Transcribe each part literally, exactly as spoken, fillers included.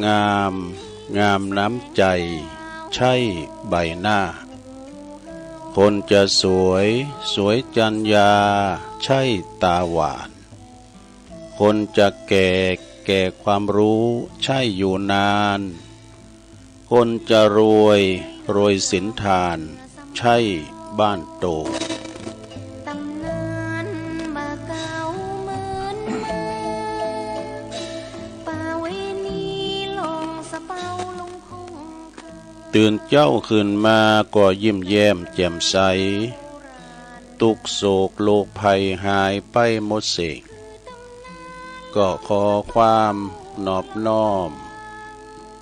งาม งามน้ำใจ ใช่ใบหน้า คนจะสวย สวยจรรยา ใช่ตาหวาน คนจะแก่ แก่ความรู้ ใช่อยู่นาน คนจะรวย รวยศีลทาน ใช่บ้านโต ตื่นเจ๊าขึ้นมาก็ยิ้มแย้มแจ่มใส ทุกข์โศกโรคภัยหายไปหมดสิ้น ก็ขอความนอบน้อม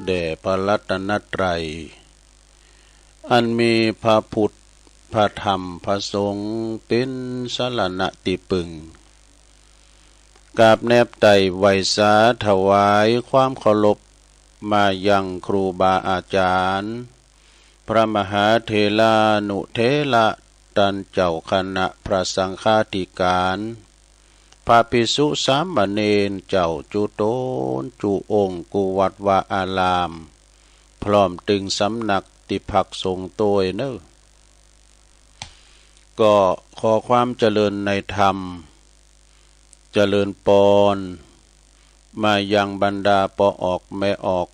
แด่พระรัตนตรัย อันมีพระพุทธ พระธรรม พระสงฆ์ เป็นสรณะที่พึ่ง กราบแนบไต่ไหว้สาถวายความเคารพ มายังครูบาอาจารย์ พระมหาเถรานุเถระ ต้านเจ้าคณะพระสังฆาธิการ พระภิกษุสามเณรเจ้าจุ๊ต๋นจุ๊องค์กู้วัดวาอาราม พร้อมตึงสำนักตี้พักสงฆ์ตวยเน่อ ก็ขอความเจริญในธรรม เจริญปอน มายังบรรดาป้อออกแม่ออก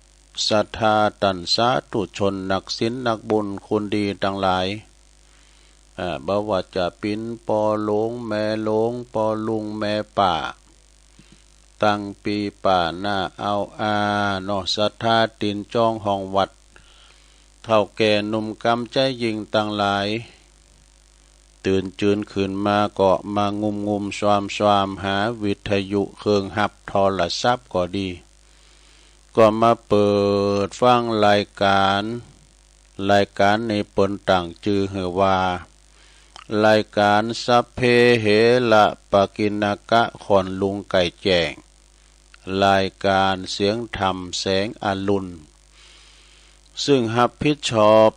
ศรัทธาต้านสาธุชนนักศีลนักบุญคนดีตังหลาย อ่า บ่ว่าจะเป๋นป้อหลวงแม่หลวง ป้อลุงแม่ป้า ตังปี้ป้าน้าอาวอาเนาะ ศรัทธาตี๋นจองห้องวัด เฒ่าแก่หนุ่มกำใจ๋ยิ่งตังหลาย ตื่นจืนขึ้นมาก็มางุมงุมซวามซวามหาวิทยุเครื่องฮับโทรศัพท์ก็ดี ก็มาเปิดฟังรายการ รายการนี้เปิ้นตั้งจื้อหื้อว่า รายการสัพเพเหระปกิณณกะ ขอนลุงไก่แจ้ง รายการเสียงธรรมแสงอรุณ ซึ่งฮับผิดชอบ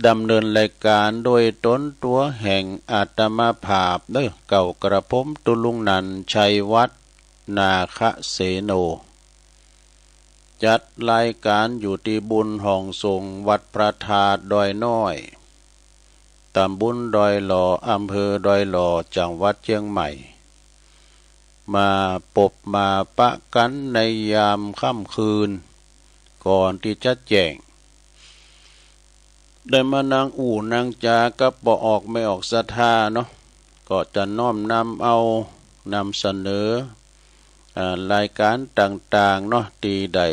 ดำเนินรายการโดยต๋นตั๋วแห่งอาตมาภาพเน่อ เก่ากระผมตุ๊ลุงนันท์ ชัยวัฒน์ นาคเสโน จัดรายการอยู่ตี้บุญห้องสงฆ์วัดพระธาตุดอยน้อย ตำบลดอยหล่อ อำเภอดอยหล่อ จังหวัดเจียงใหม่ มาปบมาปะกั๋นในยามค่ำคืน ก่อนตี้จะแจ้ง ได้มานั่งอู้นั่งจ๋ากับป้อออกแม่ออกศรัทธาเนาะ ก็จะน้อมนำเอานำเสนอ อ่า รายการต่างๆ เนาะ ตี้ได้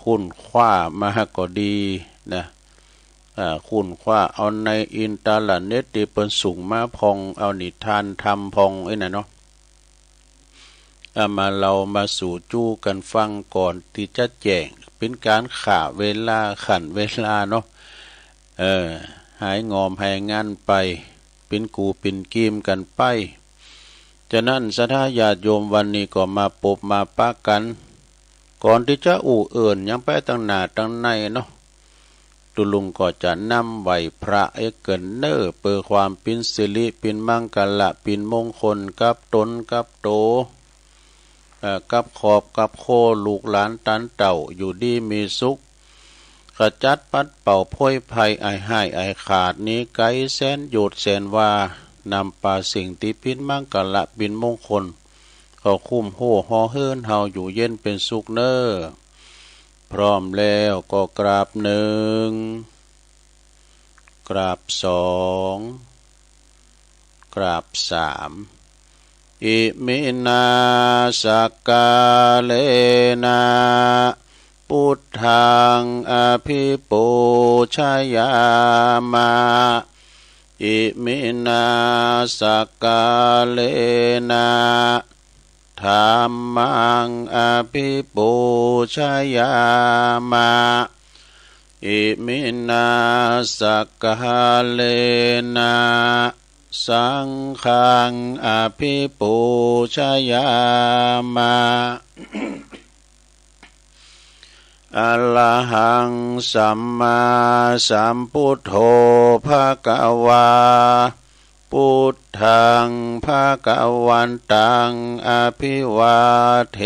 ค้นคว้ามาก็ดีนะ อ่า ค้นคว้าเอาในอินเทอร์เน็ตตี้เปิ้นส่งมาพ่อง เอานิทานธรรมพ่องอี้น่ะเนาะ เอามาเล่ามาสู่จู๊กั๋นฟังก่อนตี้จะแจ้ง เป๋นก๋านฆ่าเวลา ขั่นเวลาเนาะ เออ หายงอมหายงันไป เป๋นกู่เป๋นกีมกั๋นไป ฉะนั้นศรัทธาญาติโยมวันนี้ก็มาปบมาปะกั๋น ก่อนตี้จะอู้เอิ้นหยังไปตังหน้าตังในเนาะ ตุ๊ลุงก็จะนำไหว้พระเอ็กเกินเน่อ เปื้อความเป๋นสิริเป๋นมังคละเป๋นมงคลกับต๋นกับโต เอ่อ กับครอบกับครัวลูกหลานต้านเต้าอยู่ดีมีสุข ขจัดปัดเป่าโพยภัยอันฮ้ายอันขาดหนีไก๋แสนโยชน์แสนวา นำปาสิ่งตี้เป๋นมังคละเป๋นมงคล เข้าคุ้มโฮ่ห่อเหินเฮาอยู่เย็นเป๋นสุขเน่อ พร้อมแล้วก็กราบหนึ่ง กราบสอง กราบสาม อิมินาสักกาเลนะ พุทธังอภิปูชยามะ อิมินาสักกาเลนะ ธัมมังอภิปูชยามะ อิมินาสักกาเลนะ สังฆังอภิปูชยามะ อะระหังสัมมาสัมพุทโธ ภะคะวา พุทธังภะคะวันตัง อะภิวาเท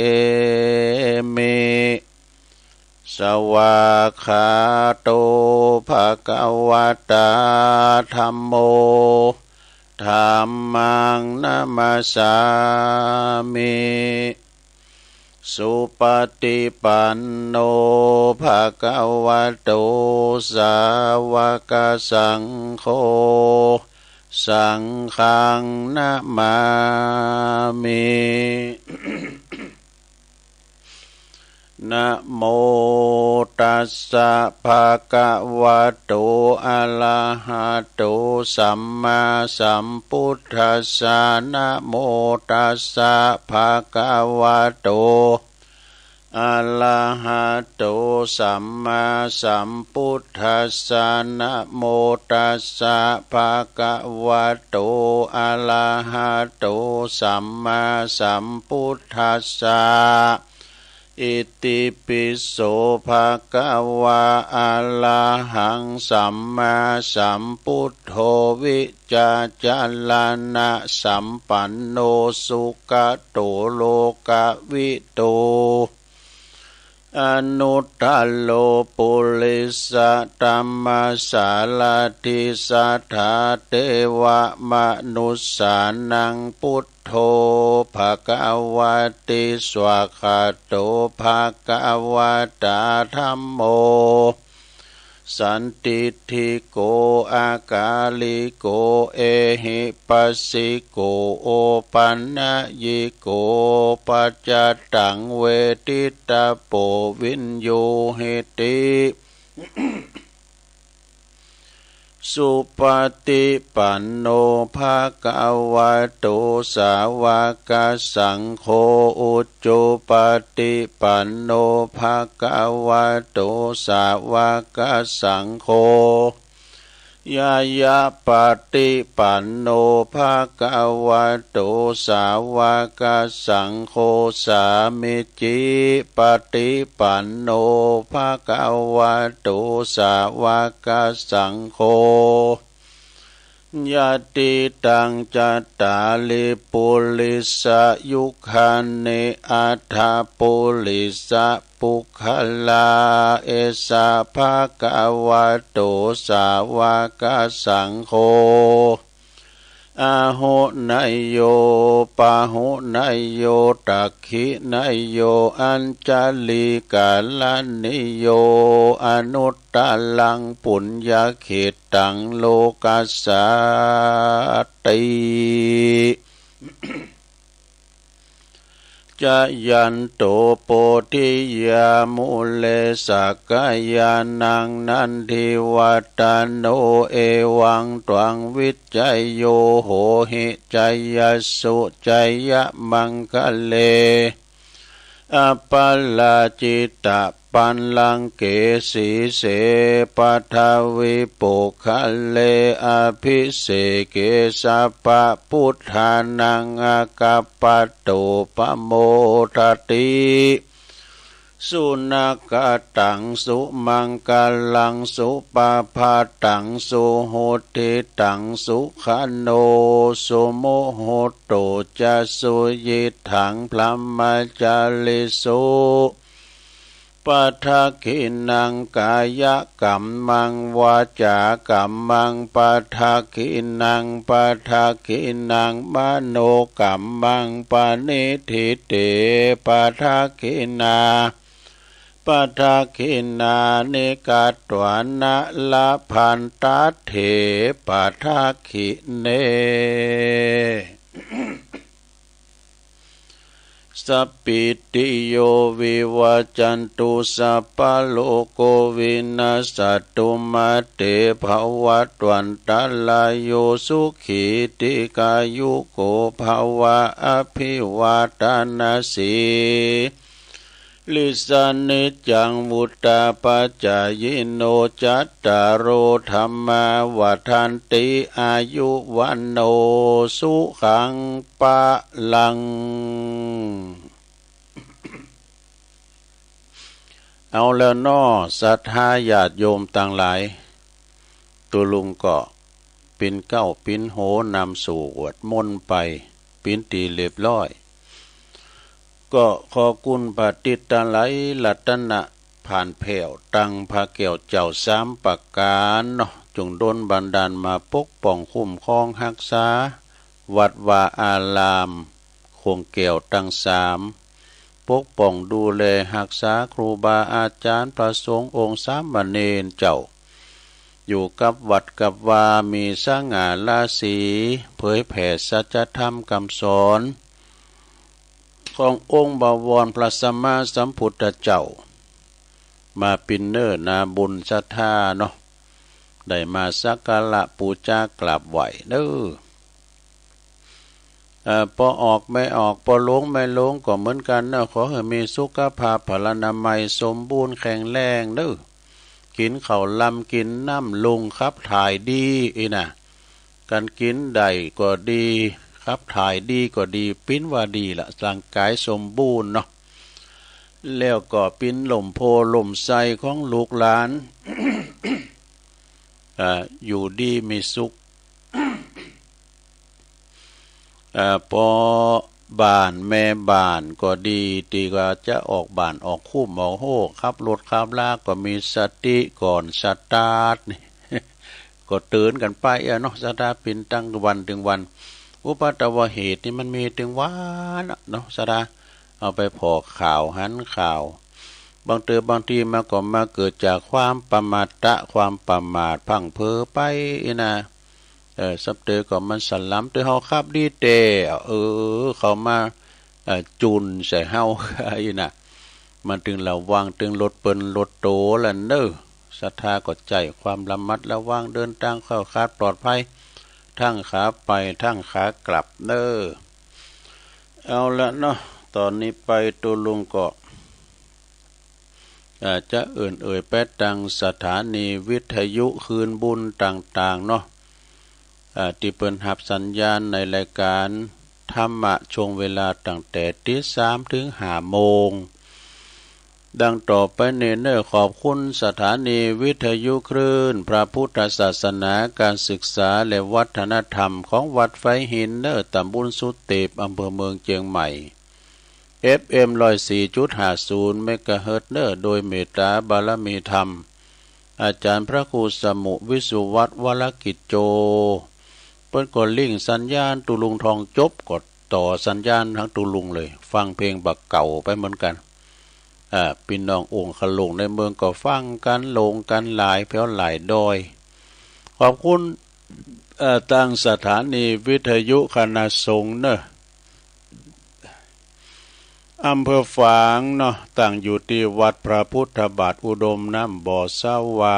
มิ Svākkhāto bhagavatā dhammo, dhammaṃ namassāmi. Supaṭipanno bhagavato sāvakasaṅgho, saṅghaṃ namāmi. Namo tassa bhagavato arahato sammāsambuddhassa. Namo tassa bhagavato arahato sammāsambuddhassa. Namo tassa bhagavato arahato sammāsambuddhassa. Itipi so bhagavā arahaṃ sammāsambuddho vijjācaraṇasampanno sugato lokavidū anuttaro purisadammasārathi satthā devamanussānaṃ buddho bhagavāti. Svākkhāto bhagavatā dhammo sandiṭṭhiko akāliko ehipassiko opanayiko paccattaṃ veditabbo viññūhīti. Supaṭipanno bhagavato sāvakasaṅgho, ujupaṭipanno bhagavato sāvakasaṅgho, ñāyapaṭipanno bhagavato sāvakasaṅgho, sāmīcipaṭipanno bhagavato sāvakasaṅgho, yadidaṃ cattāri purisayugāni aṭṭha purisapuggalā, esa bhagavato sāvakasaṅgho, āhuneyyo pāhuneyyo dakkhiṇeyyo añjalikaraṇīyo anuttaraṃ puññakkhettaṃ lokassāti. Jayanto bodhiyā mūle sakyānaṃ nandivaḍḍhano, evaṃ tvaṃ vijayo hohi jayassu jayamaṅgale. Aparājitapallaṅke sīse paṭhavipokkhare abhiseke sabbabuddhānaṃ aggappatto pamodati. Sunakkhattaṃ sumaṅgalaṃ supabhātaṃ suhuṭṭhitaṃ sukhaṇo sumuhutto ca suyiṭṭhaṃ brahmacārisu. Padakkhiṇaṃ kāyakammaṃ vācākammaṃ padakkhiṇaṃ padakkhiṇaṃ manokammaṃ paṇidhī te padakkhiṇā. Padakkhiṇāni katvāna labhantatthe padakkhiṇe. Sabbītiyo vivajjantu sabbarogo vinassatu mā te bhavatvantarāyo sukhī dīghāyuko bhava. Abhivādanasī lissa niccaṃ vuḍḍhāpacāyino cattāro dhammā vaḍḍhanti āyu vaṇṇo sukhaṃ balaṃ. เอาแล้วเนาะ ศรัทธาญาติโยมตังหลาย ตุ๊ลุงก็ปิ้นเกล้าปิ้นโหนำสวดมนต์ไป ปิ้นตี้เรียบร้อย ก็ขอคุณพระติดตาไหลรัตน ผ่านแผ่วตังพระแก้วเจ้าสามประการเนาะ จงดลบันดาลมาปกป้องคุ้มครองฮักษา วัดวาอาราม คงแก้วตังสาม ปกป้องดูแลฮักษาครูบาอาจารย์พระสงฆ์องค์สามเณรเจ้า อยู่กับวัดกับวามีสง่าราศี เผยแผ่สัจธรรมคำสอน ขององค์บวรพระสัมมาสัมพุทธเจ้า มาปินเนอร์นาบุญศรัทธาเนาะ ได้มาสักการะปูจากราบไหว้เนอ เอ่อ ปอออกไม่ออก ปอลงไม่ลงก็เหมือนกันเนอะ ขอให้มีสุขภาพพลานามัยสมบูรณ์แข็งแรงเนอะ กินข้าวลำกินน้ำลุงขับถ่ายดีอีนะ การกินได้ก็ดี ขับถ่ายดีก็ดี ปิ้นว่าดีละ ร่างกายสมบูรณ์เนาะ แล้วก็ปิ้นล่มโพล่มไทรของลูกหลาน เอ่อ อยู่ดีมีสุข เอ่อ ปอบ้านแม่บ้านก็ดี ที่ว่าจะออกบ้านออกคุ้มออกโฮก ขับรถขับลาก็มีสติก่อนสตาร์ทนี่ ก็เตือนกันไปอะเนาะ ศรัทธา ปิ้นตั้งวันถึงวัน อุปัทวเหตุนี่มันมีถึงวันอะเนาะ ศรัทธา เอาไปผ่อข่าวหันข่าว บางเติมบางทีมันก็มาเกิดจากความประมาทะ ความประมาทพลั้งเผลอไปอีนะ เออ สับเตอก็มันสลัมเตอเฮาขับดีแต่ เออ เขามา เอ่อ จุนใส่เฮา อีนะ มันถึงระวัง ถึงรถเปิ้นรถโตละเนอ ศรัทธาก็ใช้ความระมัดระวัง เดินทางแคล้วคลาดปลอดภัย ทั้งขาไปทั้งขากลับเนอ เอาละเนาะ ตอนนี้ไปตุลุงก็ อาจจะเอิ่นเอ่ยไปตังสถานีวิทยุคลื่นบุญต่างๆเนาะ อ่า ที่เปิ้นหับสัญญาณในรายการธรรมะช่วงเวลาตั้งแต่ตีสามถึงห้าโมง ดังต่อไปนี้เนอ ขอบคุณสถานีวิทยุคลื่นพระพุทธศาสนาการศึกษาและวัฒนธรรมของวัดไฟหินเนอ ตำบลสุเตป อำเภอเมืองเชียงใหม่ เอฟเอ็ม ร้อยสี่จุดห้าศูนย์ เมกะเฮิรตซ์เนอ โดยเมตตาบารมีธรรม อาจารย์พระครูสมุวิสุวัตวรกิจโจ เปิ้นก็ลิงก์สัญญาณตุลุงทองจบ ก็ต่อสัญญาณทั้งตุลุงเลย ฟังเพลงบักเก่าไปเหมือนกัน อ่า พี่น้ององค์ขลุงในเมืองก็ฟังกันหลงกันหลายแผ่วหลายดอย ขอบคุณ เอ่อ ทางสถานีวิทยุคณะสงฆ์เนอะ อำเภอฝางเนาะ ตั้งอยู่ที่วัดพระพุทธบาทอุดมน้ำบ่อสาวา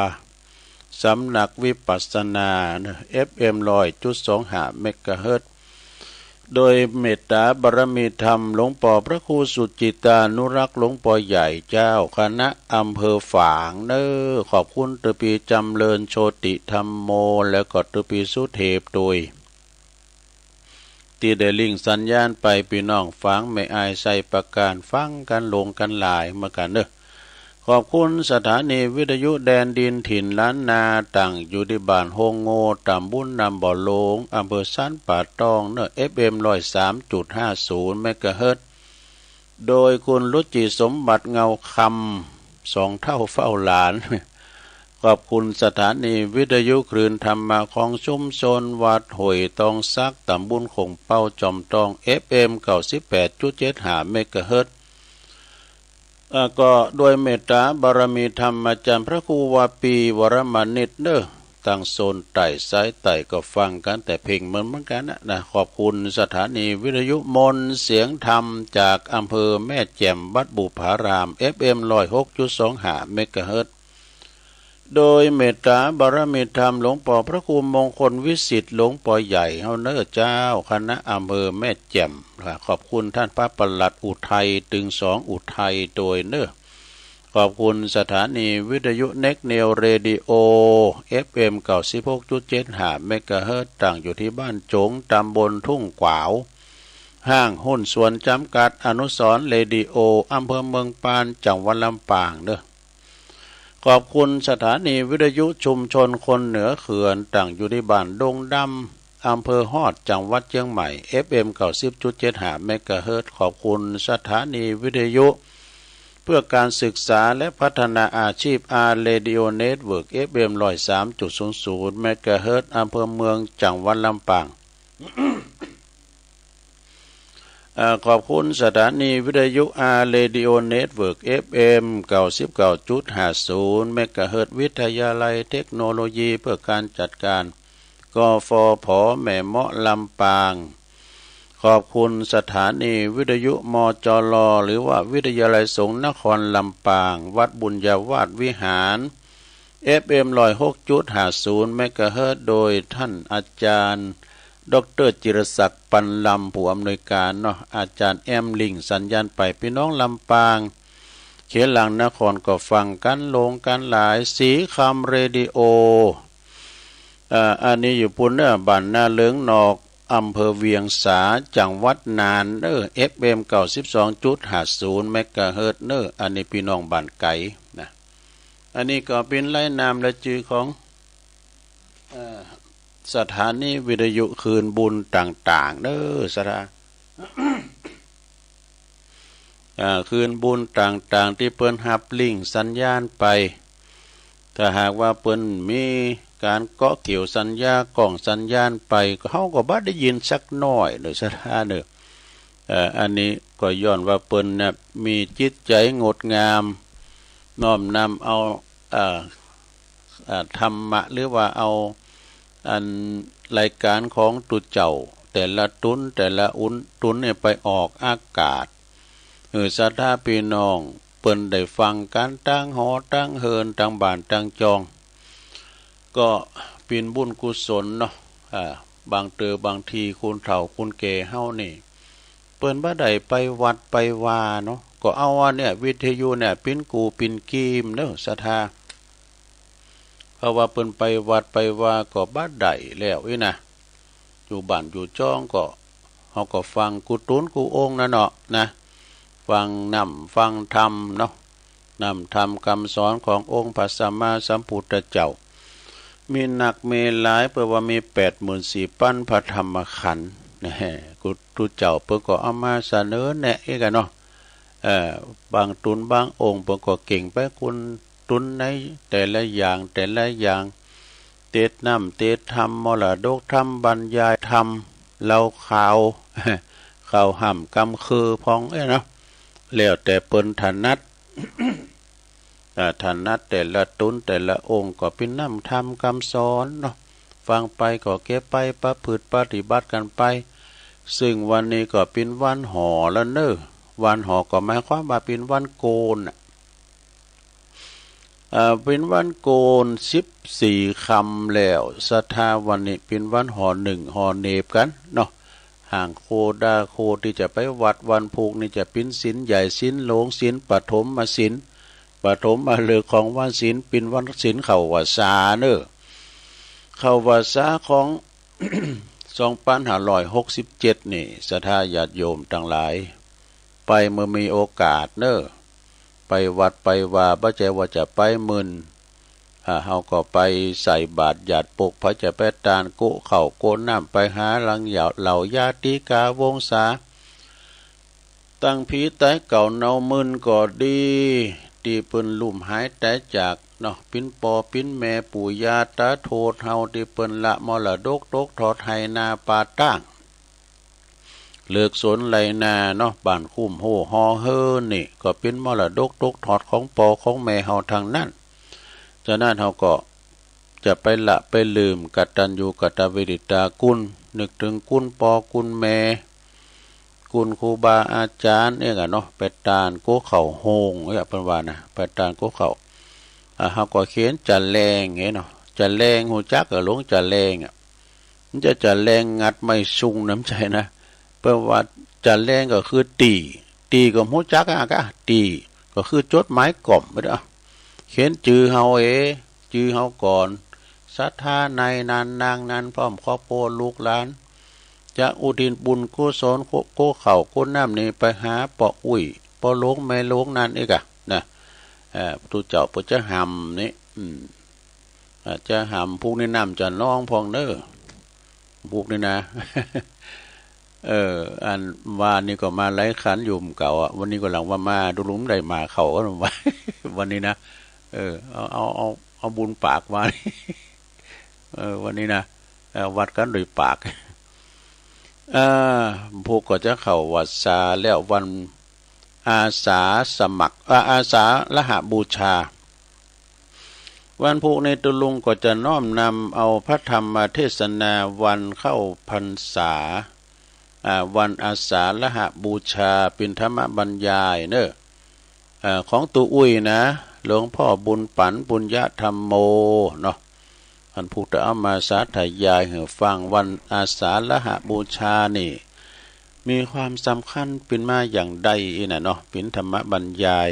สำนักวิปัสสนาเนอะ เอฟเอ็ม ร้อยจุดสองห้า เมกะเฮิรตซ์ โดยเมตตาบารมีธรรมหลวงปอพระครูสุจิตานุรักษ์หลวงปอใหญ่เจ้าคณะอำเภอฝางเนอ ขอบคุณเตอปีจำเริญโชติธรรมโม แล้วก็เตอปีสุเทพโดย ที่ได้ลิงก์สัญญาณไป พี่น้องฝางแม่อายไซประการฟังกันหลงกันหลายเหมือนกันเนอะ ขอบคุณสถานีวิทยุแดนดินถิ่นล้านนา ตั้งอยู่ที่บ้านโฮงโง ตำบลน้ำบ่อหลวง อำเภอสันป่าตองเนอะ เอฟเอ็ม ร้อยสามจุดห้าศูนย์ เมกะเฮิรตซ์ โดยคุณรุจิสมบัติเงาคำ สองเฒ่าเฝ้าหลาน ขอบคุณสถานีวิทยุคลื่นธรรมะของชุมชนวัดห้วยตองสัก ตำบลโขงเป้าจอมตอง เอฟเอ็ม เก้าสิบแปดจุดเจ็ดห้า เมกะเฮิรตซ์ เอ่อ ก็ด้วยเมตตาบารมีธรรมอาจารย์พระครูวาปีวรมณิตเนอะ ตั้งโซนใต้สายใต้ก็ฟังกันแต่เพลงเหมือนเหมือนกันนะนะ ขอบคุณสถานีวิทยุมนต์เสียงธรรมจากอำเภอแม่แจ่มวัดบุพาราม เอฟเอ็ม ร้อยหกจุดสองห้า เมกะเฮิรตซ์ โดยเมตตาบารมีธรรมหลวงปอพระครูมงคลวิสิทธิ์หลวงปอใหญ่เฮาเนอเจ้าคณะอำเภอแม่แจ่ม ขอบคุณท่านพระปลัดอุทัยตึงสองอุทัยโดยเนอ ขอบคุณสถานีวิทยุเน็กเนวเรดิโอ เอฟเอ็ม เก้าสิบหกจุดเจ็ดห้า เมกะเฮิรตซ์ ตั้งอยู่ที่บ้านจง ตำบลทุ่งขวาว ห้างหุ้นส่วนจำกัด อนุสรณ์เรดิโอ อำเภอเมืองปาน จังหวัดลำปางเนอ ขอบคุณสถานีวิทยุชุมชนคนเหนือเขื่อน ตั้งอยู่ที่บ้านดงดำ อำเภอฮอด จังหวัดเชียงใหม่ เอฟเอ็ม เก้าสิบจุดเจ็ดห้า เมกะเฮิรตซ์ ขอบคุณสถานีวิทยุ เพื่อการศึกษาและพัฒนาอาชีพ อาร์ Radio Network เอฟ เอ็ม ร้อยสามจุดศูนย์ศูนย์ เมกะเฮิรตซ์ อำเภอเมือง จังหวัดลำปาง เอ่อ ขอบคุณสถานีวิทยุ อาร์ Radio Network เอฟ เอ็ม เก้าสิบเก้าจุดห้าศูนย์ เมกะเฮิรตซ์ วิทยาลัยเทคโนโลยีเพื่อการจัดการ กฟผ แม่เมาะ ลำปาง ขอบคุณสถานีวิทยุ มจล หรือว่าวิทยาลัยสงฆ์นครลำปาง วัดบุญญาวาสวิหาร เอฟ เอ็ม ร้อยหกจุดห้าศูนย์ เมกะเฮิรตซ์ โดยท่านอาจารย์ ดอกเตอร์ จิรศักดิ์ ปันลำ ผู้อำนวยการเนาะ อาจารย์แอมลิงสัญญาณไป พี่น้องลำปาง เขตหลังนครก็ฟังกันโลงกันหลาย สีคำเรดิโอ เอ่อ อันนี้อยู่ปุ้นเนอะ บ้านนาเลิงนอก อำเภอเวียงสา จังหวัดน่านเนอะ เอฟ เอ็ม เก้าสิบสองจุดห้าศูนย์ เมกะเฮิรตซ์เนอะ อันนี้พี่น้องบ้านไกลนะ อันนี้ก็เป็นรายนามรายจื่อของ เอ่อ สถานีวิทยุคลื่นบุญต่างๆ เนอะ สถา อ่า คลื่นบุญต่างๆ ที่เปิ้นฮับลิงก์สัญญาณไป ถ้าหากว่าเปิ้นมีการเกาะเกี่ยวสัญญาณ ก้องสัญญาณไป เฮาก็บ่ได้ยินสักหน้อยเนอะ สถาเนอะ เอ่อ อันนี้ก็ย้อนว่าเปิ้นเนี่ยมีจิตใจงดงาม น้อมนำเอา เอ่อ เอ่อ ธรรมะ หรือว่าเอา อันรายการของตุ๊เจ้า แต่ละตุ๊น แต่ละอุนตุ๊นเนี่ยไปออกอากาศ หื้อศรัทธาพี่น้องเปิ้นได้ฟังกันตังหอตังเฮือนตังบ้านตังจอง ก็เป็นบุญกุศลเนาะ อ่า บางเต๋อบางทีคนเฒ่าคนแก่เฮานี่ เปิ้นบ่ได้ไปวัดไปวาเนาะ ก็เอาอันเนี่ยวิทยุเนี่ยเป็นกู่เป็นกีมเนอะ ศรัทธา เพราะว่าเปิ้นไปวัดไปวาก็บ่ได้แล้วอี้นะ อยู่บ้านอยู่จองก็ เฮาก็ฟังกู้ตุ๊นกู้องค์นั่นเนาะนะ ฟังนำฟังธรรมเนาะ นำธรรมคำสอนขององค์พระสัมมาสัมพุทธเจ้า มีนักมีหลาย เปิ้นว่ามีแปดหมื่นสี่ปันพระธรรมขันธ์ แน่ กู้ตุ๊เจ้าเปิ้นก็เอามาเสนอแนะอีกอะเนาะ เอ่อ บางตุ๊นบางองค์เปิ้นก็เก่งไปกู้ตุ๊นในแต่ละอย่างแต่ละอย่าง เตสน์นำเตสน์ธรรม มรดกธรรม บรรยายธรรม เล่าข่าว ข่าวฮ่ำกำคือพ่องเอ้ยเนาะ แล้วแต่เปิ้นถนัด อ่า ถนัดแต่ละตุ๊นแต่ละองค์ก็เป็นนำธรรมคำสอนเนาะ ฟังไปก็เก็บไปประพฤติปฏิบัติกันไป ซึ่งวันนี้ก็เป็นวันหอแล้วเนอะ วันหอก็หมายความว่าเป็นวันโกนน่ะ เอ่อ เป็นวันโกนสิบสี่ค่ำแล้ว ศรัทธา วันนี้เป็นวันหอนึ่งหอเนบกันเนาะ ห่างโคดาโคที่จะไปวัดวันพุกนี่จะเป็นศีลใหญ่ศีลหลวงศีลปฐมศีล ปฐมฤกษ์ของวันศีลเป็นวันศีลเข้าพรรษาเนอะ เข้าพรรษาของ สองปันห้าร้อยหกสิบเจ็ดนี่ ศรัทธาญาติโยมตังหลาย ไปเมื่อมีโอกาสเนอะ ไปวัดไปวา บ่ใจ้ว่าจะไปมื้น อ่า เฮาก็ไปใส่บาตรหยาดปก ไผจะไปตานโกะข้าวโกะน้ำ ไปหาหลังเหล่าญาติกาวงศา ตังผีต๋ายเก่าเนามื้นก็ดี ตี้เปิ้นลุ่มหายต๋ายจากเนาะ ปิ้นปอปิ้นแม่ปู่ย่าต๋าโทษเฮา ตี้เปิ้นละมรดกตกทอดไฮ่นาป่าตาง เลิกสวนไฮ่นาเนาะ บ้านคุ้มโฮฮอเฮินนี่ ก็เป็นมรดกตกทอดของปอของแม่เฮาทั้งนั้น ฉะนั้นเฮาก็จะไปละไปลืมกตัญญูกตเวทิตาคุณ นึกถึงคุณปอคุณแม่ คุณครูบาอาจ๋ารย์เอี้ยกะเนาะ ไปตานโกะข้าวโฮงเอี้ยเปิ้นว่านะ ไปตานโกะข้าว อ่า เฮาก็เขียนจะแลงเอี้ยเนาะ จะแลง ฮู้จักกะ หลวงจะแลงอะ มันจะจะแลงงัดไม้ซุงนะ บ่ใจ้นะ เปิ้นว่าจะแลงก็คือตี้ ตี้ก็ฮู้จักอะกะ ตี้ก็คือจดหมายก่อม เขียนจื่อเฮาเอง จื่อเฮาก่อน ศรัทธาในนั้นนางนั้นพร้อมครอบครัวลูกหลาน จะอุทิศบุญกุศลโกะข้าวโกะน้ำนี่ไปหาป้ออุ๊ย ป้อหลวงแม่หลวงนั่นเอี้ยกะนะ เอ่อ ตุ๊เจ้าเปิ้นจะฮ่ำนี่ อืม อ่า จะฮ่ำพุกนี้น้ำจะนองพ่องเนอะ พุกนี้นะ เออ อันว่านี่ก็มาหลายขันอยู่เก่าอ่ะ วันนี้ก็หลังว่ามาดูลุงได้มาเขาก็ว่า วันนี้นะ เออ เอาเอาเอาเอาบุญปากว่า เออ วันนี้นะ เออ วัดกันโดยปาก เออ พวกก็จะเข้าวัดสาแล้ววันอาสาสมัคร เออ อาสาฬหบูชา วันพุธนี้ตุลุงก็จะน้อมนำเอาพระธรรมเทศนาวันเข้าพรรษา อ่า วันอาสาฬหบูชา เป็นธรรมบรรยายเนอะ อ่า ของตุอุ้ยนะ หลวงพ่อบุญปัน ปุญญธรรมโม เนาะ อันพุทธเอามาสาธยายให้ฟังวันอาสาฬหบูชานี่ มีความสำคัญเป็นมาอย่างใดน่ะเนาะ เป็นธรรมบรรยาย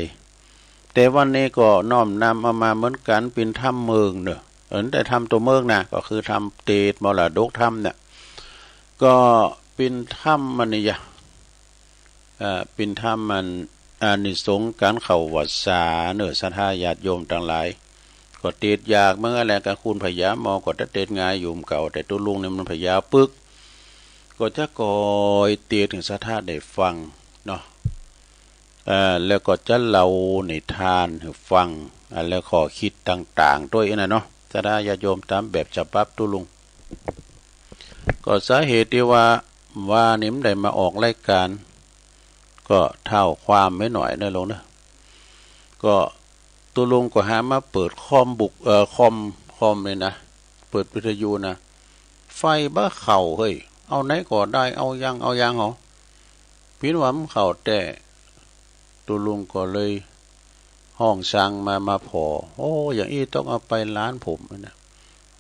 แต่วันนี้ก็น้อมนำเอามาเหมือนกัน เป็นธรรมเมืองเนอะ เออ แต่ธรรมตัวเมืองนะ ก็คือธรรมเตสมรดกธรรมเนี่ย ก็เป็นธรรมอันนี้ยะ เอ่อ เป็นธรรมอันอานิสงส์การเข้าวัดสาเนอะ ศรัทธาญาติโยมทั้งหลาย ก็เตสอยากเมืองอะไรก็คุณพญาหมอก็จะเตสง่ายอยู่เก่า แต่ตุลุงนี่มันพญาปึก ก็จะคอยเตสถึงศรัทธาได้ฟังเนาะ เอ่อ แล้วก็จะเล่านิทานให้ฟัง อ่า แล้วข้อคิดต่างๆ ด้วยนะเนาะ ศรัทธาญาติโยมตามแบบฉบับตุลุง ก็สาเหตุที่ว่า ว่านี่มันได้มาออกรายการ ก็เท้าความไว้หน่อยนะลุงนะ ก็ตุลุงก็หามาเปิดคอมบุก เอ่อ คอม คอมเลยนะ เปิดวิทยุนะ ไฟบ่เข้าเฮ้ย เอาไหนก็ได้ เอายัง เอายังเหรอ เปิ้นว่ามันเข้าแต่ ตุลุงก็เลยฮ้องช่างมา มาผ่อ โอ้ อย่างอี้ต้องเอาไปร้านผมนะ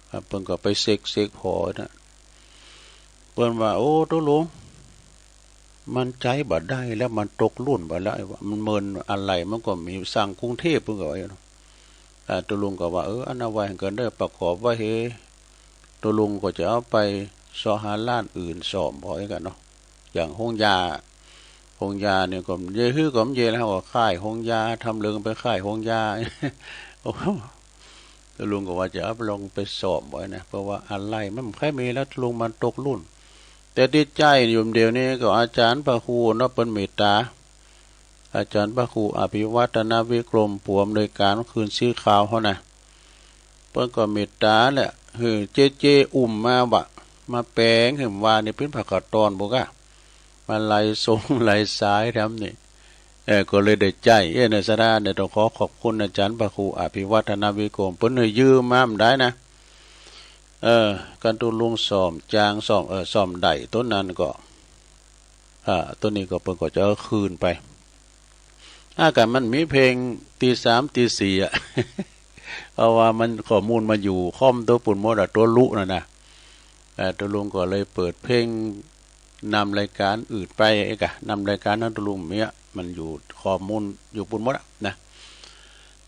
อ่ะ เปิ้นก็ไปเช็ค เช็คผ่อนะ เปิ้นว่า โอ้ ตุลุง มันใจ๊บ่ได้แล้ว มันตกรุ่นไปแล้ว มันเมินอะไร มันก็มีสั่งกรุงเทพฯ เปิ้นก็ว่าอยู่เนาะ อ่า ตุลุงก็ว่า เออ อันนั้นไว้ให้เกินเด้อ ประกอบไว้ให้ ตุลุงก็จะเอาไปเซาะหาร้านอื่นซ่อมผ่ออีกอะเนาะ อย่างโฮงยา โฮงยานี่ก็เยอะ หื้อก็มันเยอะแล้ว ก็ขายโฮงยา ทำเริงไปขายโฮงยา โอ้โห ตุลุงก็ว่าจะเอาลงไปซ่อมไว้นะ เพราะว่าอะไรมันบ่ค่อยมีแล้ว ตุลุงมันตกรุ่น แต่ที่ใจ๊อยู่เดี๋ยวนี้ก็อาจารย์พระครูเนาะ เปิ้นเมตตา อาจารย์พระครูอภิวัฒนวิกรม ผู้อำนวยการคืนสีขาวเขานะ เปิ้นก็เมตตาแหละ หื้อเจเจอุ้มมาว่า มาแป๋งหื้อว่านี่เปิ้นพระกตอนบ่กะ มาไล่ส่งไล่สายทำนี่ เออ ก็เลยได้ใจ๊ เออ ในศรัทธาเนี่ยต้องขอขอบคุณอาจารย์พระครูอภิวัฒนวิกรม เปิ้นให้ยืมมาบ่ได้นะ เออ กันตุลุงซ่อมจางซ่อม เออ ซ่อมได้ต้นนั้นก็ อ่า ต้นนี้ก็เปิ้นก็จะเอาคืนไป อาการมันมีเพลงตีสามตีสี่อะ เพราะว่ามันข้อมูลมาอยู่คอมตัวปุ้นหมดอะ ตัวลุนั่นนะ เอ่อ ตุลุงก็เลยเปิดเพลงนำรายการอื่นไปเอกอะ นำรายการนั้นตุลุงเมียมันอยู่ข้อมูลอยู่ปุ้นหมดอะนะ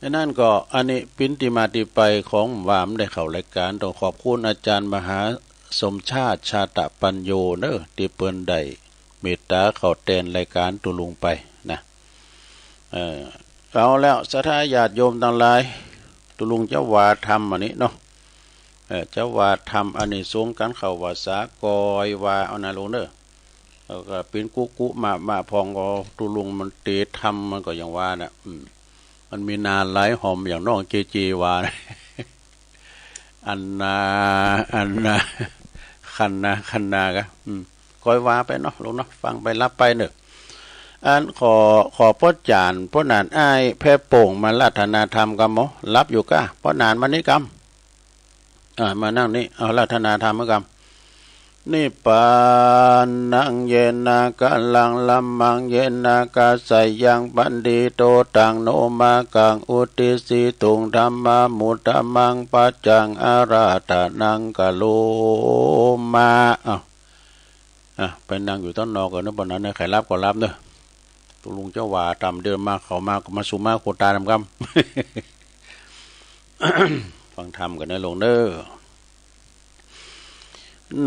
ดังนั้นก็อันนี้เปิ้นที่มาที่ไปของว่ามันได้เข้ารายการ ต้องขอบคุณอาจารย์มหาสมชาติ ชาตะปัญโญเนอะ ที่เปิ้นได้เมตตาเข้าแตนรายการตุลุงไปนะ เออ เอาแล้ว ศรัทธาญาติโยมทั้งหลาย ตุลุงจะว่าธรรมอันนี้เนาะ เออ จะว่าธรรมอานิสงส์การเข้าวัดสา คอยว่าเอานะลุงเนอะ แล้วก็เปิ้นกุกุมะมะพองก็ตุลุงมันเตสธรรมมันก็ยังว่าน่ะ อืม มันมีนาหลายหอมอย่างน้องเจเจว่า อันนา อันนา คันนา คันนากะ อืม คอยว่าไปเนาะลุงเนาะ ฟังไปรับไปเนอะ อันขอ ขอป้อจ๋ารย์ ป้อหนาน อ้ายแพร่โป่งมาอาราธนาธรรมกำหมอ รับอยู่กะ ป้อหนาน มานี่กำ อ่า มานั่งนี่ เอาอาราธนาธรรมกำ นิพพานังเยนะกะลัง ละมังเยนะกะสะยัง ปันดิโตตังโนมากัง อุตติสสิตุง ธัมมามุตตะมัง ปัจจังอาราธนังกะโรมะ อ่ะ อ่ะ ไปนั่งอยู่ต้านนอกก่อนเนอะ ป้อหนานเนอะ ใครรับก็รับเนอะ ตุลุงจะว่าธรรมเดินมา เข้ามาก็มาสู่มาโคตานำกำ ฟังธรรมกันเนอะลุงเนอะ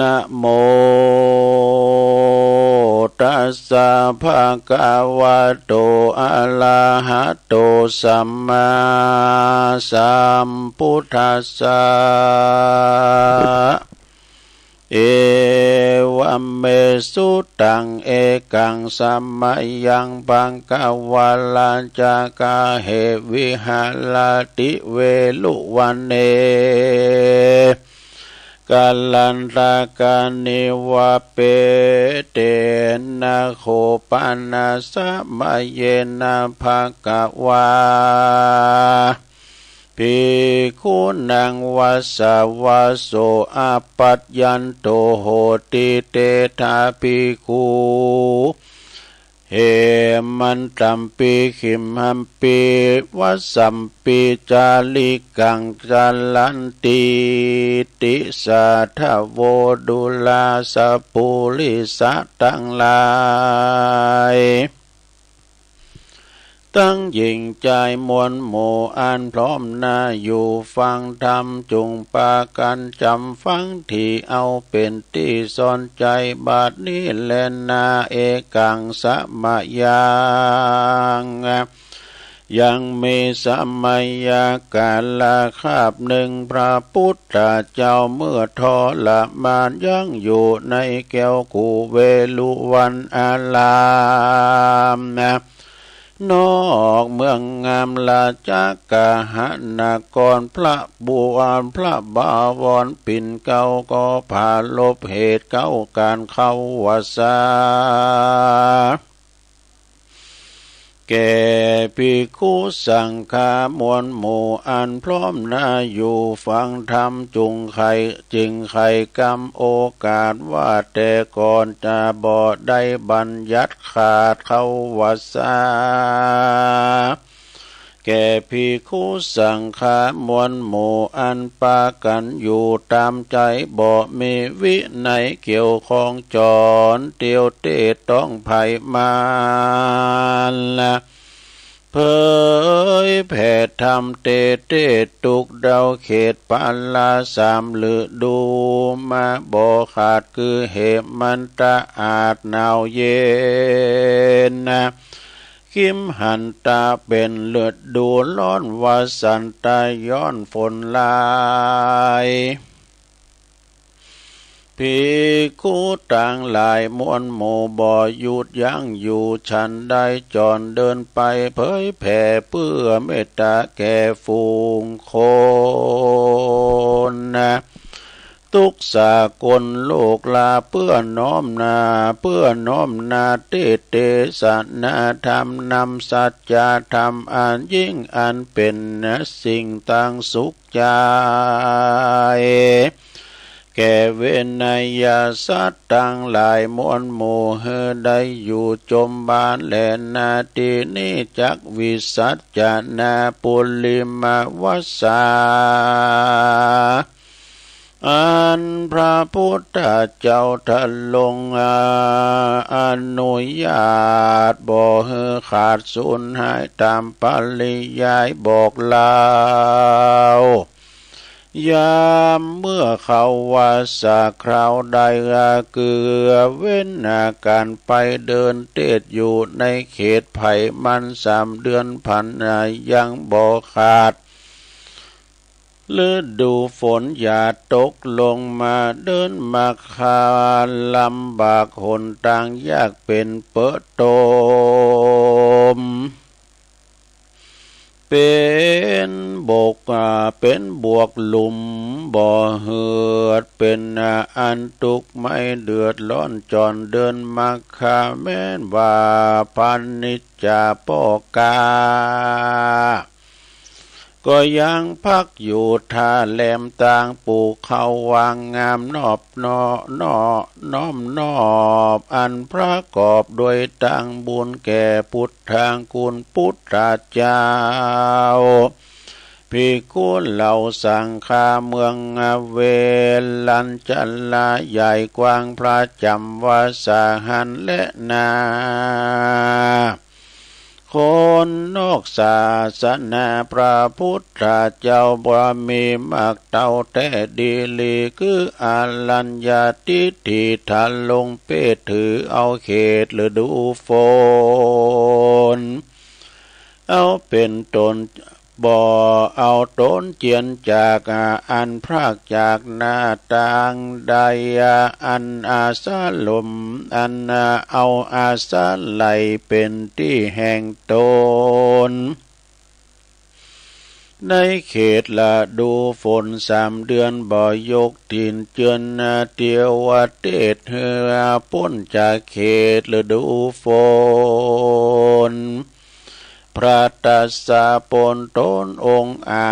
นะโมตัสสะ ภะคะวะโต อะระหะโต สัมมาสัมพุทธัสสะ Evaṃ me sutaṃ. Ekaṃ samayaṃ bhagavā rājagāhe viharati veḷuvane kalantākaniva. Etena kho pana samayena bhagavā bhikkhūnaṃ vāsavaso appayanto hoti. Te ca bhikkhū hemantampi khemampi vāsampi cālikaṃ carantīti. Sādhavo dullāsappurisa ตังหลาย ตังหญิงจายมวลหมู่อันพร้อมหน้าอยู่ฟังธรรม จุ่งปากั๋นจ๋ำฟัง ถี่เอาเป๋นตี้ซอนใจ๋ บัดนี้แลนา เอกังสะมะยัง ยังมีสะมะยะกาละคาบหนึ่ง พระพุทธเจ้าเมื่อทรมานยังอยู่ในแคว้นกุเวฬุวันอาราม นอกเมืองงามราชกาหนคร พระบัว พระบวรปิ่นเกล้าก็ผาลบเหตุเกล้าก๋านเข้าวัสสา แก่ภิกขุสังฆะมวลหมู่อันพร้อมหน้าอยู่ฟังธรรม จุ่งใค่ จึ่งใค่กำโอกาสว่า แต่ก่อนจะบ่ได้บัญญัติขาดเข้าวัสสา แก่ภิกขุสังฆะมวลหมู่อันปากั๋นอยู่ต๋ามใจ๋ บ่มีวินัยเกี่ยวข้องจ๋อนเตียวเต้ต้องไผมัน เผยแผ่ธรรมเตเต้ ทุกเดาเขตปาละสามฤดูมาบ่ขาด คือเหมันตะอาดหนาวเย็น คิมหันตะเป๋นฤดูร้อน วสันตะย้อนฝนหลาย ภิกขุตังหลายมวลหมู่บ่หยุดยั้งอยู่ฉันใด จ๋อนเดินไปเผยแผ่เปื้อเมตตาแก่ฝูงคน ทุกสากลโลกลา เปื้อน้อมหน้า เปื้อน้อมหน้าเตเตสนาธรรม นำสัจจะธรรมอันยิ่งอันเป๋นสิ่งตั้งสุข ใจ๋ แก่เวนยสัตว์ตังหลายมวลหมู่ หื้อได้อยู่จมบานแลนา ตี้นี้จักวิสัจจะนา ปุริมวัสสา อันพระพุทธเจ้าทรงอนุญาตบ่หื้อขาดสูญหายต๋ามปริยายบอกเล่า ยามเมื่อเข้าวัสสาคราวใด เกื้อเว้นก๋านไปเดินเตศอยู่ในเขตไผมันสามเดือนพันยังบ่ขาด ฤดูฝนหยาดตกลงมา เดินมัคคาลำบากหนตางยากเป๋นเป๋อตม เป๋นบก อ่า เป๋นบวกหลุมบ่เหือด เป๋นอันตุ๊กข์ไม่เดือดร้อน จ๋อนเดินมัคคาแม้นว่าพาณิชย์จะป้อกา ก็ยังพักอยู่ท่าแหลมตาง ปลูกเขาวางงามนอบนอ นอ น้อมนอบ อันประกอบด้วยตางบุญแก่พุทธาคุณพุทธเจ้า ภิกขุเหล่าสังฆาเมืองเวรัญชลาใหญ่กว้างพระจำวาสาหันและนา คนนอกศาสนาพระพุทธเจ้าบ่มีมักเต้าแต๊ดีหลี คืออรัญญาทิฏฐิ ทะลงเพศถือเอาเขตฤดูฝน เอาเป๋นต้น บ่เอาต๋นเจียนจากอันพรากจากหน้าต่างได้ อันอาสาลม อันเอาอาสาไหลเป็นตี้แห่งต๋น ในเขตฤดูฝนสามเดือนบ่ยกถิ่นเจือนเตียวเตศเหือป๊นจากเขตฤดูฝน พระตัสสะปนตนองค์อา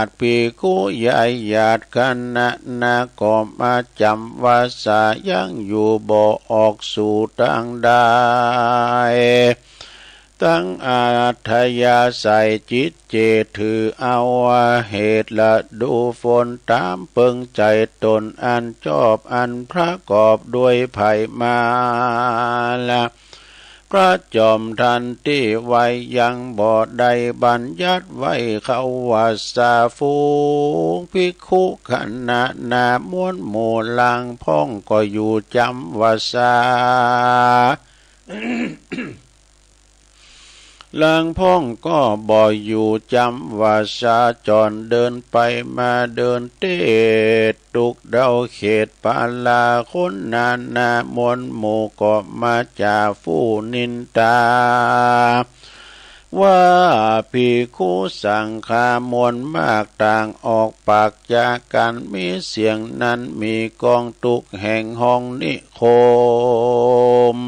จ ภิกขุยายาตคณะนาก็มาจำวัสสายังอยู่บ่ออกสู่ตางใด ตั้งอัธยาศัยจิตเจตถือเอาเหตุฤดูฝนต๋ามเปิงใจ๋ต๋นอันจอบอันประกอบด้วยไพมาละ พระจอมทันตี้ไว้ยังบ่ได้บัญญัติไว้เขาวัสสา ฝูงภิกขุคณะนามวลหมู่ลางพ่องก็อยู่จำวัสสา ลางพ่องก็บ่อยู่จำวัสสา จรเดินไปมาเดินเตศ ตุกเดาเขตปาลา คนนานามวลหมู่ก็มาจ่าฟู่นินตา ว่าภิกขุสังฆามวลมากต่างออกปากจากั๋น มีเสียงนั้นมีก้องตุกแห่งห้องนิคม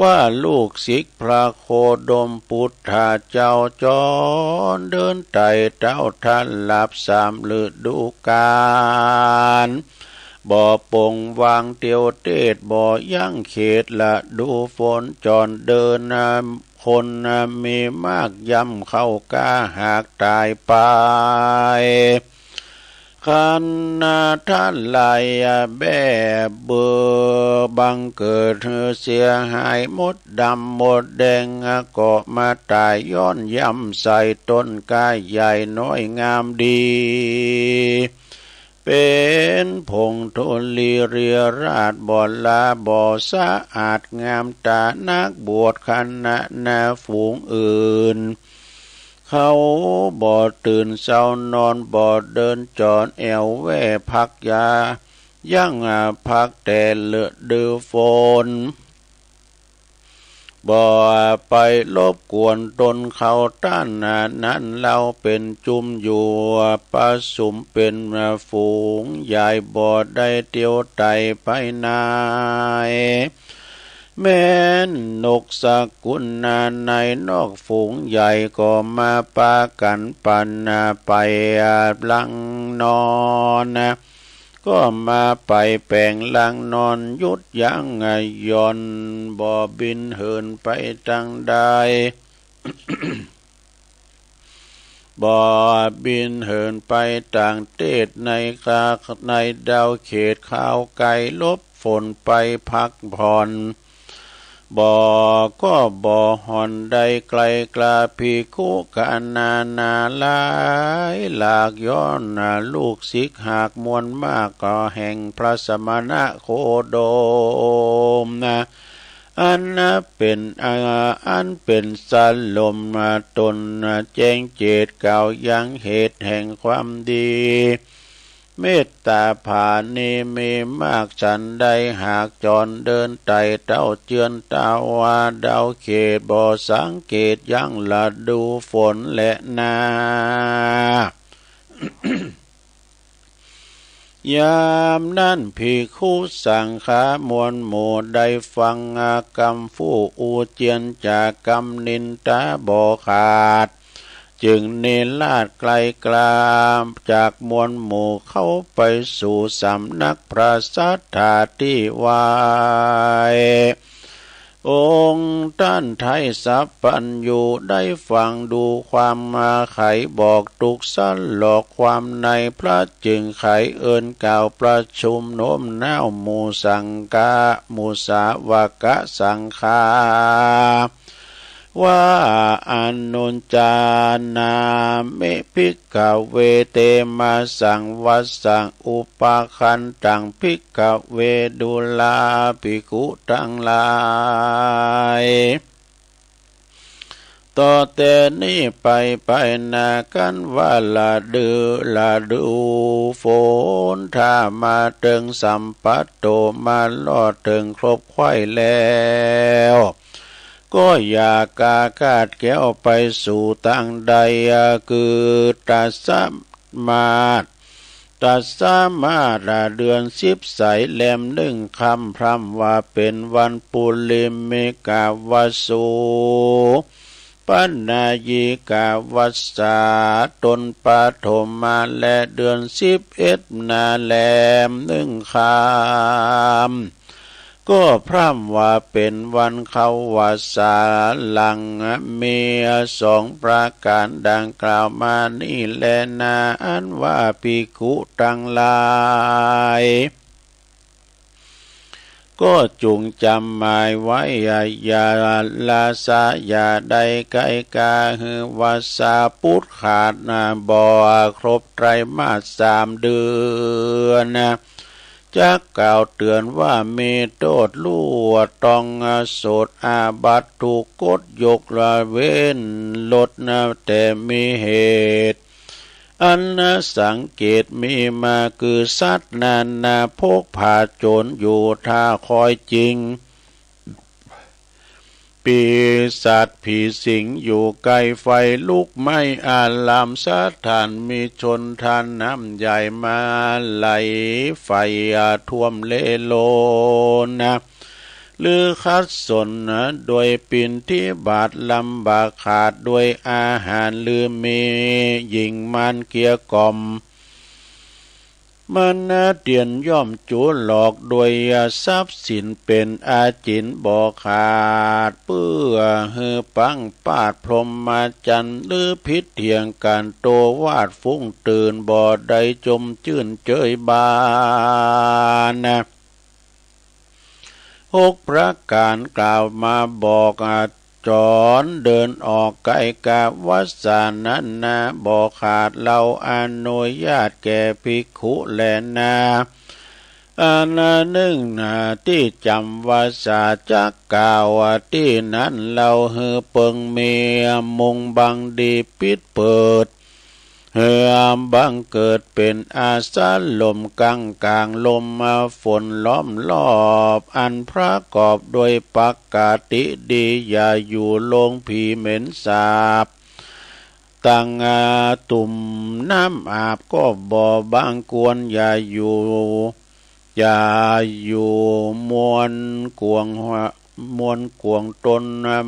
ว่าลูกศิษย์พระโคดมปุทธาเจ้าจรเดินไต่เต้าทันหลับสามฤดูกาล บ่ปงวางเตียวเตศ บ่ยั้งเขตฤดูฝน จรเดินคนมีมากย่ำเข้ากาหากต๋ายไป คันนาทลายแบบเบอร์บังเกิดหือเสียหายหมดดำหมดแดง ก็มาต๋ายย้อนย่ำใส่ต้นกล้าใหญ่น้อยงามดี เป็นผงธุลีเรียราชบ่ลาบ่สะอาดงามต๋านักบวชคณะนาฝูงอื่น เขาบ่ตื่นเช้านอนบ่เดินจรแอ่วแว่พักยา ยั้งพักแต่ฤดูฝน บ่ไปรบกวนตนเขาต้านนั้น เฮาเป็นจุมอยู่ประสุมเป็นฝูงใหญ่บ่ได้เตียวไต่ไปไหน แม้นนกสกุลนาในนอกฝูงใหญ่ก็มาปากั๋นปันไปหลังนอน ก็มาไปแป๋งหลังนอนหยุดยั้งหย่อน บ่บินเหินไปตางใด บ่บินเหินไปต่างเตศในกาในดาวเขตขาวไกล หลบฝนไปพักผ่อน บ่ก็บ่ห่อนได้ไกลกลาภิกขุคณะนาหลายหลาก ย้อนลูกศิษย์หากมวลมากก็แห่งพระสมณะโคดมนะ อันเป็นอาอันเป็นสลมตนแจ้งเจตกล่าวยังเหตุแห่งความดี เมตตาผานี้มีมากฉันใด หากจรเดินไต่เต้าเจือนตาวาดาวเขตบ่สังเกตยังฤดูฝนแลนา ยามนั้นภิกขุสังฆามวลหมู่ได้ฟังกำฟู่อู้เจียนจากกำนินตาบ่ขาด จึงเนรนาถไกลกลาจากมวลหมู่เข้าไปสู่สำนักพระสัทธาที่ไหว้ องค์ต้านไทยสัพพัญญูได้ฟังดูความมาไขบอกทุกข์สลอกความในพระจึงไขเอิ้นกล่าวประชุมโน้มน้าวหมู่สังฆะหมู่สาวกะสังฆา ว่า อนุจจานามิ ภิกขเว เตมะสังวัสสัง อุปคันตัง ภิกขเว ดูราภิกขุตังหลาย ต่อแต่นี้ไป ไปหน้ากันว่าละฤดู ละฤดูฝน ถ้ามาเถิงสัมปัตโต มารอดเถิงครบไขว้แล้ว ก็อย่ากาคาดแคล้วไปสู่ตางใด คือตัสมาส ตัสมาส เดือนสิบใสแรมหนึ่งค่ำ พร่ำว่าเป๋นวันปุริมมิกาวัสสุ ปนายิกาวัสสา ตนปฐมมาและเดือนสิบเอ็ดนาแรมหนึ่งค่ำ ก็พร่ำว่าเป๋นวันเข้าวัสสา หลังมีสองประก๋านดังกล่าวมานี้แลนา อันว่าภิกขุตังหลาย ก็จุ่งจ๋ำหมายไว้ อย่าละสะ อย่าได้ไก้กา หื้อวัสสาปุดขาดนา บ่ครบไตรมาสสามเดือนนา จักกล่าวเตื๋อนว่ามีโต้ษ ลู่ต้องโต้ษ อาบัติถูกกฎ ยกละเว้นลดนา แต่มีเหตุ อันสังเกตมีมา คือสัตว์นานาพกพาโจรอยู่ ถ้าคอยจริง ปีศาจผีสิงอยู่ใก้ ไฟลุกไหม้อาราม สถานมีชนทาน น้ำใหญ่มาไหล ไฟท่วมเลโลนา หรือขัดสนโดยปิณฑิบาต ลำบากขาดโดยอาหาร หรือมีหญิงมารเกลี้ยกล่อม มารเตียนย่อมจูหลอก โดยทรัพย์สินเป๋นอาจิณบ่ขาด เปื้อหื้อปังปาดพรหมจรรย์ หรือผิดเถียงกั๋นโต้วาทฟุ้งตื่น บ่ได้จมจื้นเจยบานนา หกประก๋านกล่าวมาบอก จรเดินออกไก้กาวัสสานั้นนา บ่ขาด เฮาอนุญาตแก่ภิกขุแลนา อันนึ่งนาตี้จ๋ำวัสสา จักกล่าวตี้นั้นเฮา หื้อเปิงมีมุงบังดีปิดเปิด หื้อบังเกิดเป๋นอาสาลม กั๋งกลางลมฝนล้อมรอบ อันประกอบโดยปกติดี อย่าอยู่โฮงผีเหม็นสาบ ตังตุ่มน้ำอาบก็บ่บังควร อย่าอยู่ อย่าอยู่มวลกวง มวลกวงต้น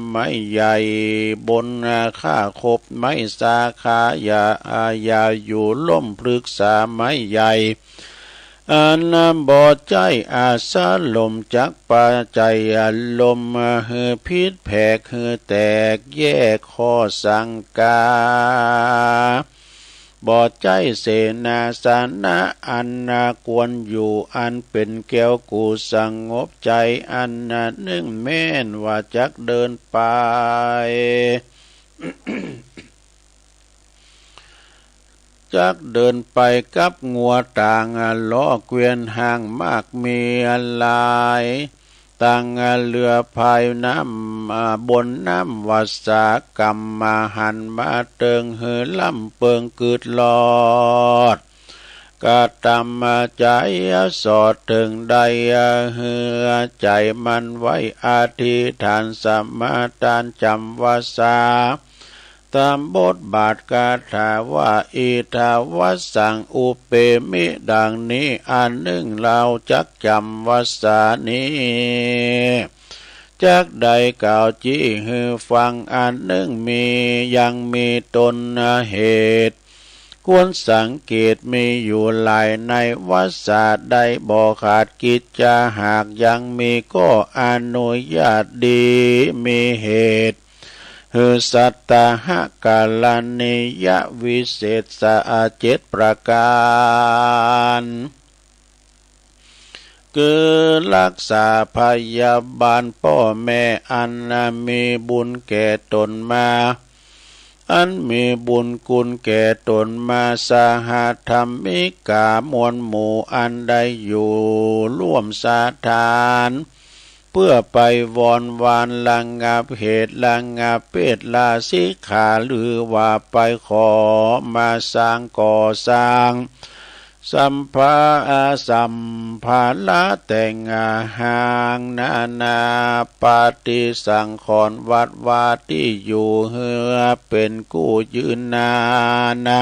ไม้ใหญ่ บนข้าคบไม้สาขา อย่า อย่าอยู่ฮ่มพฤกษาไม้ใหญ่ อันบ่ใจ้อาสาลม จักปัจจัยลมหื้อผิดแผก หื้อแตกแยกข้อสังกา บ่ใจ้เสนาสนะอันควรอยู่ อันเป๋นแก้วกูสงบใจ๋ อันนึ่งแม้นว่าจักเดินไป จักเดินไปกับงัวต่าง ล้อเกวียนห้างมากมีหลาย ต่างเฮือพายน้ำ บนน้ำวัสสา กำมาหันมาเถิง หื้อล่ำเปิงกึดรอด กระตำใจ๋สอดเถิงได้ หื้อใจ๋มั่นไว้ อธิษฐานสมาทานจ๋ำวัสสา ตามบทบาทคาถาว่า อิทาวัสสังอุปเปมิ ดังนี้ อันนึ่งเฮาจักจ๋ำวัสสานี้ จักได้กล่าวจี้หื้อฟัง อันนึ่งมี ยังมีตนเหตุ ควรสังเกตมีอยู่หลายใน วัสสาได้บ่ขาดกิจจา หากยังมีก็อนุญาตดี มีเหตุ หื้อสัตตาหะกรณียวิเศษเจ็ดประก๋าน คือรักษาพยาบาลป้อแม่อันมีบุญแก่ต๋นมา อันมีบุญคุณแก่ต๋นมา สหธรรมิกามวลหมู่อันได้อยู่ฮ่วมสถาน เปื้อไปวอนวานระงับเหตุระงับเพศลาสิกขา หรือว่าไปขอมาสร้างก่อสร้าง สัมภา สัมภาระแต่งหางนานา ปฏิสังขรณ์วัดวาที่อยู่เฮือ เป็นกู้ยืนนานา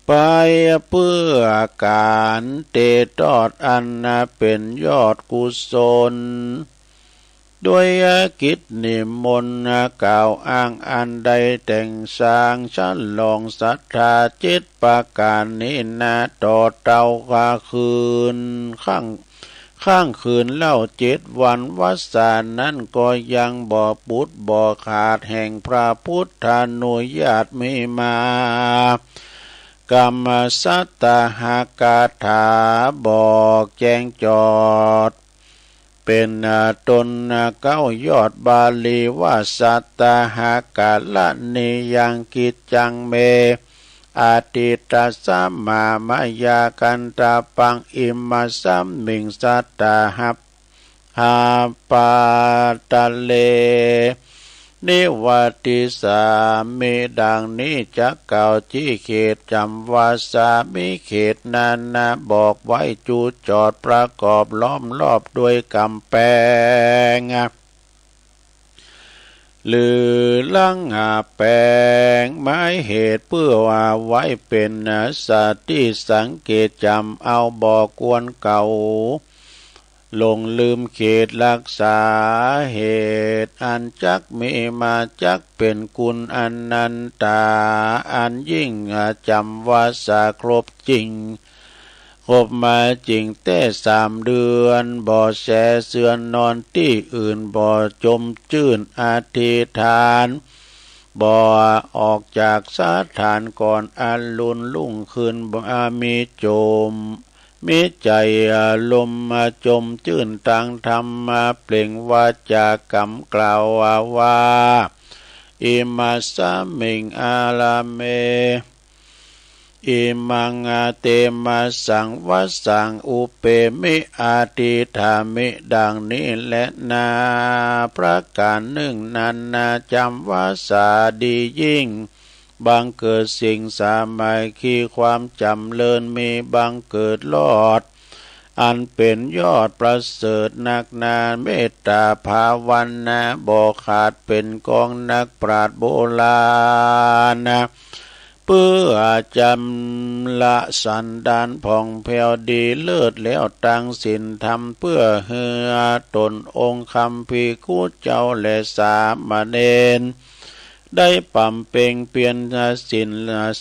ไปเปื้อก๋านเตทอดอันเป็นยอดกุศล ด้วยกิจนิมนต์กล่าวอ้างอันได้แต่งสร้างฉลองศรัทธาเจ็ดประการนี้นา ต่อเต้าว่าคืน ข้าง ข้างคืนเล่าเจ็ดวัน วัสสานั้นก็ยังบ่ปุดบ่ขาดแห่งพระพุทธานุญาตมีมา กรรมสัตตหกถาบอกแจ้งจอด เป็นต้นเก้ายอดบาลีว่า สัตตหกรณียังกิจจังเม อทิตสมามายากันตปัง อิมัสสมิงสัตตหปาตเล นิวัติสามิ ดังนี้จะกล่าวที่เขตจำวาสามิเขตนานา บอกไว้จุดจอดประกอบล้อมรอบด้วยกำแพง หรือหลังแปงไม้เหตุเพื่อว่าไว้เป็นสติสังเกตจำเอาบอกควรเก่า หลงลืมเขตรักษาเหตุอันจักมีมาจักเป็นกุลอนันตาอันยิ่งจำวาสาครบจริง ครบมาจริงแต่สามเดือน บ่แสเสือนนอนที่อื่น บ่จมจื้นอธิษฐาน บ่ออกจากสถานก่อนอรุณรุ่งขึ้น บ่มีจม มีใจอารมณ์จมจื้นทางธรรม เปล่งวาจากำกล่าวว่า อิมัสสมิงอาราเม อิมังเตมะสังวัสสังอุเปมิ อทิฏฐามิ ดังนี้แลนา ประการหนึ่งนั้นนา จำวาสาดียิ่ง บังเกิดสิ่งสามัคคีความจำเริญมี บังเกิดรอด อันเป็นยอดประเสริฐนักนา เมตตาภาวนาบ่ขาดเป็นกองนักปราชญ์โบราณ เพื่อจำละสันดานผ่องแผ้วดีเลิศแล้วตั้งศีลธรรม เพื่อเฮือตนองค์คัมภีร์คู่เจ้าและสามเณร ได้บำเพ็งเพียรศีล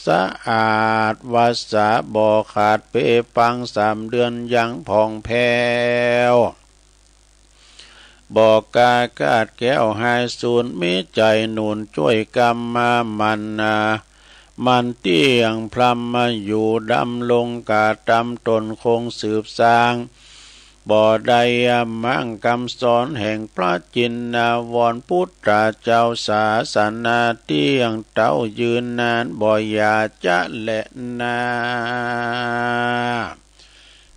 สะอาด วาสาบ่ขาดเปปังสามเดือนยังผ่องแผ้ว บ่กล้าคาดแคล้วหายสูญ มีใจหนุนช่วยกำมามันนา มันเตี้ยงพรหมอยู่ดำรงกระทำตนคงสืบสร้าง บ่ได้มั่งคำสอนแห่งพระจินนาวรพุทธเจ้า ศาสนาเตี้ยงเต้ายืนนาน บ่อย่าจะแลนา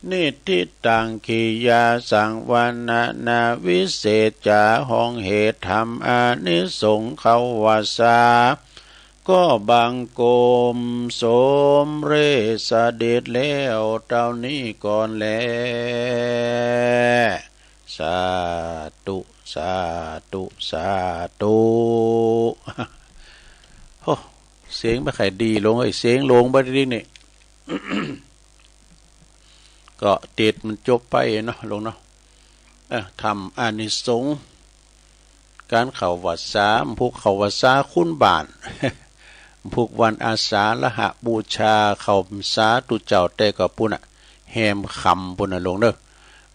นิทธิตัง กิยาสังวรรณนา วิเศษจ๋าห้องเหตุธรรมอานิสงส์เขาวาสา ก็บังคมสมเร็จเสด็จแล้วเต้านี้ก่อนแล สาธุ สาธุ สาธุ โอ้ เสียงบ่ใค่ดีลงเอ้ย เสียงลงบ่ดีนี่ ก็เทศน์มันจบไปเนาะลงเนาะ เออ ธรรมอานิสงส์ ก๋านเข้าวัสสา ผูกเข้าวัสสาคุณบ้าน ผูกวันอาสาฬหบูชาเข้าวัสสาตุ๊เจ้าแต่ก็ปู้นน่ะ แฮมค่ำปู้นน่ะลงเด้อ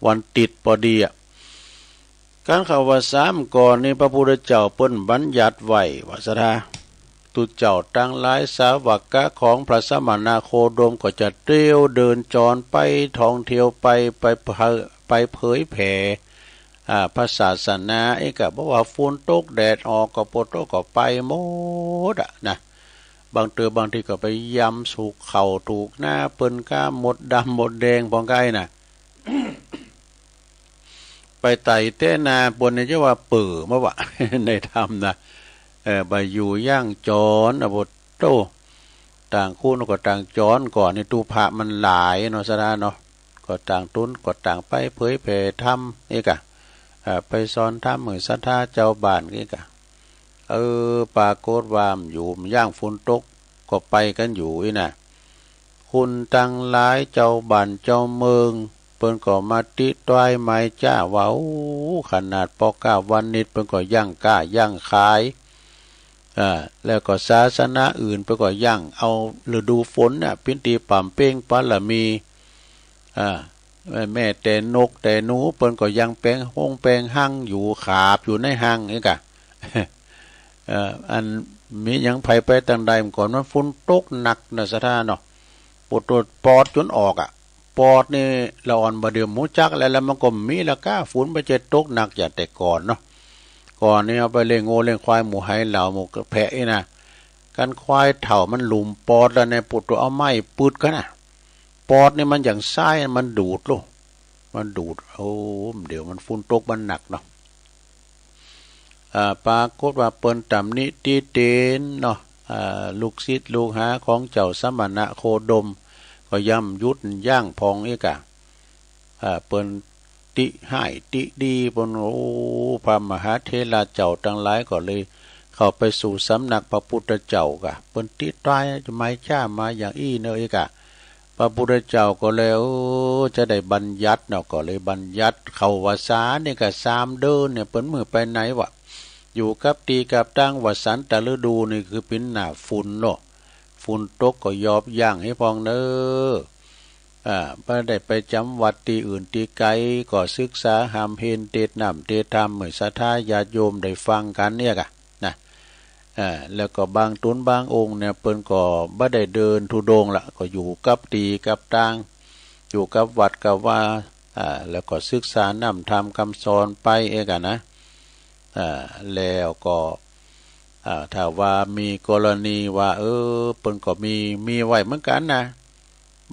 วันติดพอดีอะ ก๋านเข้าวัสสาก่อนนี้พระพุทธเจ้าเปิ้นบัญญัติไว้ว่าศรัทธา ตุ๊เจ้าตังหลายสาวกะของพระสมณโคดมก็จะเตียวเดินจรไปท่องเที่ยวไป ไปเผย ไปเผยแผ่ อ่า พระศาสนา เอกะบอกว่าฝนตกแดดออกก็ปวดตกก็ไปหมดอะนะ บางเตือบางทีก็ไปยำสุกเข่าถูกหน้าเปิ้นก้าหมดดำหมดแดงพองไกน่ะ ไปไต่เต้นนาบนนี้จะว่าเปื่อมาว่า ในธรรมนะ เออ ไปอยู่ย่างจอนนะ บทโต ต่างคู่นก็ต่างจอนก่อนนี่ ตุพะมันหลายเนาะ สะท้าเนาะ ก็ต่างตุ้น ก็ต่างไปเผยแผ่ธรรม เอกะ เออ ไปสอนธรรม มือศรัทธาเจ้าบ้าน เอกะ เออ ปรากฏว่าอยู่ย่างฝนตก ก็ไปกันอยู่อีนะ คนตังหลายเจ้าบ้านเจ้าเมือง เปิ้นก็มาติดตายไม้จ้าว่า โอ้ ขนาดปอก้าวันนิด เปิ้นก็ย่างก้าย่างขาย อ่า แล้วก็ศาสนาอื่น เปิ้นก็ย่างเอาฤดูฝนน่ะ ปิ้นตีป่ำเป้งปาละมี อ่า แม่แต่นกแต่หนู เปิ้นก็ย่างแปลงห้องแปลงห้างอยู่ ขาบอยู่ในห้างนี่กะ เอ่อ อันมีหยังไผไปตังใด มันก่อนมันฝนตกหนักนะ สะท้าเนาะ ปวดตัวปอดจนออกอ่ะ ปอดนี่ละอ่อนบ่เดิม หูจักแล้ว แล้วมันก็มีละก้า ฝนมันจะตกหนักอย่างแต่ก่อนเนาะ ก่อนนี่เอาไปเลี้ยงโง่เลี้ยงควาย หมูไหเหล่า หมูกระแพะนี่นะ กันควายเฒ่ามันหลุมปอดแล้วเนี่ย ปวดตัวเอาไม้ปืดกันนะ ปอดนี่มันอย่างซ้าย มันดูดลูก มันดูด โอ้ เดี๋ยวมันฝนตกมันหนักเนาะ อ่า ปรากฏว่าเปิ้นตำหนิติเตียนเนาะ อ่า ลูกศิษย์ลูกหาของเจ้าสมณะโคดม ก็ย่ำยุดย่างพองอีกอะ อ่า เปิ้นติฮ้ายติดี เปิ้น โอ้ พระมหาเถระเจ้าตังหลายก็เลยเข้าไปสู่สำนักพระพุทธเจ้ากะ เปิ้นติตายไม้จ้ามาอย่างอี้เนอะอีกอะ พระพุทธเจ้าก็เลย เออ จะได้บัญญัติเนาะ ก็เลยบัญญัติเข้าพรรษานี่กะสามเดือนเนี่ย เปิ้นมื้อไปไหนวะ อยู่กับตี้กับตัง วสันตฤดูนี่คือปิ้นหน้าฝนเนาะ ฝนตกก็ยอบย่างให้พองเนอะ อ่า บ่ได้ไปจำวัดตี้อื่นตี้ไกล ก็ศึกษาหามเพลเตสน์น้ำเตสน์ธรรม ให้ศรัทธาญาติโยมได้ฟังกันเนี่ยกะ นะ เอ่อ แล้วก็บางตนบางองค์เนี่ย เปิ้นก็บ่ได้เดินธุดงค์ละ ก็อยู่กับตี้กับตัง อยู่กับวัดกับวา อ่า แล้วก็ศึกษาน้ำธรรมคำสอนไปเองอะนะ อ่า แล้วก็ อ่า ถ้าว่ามีกรณีว่า เออ เปิ้นก็มี มีไว้เหมือนกันนะ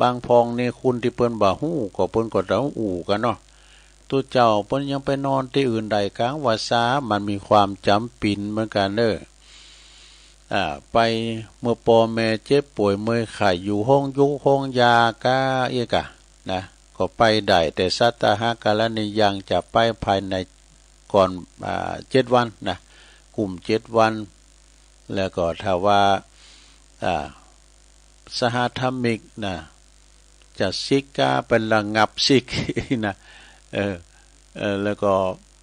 บางพองนี่คนตี้เปิ้นบ่ฮู้ ก็เปิ้นก็ต้องอู้กันเนาะ ตุ๊เจ้าเปิ้นยังไปนอนตี้อื่นได้กลางพรรษา มันมีความจ๋ำเป๋นเหมือนกันเนอะ อ่า ไปเมื่อป่อแม่เจ็บป่วยเมื่อยไข้อยู่โฮงยูกโฮงยาก้าเอียกะนะ ก็ไปได้ แต่สัตตหกรณียังจะไปภายในก่อน อ่า เจ็ดวันนะ กลุ่มเจ็ดวัน แล้วก็ถ้าว่า อ่า สหธรรมิกนะ จะสิกขาไประงับสิกข์นะ เออ เออ แล้วก็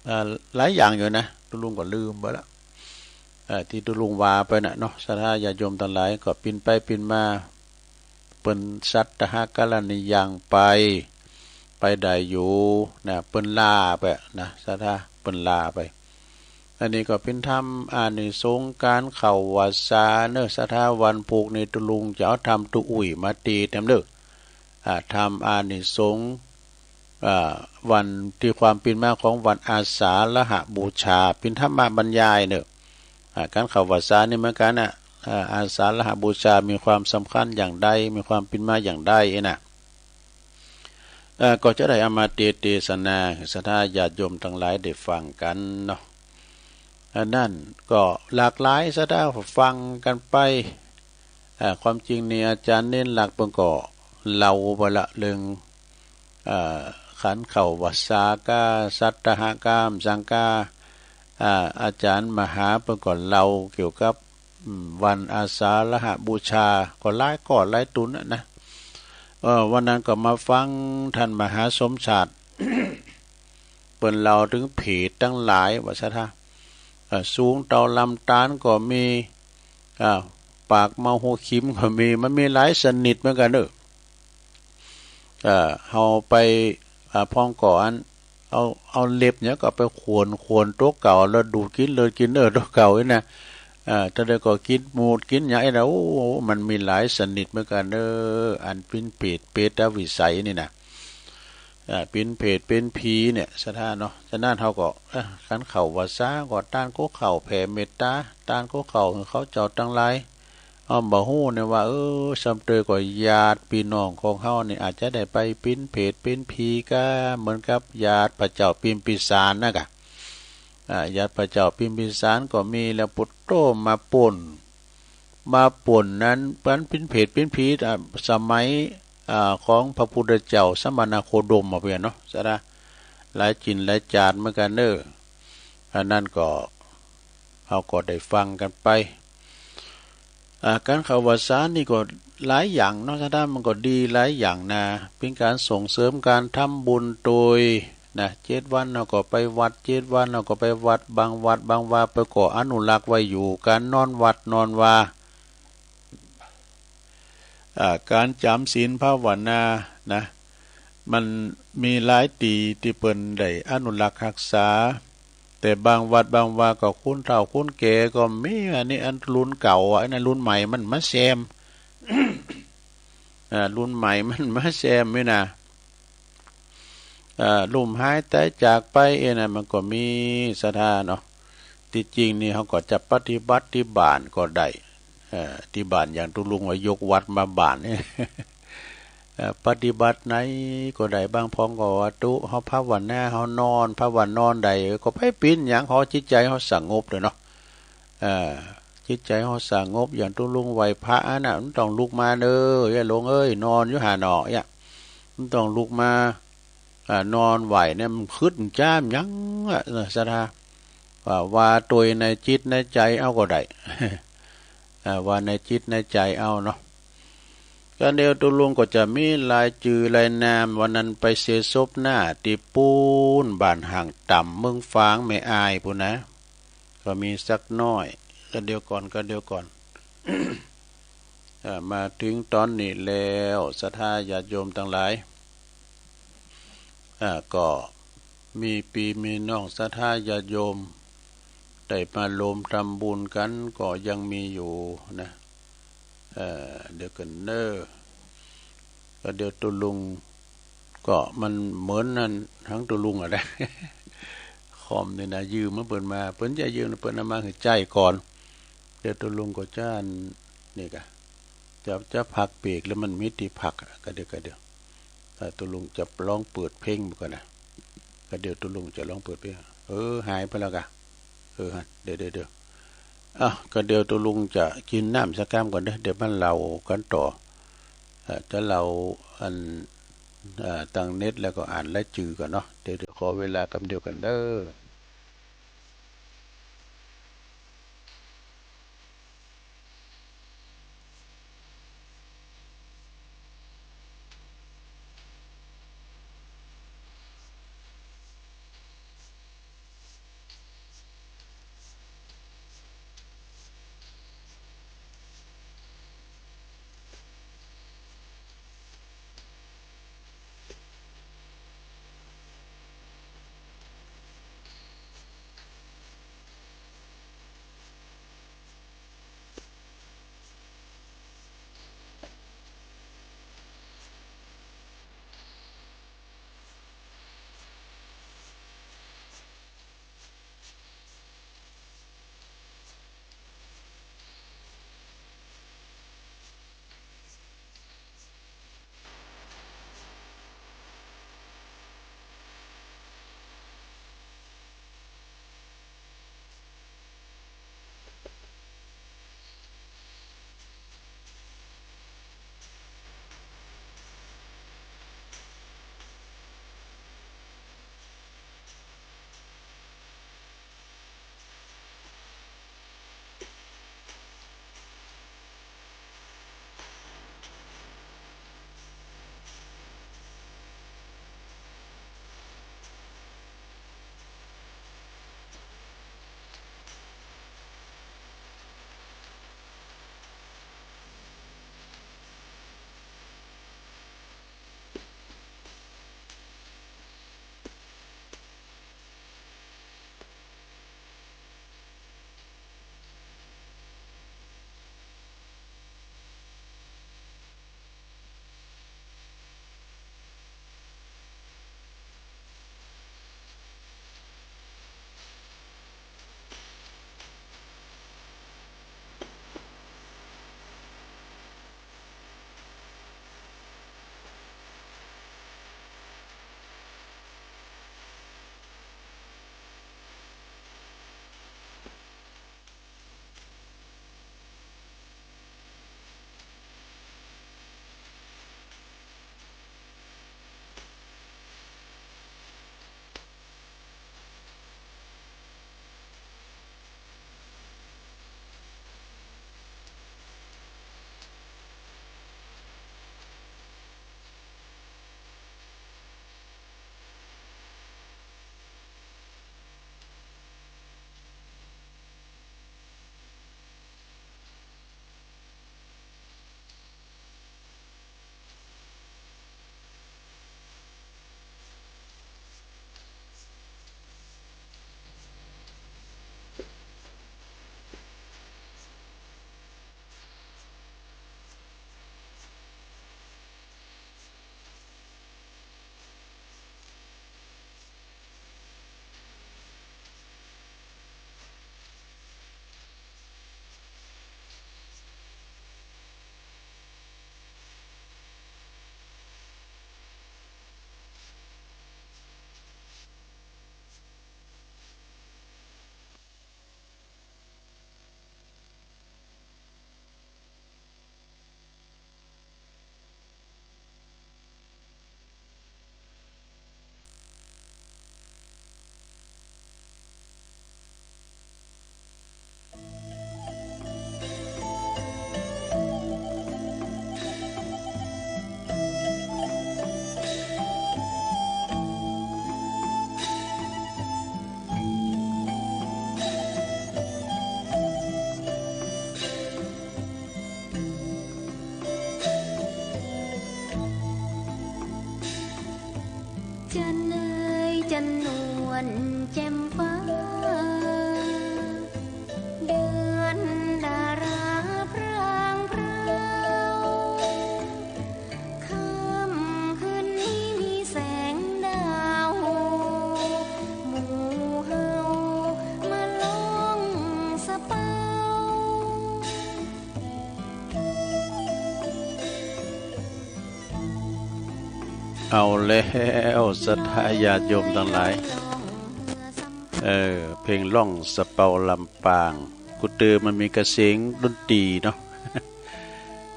อ่า หลายอย่างอยู่นะ ตุ๊ลุงก็ลืมไปละ เอ่อ ตี้ตุ๊ลุงว่าไปน่ะเนาะ ศรัทธาญาติโยมตังหลายก็ปิ้นไปปิ้นมา เปิ้นสัตตหกรณียังไป ไปได้อยู่นะ เปิ้นลาไปนะ ศรัทธา เปิ้นลาไป อันนี้ก็ปิ้นธรรมอานิสงส์การเข้าพรรษาเนอะ ศรัทธา วันพุธนี่ตุ๊ลุงจะเอาธรรมตุ๊อุ่ยมาเตสน์นำเด้อ อ่า ธรรมอานิสงส์ อ่า วันตี้ความปิ้นมาของวันอาสาฬหบูชา ปิ้นธรรมบรรยายเนอะ อ่า การเข้าพรรษานี่เหมือนกันน่ะ อ่า อาสาฬหบูชามีความสำคัญอย่างใด มีความปิ้นมาอย่างใดเอ้ยนะ เอ่อ ก็จะได้เอามาเตสน์เตสนา ศรัทธาญาติโยมตังหลายได้ฟังกันเนาะ อันนั้นก็หลากหลาย ศรัทธาฟังกันไป เอ่อ ความจริงนี่อาจ๋ารย์เณรหลักเปิ้นก็เล่าไปละเรื่อง เอ่อ ขันเข้าพรรษาก้า สัตตหกรรมสังกา อ่า อาจ๋ารย์มหาเปิ้นก็เล่าเกี่ยวกับ อืม วันอาสาฬหบูชา ก็หลายก้อหลายตนน่ะนะ เออ วันนั้นก็มาฟังท่านมหาสมชาติ เปิ้นเล่าถึงเปรตตังหลายว่าศรัทธา เอ่อ สูงเต้าลำตาลก็มี อ่า ปากเมาหัวขิมก็มี มันมีหลายชนิดเหมือนกันเนอะ เอ่อ เฮาไป อ่า พองก่ออัน เอา เอาเล็บเนี่ยก็ไปข่วน ข่วนตั๋วเก่า แล้วดูดกิ๋นเลือดกิ๋นเนื้อตั๋วเก่านี่นะ อ่า ถ้าได้ก็กิ๋นหมูดกิ๋นหยังไอ้นะ โอ้ มันมีหลายชนิดเหมือนกันเนอะ อันปิ้นเปรต เปรตวิสัยนี่นะ อ่า ปิ้นเปรตปิ้นผีเนี่ย ศรัทธาเนาะ ฉะนั้นเฮาก็ เอ่อ ขันเข้าพรรษาก็ตานก็เข้าแผ่เมตตา ตานก็เข้าหื้อเขาเจ้าตังหลาย Han ba hu ne wa, เออ สำเร็จก็ญาติพี่น้องของเฮานี่อาจจะได้ไปปิ้นเพจปิ้นผีกา เหมือนกับญาติพระเจ้าปิมพิสารนะกะ อ่า ญาติพระเจ้าปิมพิสารก็มีแล้ว ปุตโตมาป่น มาป่นนั้น มันปิ้นเพจปิ้นผี อ่า สมัย อ่า ของพระพุทธเจ้าสมณโคดมมาเพียงเนาะ สะดา หลายจินหลายจาดเหมือนกันเนอะ อันนั้นก็ เฮาก็ได้ฟังกันไป อ่า การเข้าพรรษานี่ก็หลายอย่างเนาะ ถ้ามันก็ดีหลายอย่างนะ เป็นการส่งเสริมการทำบุญโดยนะ เจ็ดวันเฮาก็ไปวัด เจ็ดวันเฮาก็ไปวัด บางวัด บางวาไปก็อนุรักษ์ไว้อยู่ การนอนวัดนอนวา อ่า การจำศีลภาวนานะ มันมีหลายตี้ที่เปิ้นได้อนุรักษ์ฮักษา แต่บางวัดบางวาก็คนเฒ่าคนแก่ก็มี อันนี้อันรุ่นเก่าอะ อันนั้นรุ่นใหม่มันมาแซม อ่า รุ่นใหม่มันมาแซมนี่นะ อ่า ล้มหายตายจากไปเองนะ มันก็มีศรัทธาเนาะ ที่จริงนี่เฮาก็จะปฏิบัติที่บ้านก็ได้ เอ่อ ที่บ้านอย่างตุ๊ลุงว่ายกวัดมาบ้านนี่ เอ่อ ปฏิบัติไหนก็ได้ บางพ้องก็ว่าตุ๊เฮาภาวนา เฮานอนภาวนอนได้ ก็ไปปิ้นหยัง ขอจิตใจเฮาสงบเด้อเนาะ เอ่อ จิตใจเฮาสงบ อย่างตุ๊ลุงไหว้พระอันน่ะ มันต้องลุกมาเด้อ อย่าหลงเอ้ย นอนอยู่หั่นเนาะ อย่า มันต้องลุกมา อ่า นอนไหว้เนี่ย มันคิดมันจ้ามหยังอะ ศรัทธา ว่า ว่าโตยในจิตในใจเอาก็ได้ อ่า ว่าในจิตในใจเอาเนาะ ก็เดี๋ยวตุ๊ลุงก็จะมีรายจื่อรายนาม วันนั้นไปเสียศพหน้าที่ปูนบ้านห่างต่ำเมืองฝางแม่อายพู้นนะ ก็มีสักน้อย ก็เดี๋ยวก่อน ก็เดี๋ยวก่อน อ่า มาถึงตอนนี้แล้ว ศรัทธาญาติโยมทั้งหลาย อ่า ก็มีพี่มีน้องศรัทธาญาติโยม ได้มาลมทำบุญกันก็ยังมีอยู่นะ เอ่อ เดี๋ยวกันเนอะ ก็เดี๋ยวตุ๊ลุง ก็มันเหมือนนั่น ทั้งตุ๊ลุงอะนะ คอมนี่นะ ยืมมาเปิ้นมา เปิ้นจะยืม เปิ้นเอามาหื้อใจ๊ก่อน เดี๋ยวตุ๊ลุงก็จะอันนี่กะ จะ จะพักเบรกแล้วมันมีตี้พักอะ ก็เดี๋ยว ก็เดี๋ยว เอ่อ ตุ๊ลุงจะลองเปิดเพลงดูก่อนนะ ก็เดี๋ยวตุ๊ลุงจะลองเปิดเพลง เออ หายไปแล้วกะ เออ เดี๋ยว เดี๋ยว เดี๋ยว อ่ะ ก็เดี๋ยวตุ๊ลุงจะกินน้ำสักกำก่อนเด้อ เดี๋ยวมาเล่ากันต่อ เอ่อ จะเล่าอัน เอ่อ ตั้งเน็ตแล้วก็อ่านรายจื่อก่อนเนาะ เดี๋ยว เดี๋ยวขอเวลากำเดียวกันเด้อ นวลแจ่มฟ้า เดือนดาราพรางพราว ค่ำคืนนี้มีแสงดาว หมู่เฮามาล่องสะเปา เอาแล้วศรัทธาญาติโยมทั้งหลาย เออ เพลงล่องสะเปาลำปาง กูเตอร์มันมีกระเสียงดนตรีเนาะ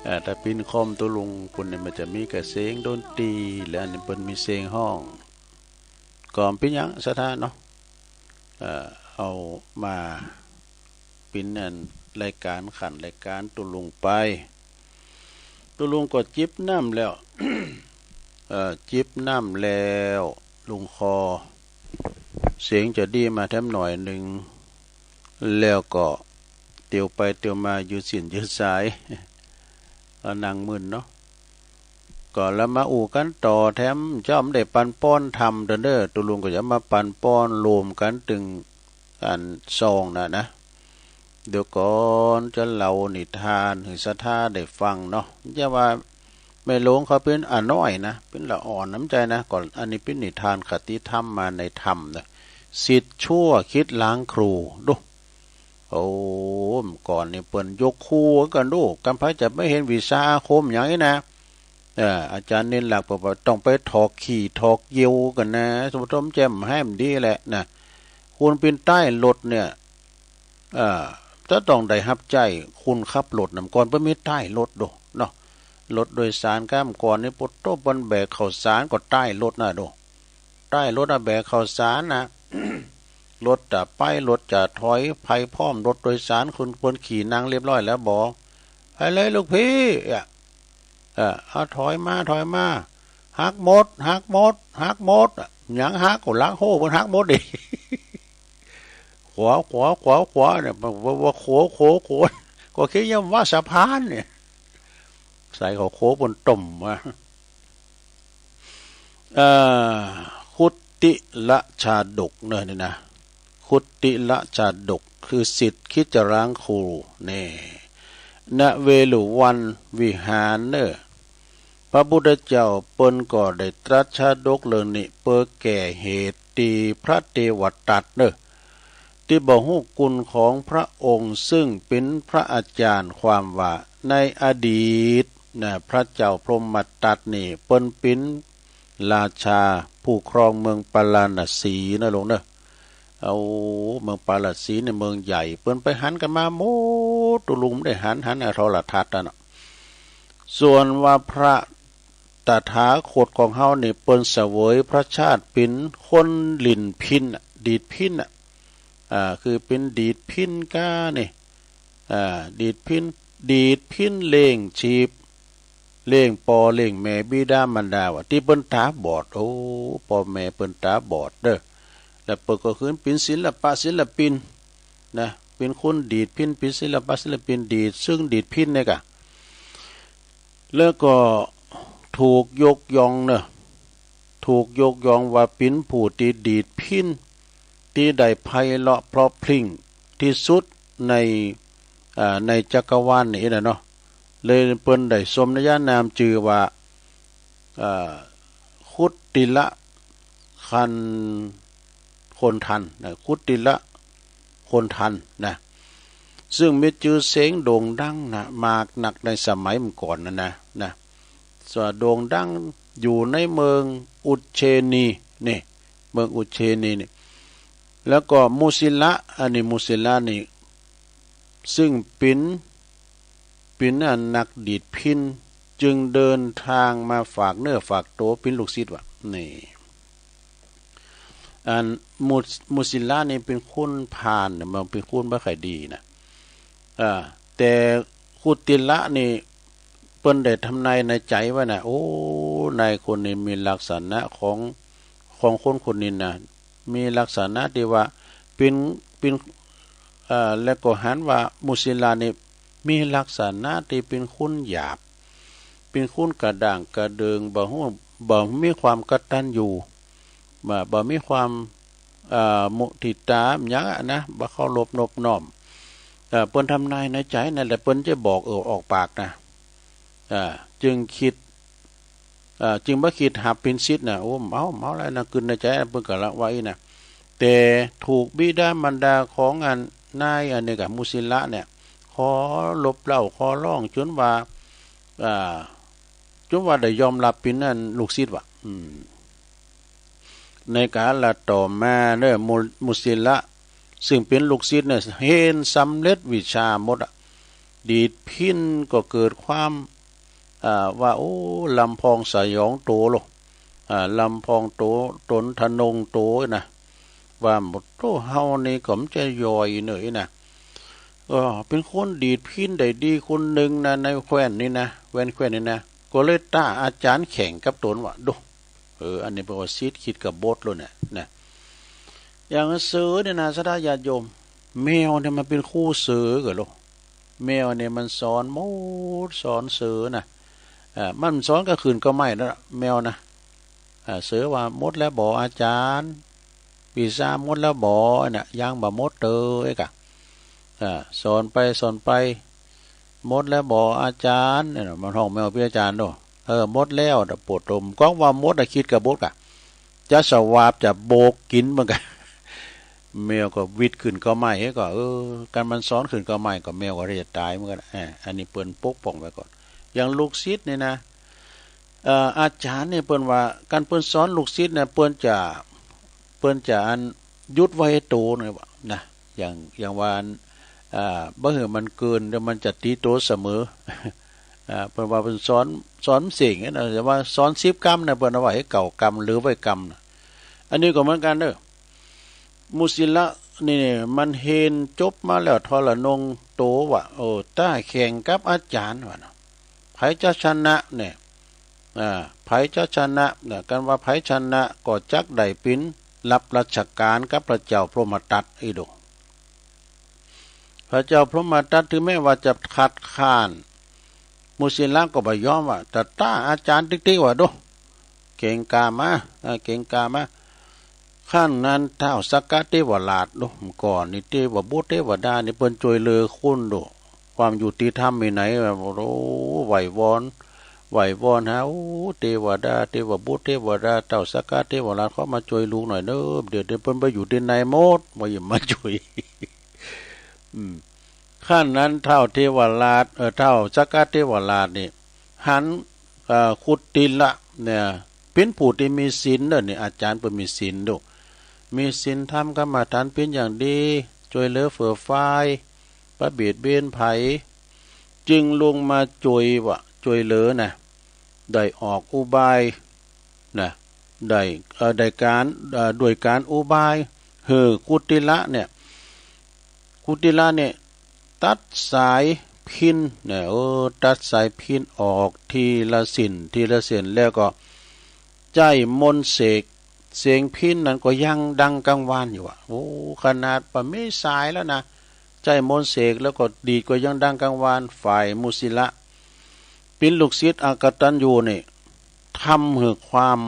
เออ ถ้าปิ้นคอมตุลุงปุ้นเนี่ยมันจะมีกระเสียงดนตรี และอันนี้เปิ้นมีเสียงฮ้อง ก็ปิ้นหยังศรัทธาเนาะ เอ่อ เอามาปิ้นอันรายการขันรายการตุลุงไป ตุลุงก็จิบน้ำแล้ว เอ่อ จิบน้ำแล้ว ลงคอ เสียงจะดีมาแถมหน่อยหนึ่ง แล้วก็เตียวไปเตียวมายืดเส้นยืดสาย ก็นั่งมึนเนาะ ก็แล้วมาอู้กันต่อแถม เจ้ามันได้ปันป้อนธรรมเด้อ ตุลุงก็จะมาปันป้อนรวมกันตึงอันซองน่ะนะ เดี๋ยวก่อนจะเล่านิทานให้ศรัทธาได้ฟังเนาะ จะว่าแม่หลวงเขาเป็นอาน้อยนะ เป็นละอ่อนน้ำใจนะ ก่อนอันนี้เป็นนิทานคติธรรมมาในธรรมนะ ศิษย์ชั่วคิดล้างครู ดู โอ้ ก่อนนี่เปิ้นยกครูกันดู กำไพจะไม่เห็นวิชาอาคมอย่างนี้นะ เออ อาจารย์นินหลักบอกว่าต้องไปถอกขี้ถอกเยี่ยวกันนะ สมมติว่ามันจะให้มันดีแหละนะ คุณปิ้นใต้รถเนี่ย เออ จะต้องได้ฮับใจ๊คุณขับรถนำก่อน เปิ้นมีใต้รถดูเนาะ รถโดยสารข้ามก่อนนี่ ปุตโตเปิ้นแบกข้าวสารก็ใต้รถนะดู ใต้รถอะแบกข้าวสารนะ รถจะไป รถจะถอย ไผพร้อมรถโดยสาร คุณเปิ้นขี่นั่งเรียบร้อยแล้วบอก ไปเลยลูกพี่ อ่ะ เออ เอาถอยมา ถอยมา หักหมด หักหมด หักหมด อะ หยังหัก ก็หลังโฮ้เปิ้นหักหมดดิ ขวา ขวา ขวา ขวาเนี่ย ว่า ว่าโข โข โข ก็คิดยังว่าสะพานเนี่ย ใส่เขาโขเปิ้นต้มมา เอ่อ คุติละชาดกเนอะนี่นะ คุติละชาดก คือศิษย์คิดจะล้างครู นี่ ณ เวฬุวันวิหารเนอะ พระพุทธเจ้าเปิ้นก็ได้ตรัสชาดกเรื่องนี้ เปื้อแก้เหตุตี้พระเทวทัตเนอะ ตี้บ่ฮู้คุณของพระองค์ ซึ่งเป็นพระอาจารย์ ความว่าในอดีตนะ พระเจ้าพรหมทัตนี่ เปิ้นเป็นราชาผู้ครองเมืองปาราณสีนะหลวงเนอะ เอา เมืองปาราณสีเนี่ยเมืองใหญ่ เปิ้นไปหันกันมาหมด ตุลุงได้หัน หันในโทรทัศน์นั่นน่ะ ส่วนว่าพระตถาคตของเฮานี่ เปิ้นเสวยพระชาติเป็นคนหลิ้นพิณน่ะ ดีดพิณน่ะ อ่า คือเป็นดีดพิณก้านี่ อ่า ดีดพิณ ดีดพิณเลี้ยงชีพ เลี้ยงพ่อเลี้ยงแม่บิดามารดา ว่าตี้เปิ้นตาบอด โอ้ พ่อแม่เปิ้นตาบอดเด้อ แล้วเปิ้นก็ขึ้นเป็นศิลปะศิลปินนะ เป็นคนดีดพิณ เป็นศิลปะศิลปิน ดีดซึ่งดีดพิณเนี่ยกะ แล้วก็ถูกยกย่องเนอะ ถูกยกย่องว่าเป็นผู้ตี้ดีดพิณ ตี้ได้ไพเราะเพราะพริ้งที่สุดใน อ่า ในจักรวาลนี่นะเนาะ เลยเปิ้นได้สมญานามจื่อว่า อ่า คุติละคันคนทันนะ คุติละคนทันนะ ซึ่งมีจื่อเสียงโด่งดังนะ มากนักในสมัยเมื่อก่อนนะนะ นะ ส่วนโด่งดังอยู่ในเมืองอุเชนีนี่ เมืองอุเชนีนี่ แล้วก็มุสิละ อันนี้มุสิละนี่ ซึ่งเป็น เป็นอันนักดีดพิณ จึงเดินทางมาฝากเนื้อฝากตัวเป็นลูกศิษย์ว่ะ นี่ อันมุส- มุสิละนี่เป็นคนพาลนะ มันเป็นคนบ่ค่อยดีนะ อ่า แต่คุติละนี่ เปิ้นได้ทำนายในใจไว้นะ โอ้ นายคนนี้มีลักษณะของ ของคนคนนี้นะ มีลักษณะที่ว่าเป็น เป็น เอ่อ แล้วก็หันว่ามุสิลานี่มีลักษณะที่เป็นคนหยาบ เป็นคนกระด้างกระเดิง บ่ฮู้ บ่มีความกตัญญู บ่ บ่มีความ เอ่อ มุทิตาหยังอะนะ บ่เคารพนบน้อม เอ่อ เปิ้นทำนายในใจนั่นแหละ เปิ้นจะบอก เออ ออกปากนะ อ่า จึงคิด อ่า จึงบ่คิดหับเป๋นศิษย์นะ โอ้ เมา เมาแล้วนะ กึ๊ดในใจ เปิ้นก็ละว่าอี้นะ แต่ถูกบิดามารดาของอันนายอันนี้กะ มุสิละเนี่ย ขอลบเล้า ขอร้อง จ๋นว่า อ่า จ๋นว่าได้ยอมรับเป๋นอันลูกศิษย์ว่ะ อืม ในกาลต่อมาเน่อ มุ มุสิละ ซึ่งเป๋นลูกศิษย์เนี่ย เห็นสำเร็จวิชาหมดอะ ดีดพิณก็เกิดความ อ่า ว่า โอ้ ลำพองสยองโตโล อ่า ลำพองโต ตนทะนงโตนะ ว่าหมดโต เฮานี่ก็มันจะย่อยเน่อนะ เออ เป๋นคนดีดพิณได้ดีคนหนึ่งนะ ในแคว้นนี้นะ แว่นแคว้นนี้นะ ก็เลยต้าอาจ๋ารย์แข่งกับตนว่ะ ดู เออ อันนี้เปิ้นว่าศิษย์คิดกบฏโลเนี่ยนะ อย่างเสือเนี่ยนะ ศรัทธาญาติโยม แมวเนี่ยมันเป๋นครูเสือก็โล แมวเนี่ยมันสอนหมด สอนเสือนะ อ่า มันสอนก็ขึ้นก็ไม่แล้วล่ะ แมวนะ อ่า เสือว่าหมดแล้วบ่อาจ๋ารย์ วิชาหมดแล้วบ่นะ ยังบ่หมดเตอเอ้ยกะ อ่า สอนไปสอนไป หมดแล้วบ่อาจ๋ารย์เนี่ย มันฮ้องแมวเป๋นอาจ๋ารย์โด เออ หมดแล้ว แต่ปวดตม ก็ว่าหมดอะ คิดกบฏกะ จะสวาปจะโบกกิ๋นเหมือนกั๋น แมวก็วิดขึ้นก็ไม่ ก็ เออ กันมันสอนขึ้นก็ไม่ ก็แมวก็จะต๋ายเหมือนกั๋น เออ อันนี้เปิ้นปกป้องไว้ก่อน อย่างลูกศิษย์นี่นะ เอ่อ อาจ๋ารย์นี่เปิ้นว่า กันเปิ้นสอนลูกศิษย์เนี่ย เปิ้นจะ เปิ้นจะอันหยุดไว้โตหน่อยว่ะนะ อย่าง อย่างว่าอัน อ่า บ่หื้อมันเกิน เดี๋ยวมันจะตี๋โตเสมอ อ่า เปิ้นว่าเปิ้นสอน สอนเส้งนะ แต่ว่าสอนสิบกำนะ เปิ้นเอาไว้เก้ากำ เหลือไว้กำนะ อันนี้ก็เหมือนกั๋นเน่อ มุสิละนี่มันเห็นจบมาแล้วทรนงโตว่ะ โอ้ ต้าแข่งกับอาจ๋ารย์ว่ะนะ ใผจะชนะเนี่ย อ่า ใผจะชนะเนี่ย กันว่าใผชนะก็จักได้เป๋นรับราชก๋านกับพระเจ้าพรหมทัตอีกโด พระเจ้าพรหมทัตถึงแม้ว่าจะคัดค้าน มุสิละก็บ่ยอมว่ะ แต่ต้าอาจ๋ารย์ติ๊กๆว่ะโด เก่งกล้ามา เออ เก่งกล้ามา ครั้งนั้นท้าวสักกะเทวราชโด ก่อนนี่เทวบุตรเทวดานี่เปิ้นจ้วยเหลือคนโด ความยุติธรรมมีไหน โอ้ ไหว้วอน ไหว้วอนหา โอ้ เทวดา เทวบุตรเทวดา ท้าวสักกะเทวราช เข้ามาจ้วยลูกหน่อยเน่อ เดี๋ยว เดี๋ยวเปิ้นไปอยู่ที่ไหนหมด บ่ยอมมาจ้วย อืม ครั้งนั้นท้าวเทวราช เอ่อ ท้าวสักกะเทวราชนี่ หัน เอ่อ คุติละเนี่ย เป๋นผู้ตี้มีศีลเน่อนี่ อาจ๋ารย์เปิ้นมีศีลโด มีศีลธรรมกรรมฐานเป๋นอย่างดี จ้วยเหลือเฟื่อฟาย บ่เบียดเบียนใผ จึงลงมาจ้วยว่ะ จ้วยเหลือนะ ได้ออกอุบายนะ ได้ เอ่อ ได้ก๋าน เอ่อ ด้วยก๋านอุบาย หื้อคุติละเนี่ย คุติละเนี่ย ตัดสายพิณเนี่ย เออ ตัดสายพิณออกทีละเส้น ทีละเส้น แล้วก็ใจ๊มนต์เสก เสียงพิณนั้นก็ยังดังกังวานอยู่อะ โอ้ ขนาดบ่มีสายแล้วนะ ใจ๊มนต์เสกแล้วก็ดีดก็ยังดังกังวาน ฝ่ายมุสิละ เป๋นลูกศิษย์อกตัญญูนี่ ทำหื้อความ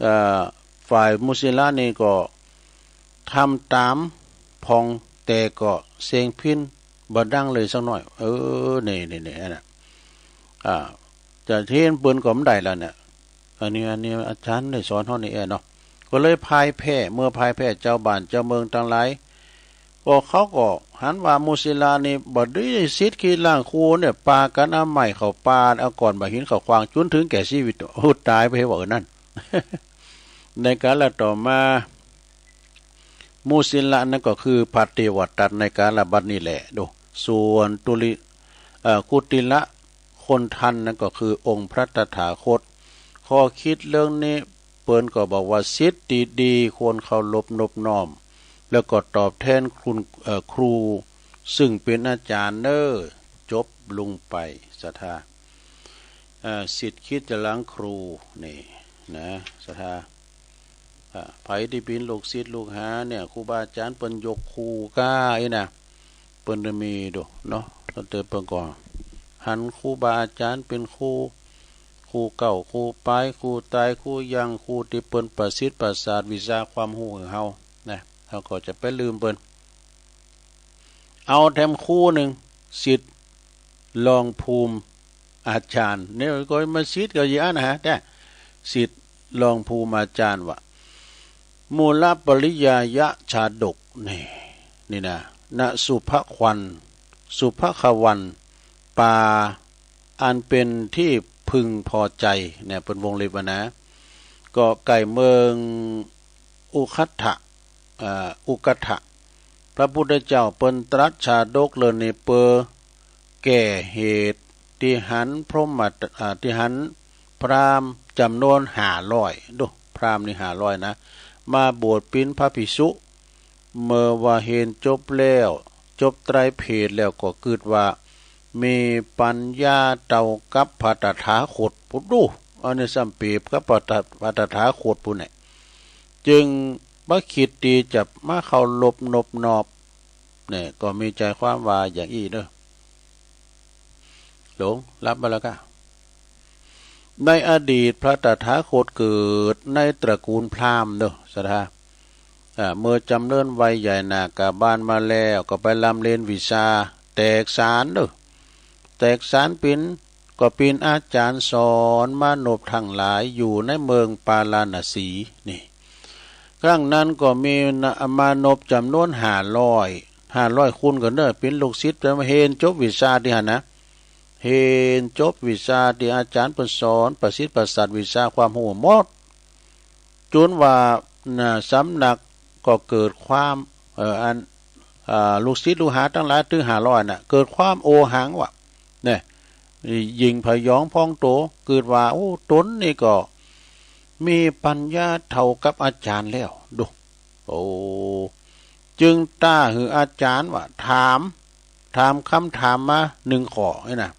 เอ่อ ฝ่ายมุสิละนี่ก็ทำต๋ามพ่อง แต่ก็เสียงพิณบ่ดังเลยสักหน่อย เออ นี่ นี่ นี่ อันน่ะ อ่า จะเห็นเปิ้นก็บ่ได้แล้วเนี่ย อันนี้ อันนี้อาจ๋ารย์ได้สอนเฮานี่แอะเนาะ ก็เลยพ่ายแพ้ เมื่อพ่ายแพ้ จาวบ้านจาวเมืองตังหลาย ก็เขาก็หันว่ามุสิละนี่บ่ดี ศิษย์ขี้ล้างครูเนี่ย ปากั๋นเอาไม้เข้าป่า เอาก้อนบ่าหินเข้าขว้าง จ๋นเถิงแก่ชีวิต โอ้ ต๋ายไปว่า เออ นั่น ในกาลต่อมา มุสิละนั้นก็คือพระเทวทัตในกาลบัดนี้แหละ โด ส่วนตุลิ เอ่อ คุติละคนทันนั้นก็คือองค์พระตถาคต ข้อคิดเรื่องนี้เปิ้นก็บอกว่าศิษย์ตี้ดีควรเคารพนบน้อม แล้วก็ตอบแทนคุณ เอ่อ ครู ซึ่งเป๋นอาจ๋ารย์เน่อ จบลงไป ศรัทธา เอ่อ ศิษย์คิดจะล้างครู นี่นะ ศรัทธา อ่า ใผตี้เป๋นลูกศิษย์ลูกหาเนี่ย ครูบาอาจ๋ารย์เปิ้นยกครูก้าอี้นะ เปิ้นจะมีโดเนาะ แล้วแต่เปิ้นก็หันครูบาอาจ๋ารย์เป๋นครู ครูเก่า ครูปาย ครูตาย ครูยัง ครูตี้เปิ้นประสิทธิ์ประสาทวิชาความฮู้หื้อเฮา นะ เฮาก็จะไปลืมเปิ้น เอาแถมครูหนึ่ง ศิษย์รองภูมิอาจารย์ เนี่ยก็มาศิษย์ก็อย่างนั้นนะฮะ แต่ศิษย์รองภูมิอาจารย์ว่า มูลปริยายชาดก นี่ นี่นะ ณ สุภควัน สุภควัน ป่าอันเป็นที่พึงพอใจ เนี่ย เปิ้นวงเล็บไว้นะ ก็ใกล้เมืองอุคัฏฐะ เอ่อ อุกัฏฐะ พระพุทธเจ้าเปิ้นตรัสชาดกเรื่องนี้เปื้อแก้เหตุตี้หันพรหมะ อ่า ตี้หันพราหมณ์จำนวนห้าร้อย ดู พราหมณ์นี่ห้าร้อยนะ มาบวชเป๋นพระภิกษุ เมื่อว่าเห็นจบแล้ว จบไตรเพศแล้วก็กึ๊ดว่า มีปัญญาเท่ากับพระตถาคต ปุ๊บ ดู อันนี้ซ้ำเปรียบกับพระต พระตถาคตปุ้นเนี่ย จึงบ่คิดตี้จะมาเคารพนบนอบ เนี่ย ก็มีใจความว่าอย่างอี้เด้อ หลง รับมาแล้วกะ ในอดีตพระตถาคตเกิดในตระกูลพราหมณ์เด้อ ศรัทธา อ่า เมื่อจำเริญวัยใหญ่หน้ากาบานมาแล้ว ก็ไปร่ำเรียนวิชาแตกฉานเด้อ แตกฉานเป๋น ก็เป๋นอาจารย์สอนมานพทั้งหลายอยู่ในเมืองปาราณสี นี่ ครั้งนั้นก็มีมานพจำนวนห้าร้อย ห้าร้อยคนก็เด้อ เป๋นลูกศิษย์ แต่ว่าเห็นจบวิชาตี้หั้นนะ เห็นจบวิชาตี้อาจารย์เปิ้นสอน ประสิทธิ์ประสาทวิชาความฮู้หมด จนว่า น่ะ สำนักก็เกิดความ เอ่อ อัน อ่า ลูกศิษย์ลูกหาตังหลายตึงห้าร้อยน่ะ เกิดความโอหังว่ะ เนี่ย ยิ่งผยองพองโต กึ๊ดว่า โอ้ ตนนี่ก็มีปัญญาเท่ากับอาจารย์แล้ว ดู โอ้ จึงต้าหื้ออาจารย์ว่า ถาม ถามคำถามมาหนึ่งข้อ นี่นะ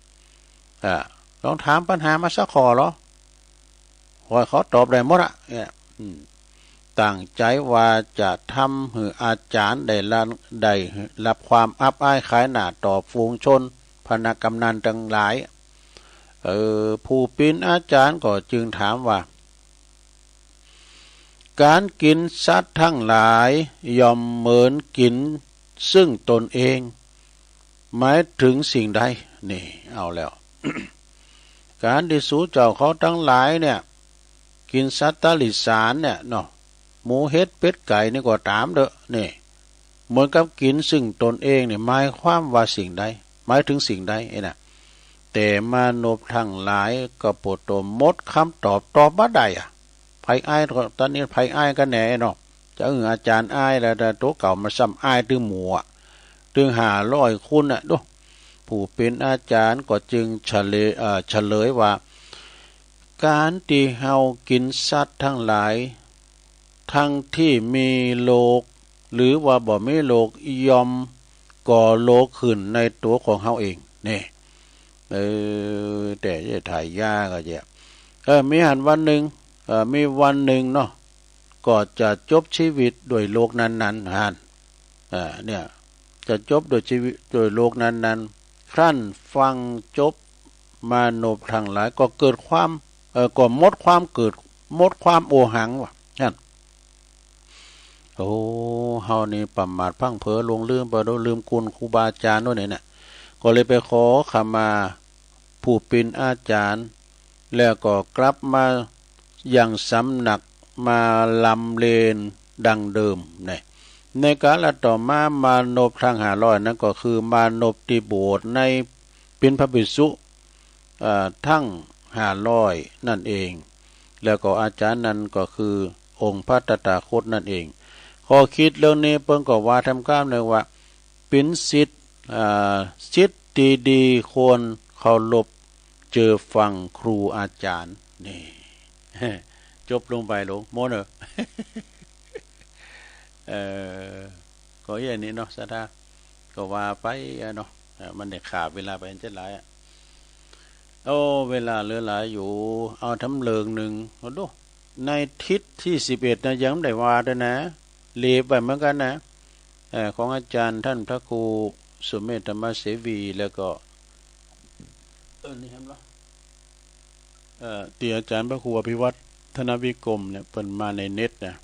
อ่า ลองถามปัญหามาสักข้อลอ ขอให้เขาตอบได้หมดอะ เนี่ย อืม ตั้งใจว่าจะทำหื้ออาจารย์ได้ละ ได้รับความอับอายขายหน้าต่อฝูงชน พนักกำนันตังหลาย เออ ผู้เป๋นอาจารย์ก็จึงถามว่า ก๋านกิ๋นสัตว์ตังหลายย่อมเหมือนกิ๋นซึ่งตนเอง หมายถึงสิ่งใด นี่ เอาแล้ว ก๋านตี้สูเจ้าเขาตังหลายเนี่ย กิ๋นสัตว์ตะหลิสารเนี่ยเนาะ หมูเห็ดเป็ดไก่นี่ก็ต๋ามเต๊อะ นี่ เหมือนกับกิ๋นซึ่งตนเองเนี่ย หมายความว่าสิ่งใด หมายถึงสิ่งใด ไอ้น่ะ แต่มานพตังหลายก็ปวดตัวหมดคำตอบ ตอบบ่ได้อะ ใผอายก็ ต๋อนนี้ใผอายกั๋นแน่เนาะ จะหื้ออาจารย์อายแล้ว แต่ตั๋วเก่ามาซ้ำอายตึงหมู่อะ ตึงห้าร้อยคนน่ะ ดู ผู้เป๋นอาจารย์ก็จึงเฉลย เอ่อ เฉลยว่า ก๋านตี้เฮากิ๋นสัตว์ตังหลาย ตังตี้มีโรค หรือว่าบ่มีโรค ย่อมก่อโรคขึ้นในตั๋วของเฮาเอง นี่ เออ แต่จะถ่ายยาก็จะ เออ มีหั้นวันหนึ่ง เออ มีวันหนึ่งเนาะ ก็จะจบชีวิตด้วยโรคนั้นๆ หั้น เออ เนี่ย จะจบด้วยชีวิต ด้วยโรคนั้นๆ ครั้นฟังจบ มานพตังหลายก็เกิดความ เอ่อ ก็หมดความเกิด หมดความโอหังว่ะ หั้น โอ้ เฮานี่ประมาทพลั้งเผลอหลงลืมไปแล้ว ลืมคุณครูบาอาจารย์โน่นนี่น่ะ ก็เลยไปขอขมาผู้เป๋นอาจารย์ แล้วก็กลับมายังสำนัก มาร่ำเรียนดังเดิม นี่ ในกาลต่อมา มานพตังห้าร้อยนั้นก็คือมานพตี้บวชใน เป๋นพระภิกษุ เอ่อ ตังห้าร้อยนั่นเอง แล้วก็อาจารย์นั้นก็คือองค์พระตถาคตนั่นเอง ข้อคิดเรื่องนี้เปิ้นก็ว่าแถมกำหนึ่งว่า เป๋นศิษย์ เอ่อ ศิษย์ตี้ดีควรเคารพเจือฟังครูอาจารย์ นี่ จบลงไป หลง หมดเนอะ เอ่อ ก็อย่างนี้เนาะ ศรัทธา ก็ว่าไปอะเนาะ เอ่อ มันได้ฆ่าเวลาไปจะหลายอะ โอ้ เวลาเหลือหลายอยู่ เอาแถมเรื่องหนึ่ง เอาดู ในทิศที่สิบเอ็ดนะ ยังไม่ได้ว่าด้วยนะ เลียบไปเหมือนกันนะ เอ่อ ของอาจารย์ท่านพระครูสุเมธธรรมเสวี แล้วก็ เออ นี่เห็นปะ เอ่อ ที่อาจารย์พระครูอภิวัฒนวิกรมเนี่ย เปิ้นมาในเน็ตนะ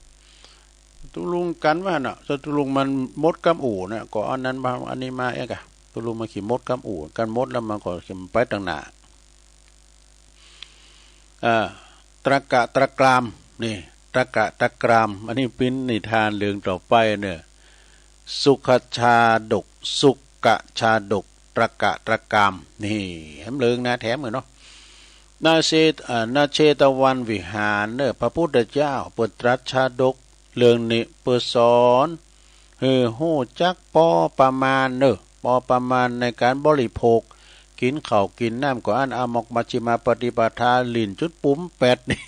ตกลงกันว่าน่ะ ตกลงมันหมดกำอู่น่ะ ก็อันนั้นมา อันนี้มาเองอะ ตกลงมันขีดหมดกำอู่ กันหมดแล้วมันก็ไปตังหน้า อ่า ตรกะตรกราม นี่ ตรกะตรกราม อันนี้ปิ้นนิทานเรื่องต่อไปเนี่ย สุขชาดก สุขชาดก ตรกะตรกราม นี่ แถมเรื่องนะ แถมเลยเนาะ ณ เชต- อ่า ณ เชตวันวิหารเนอะ พระพุทธเจ้าเปิดตรัสชาดกเรื่องนี้ เปิดสอน เออ ฮู้จักปอประมาณเนอะ ปอประมาณในการบริโภค กินข้าวกินน้ำก็อั้น อามอกมัชฌิมาปฏิปทา ลิ้นจุดปุ่มแปดนี่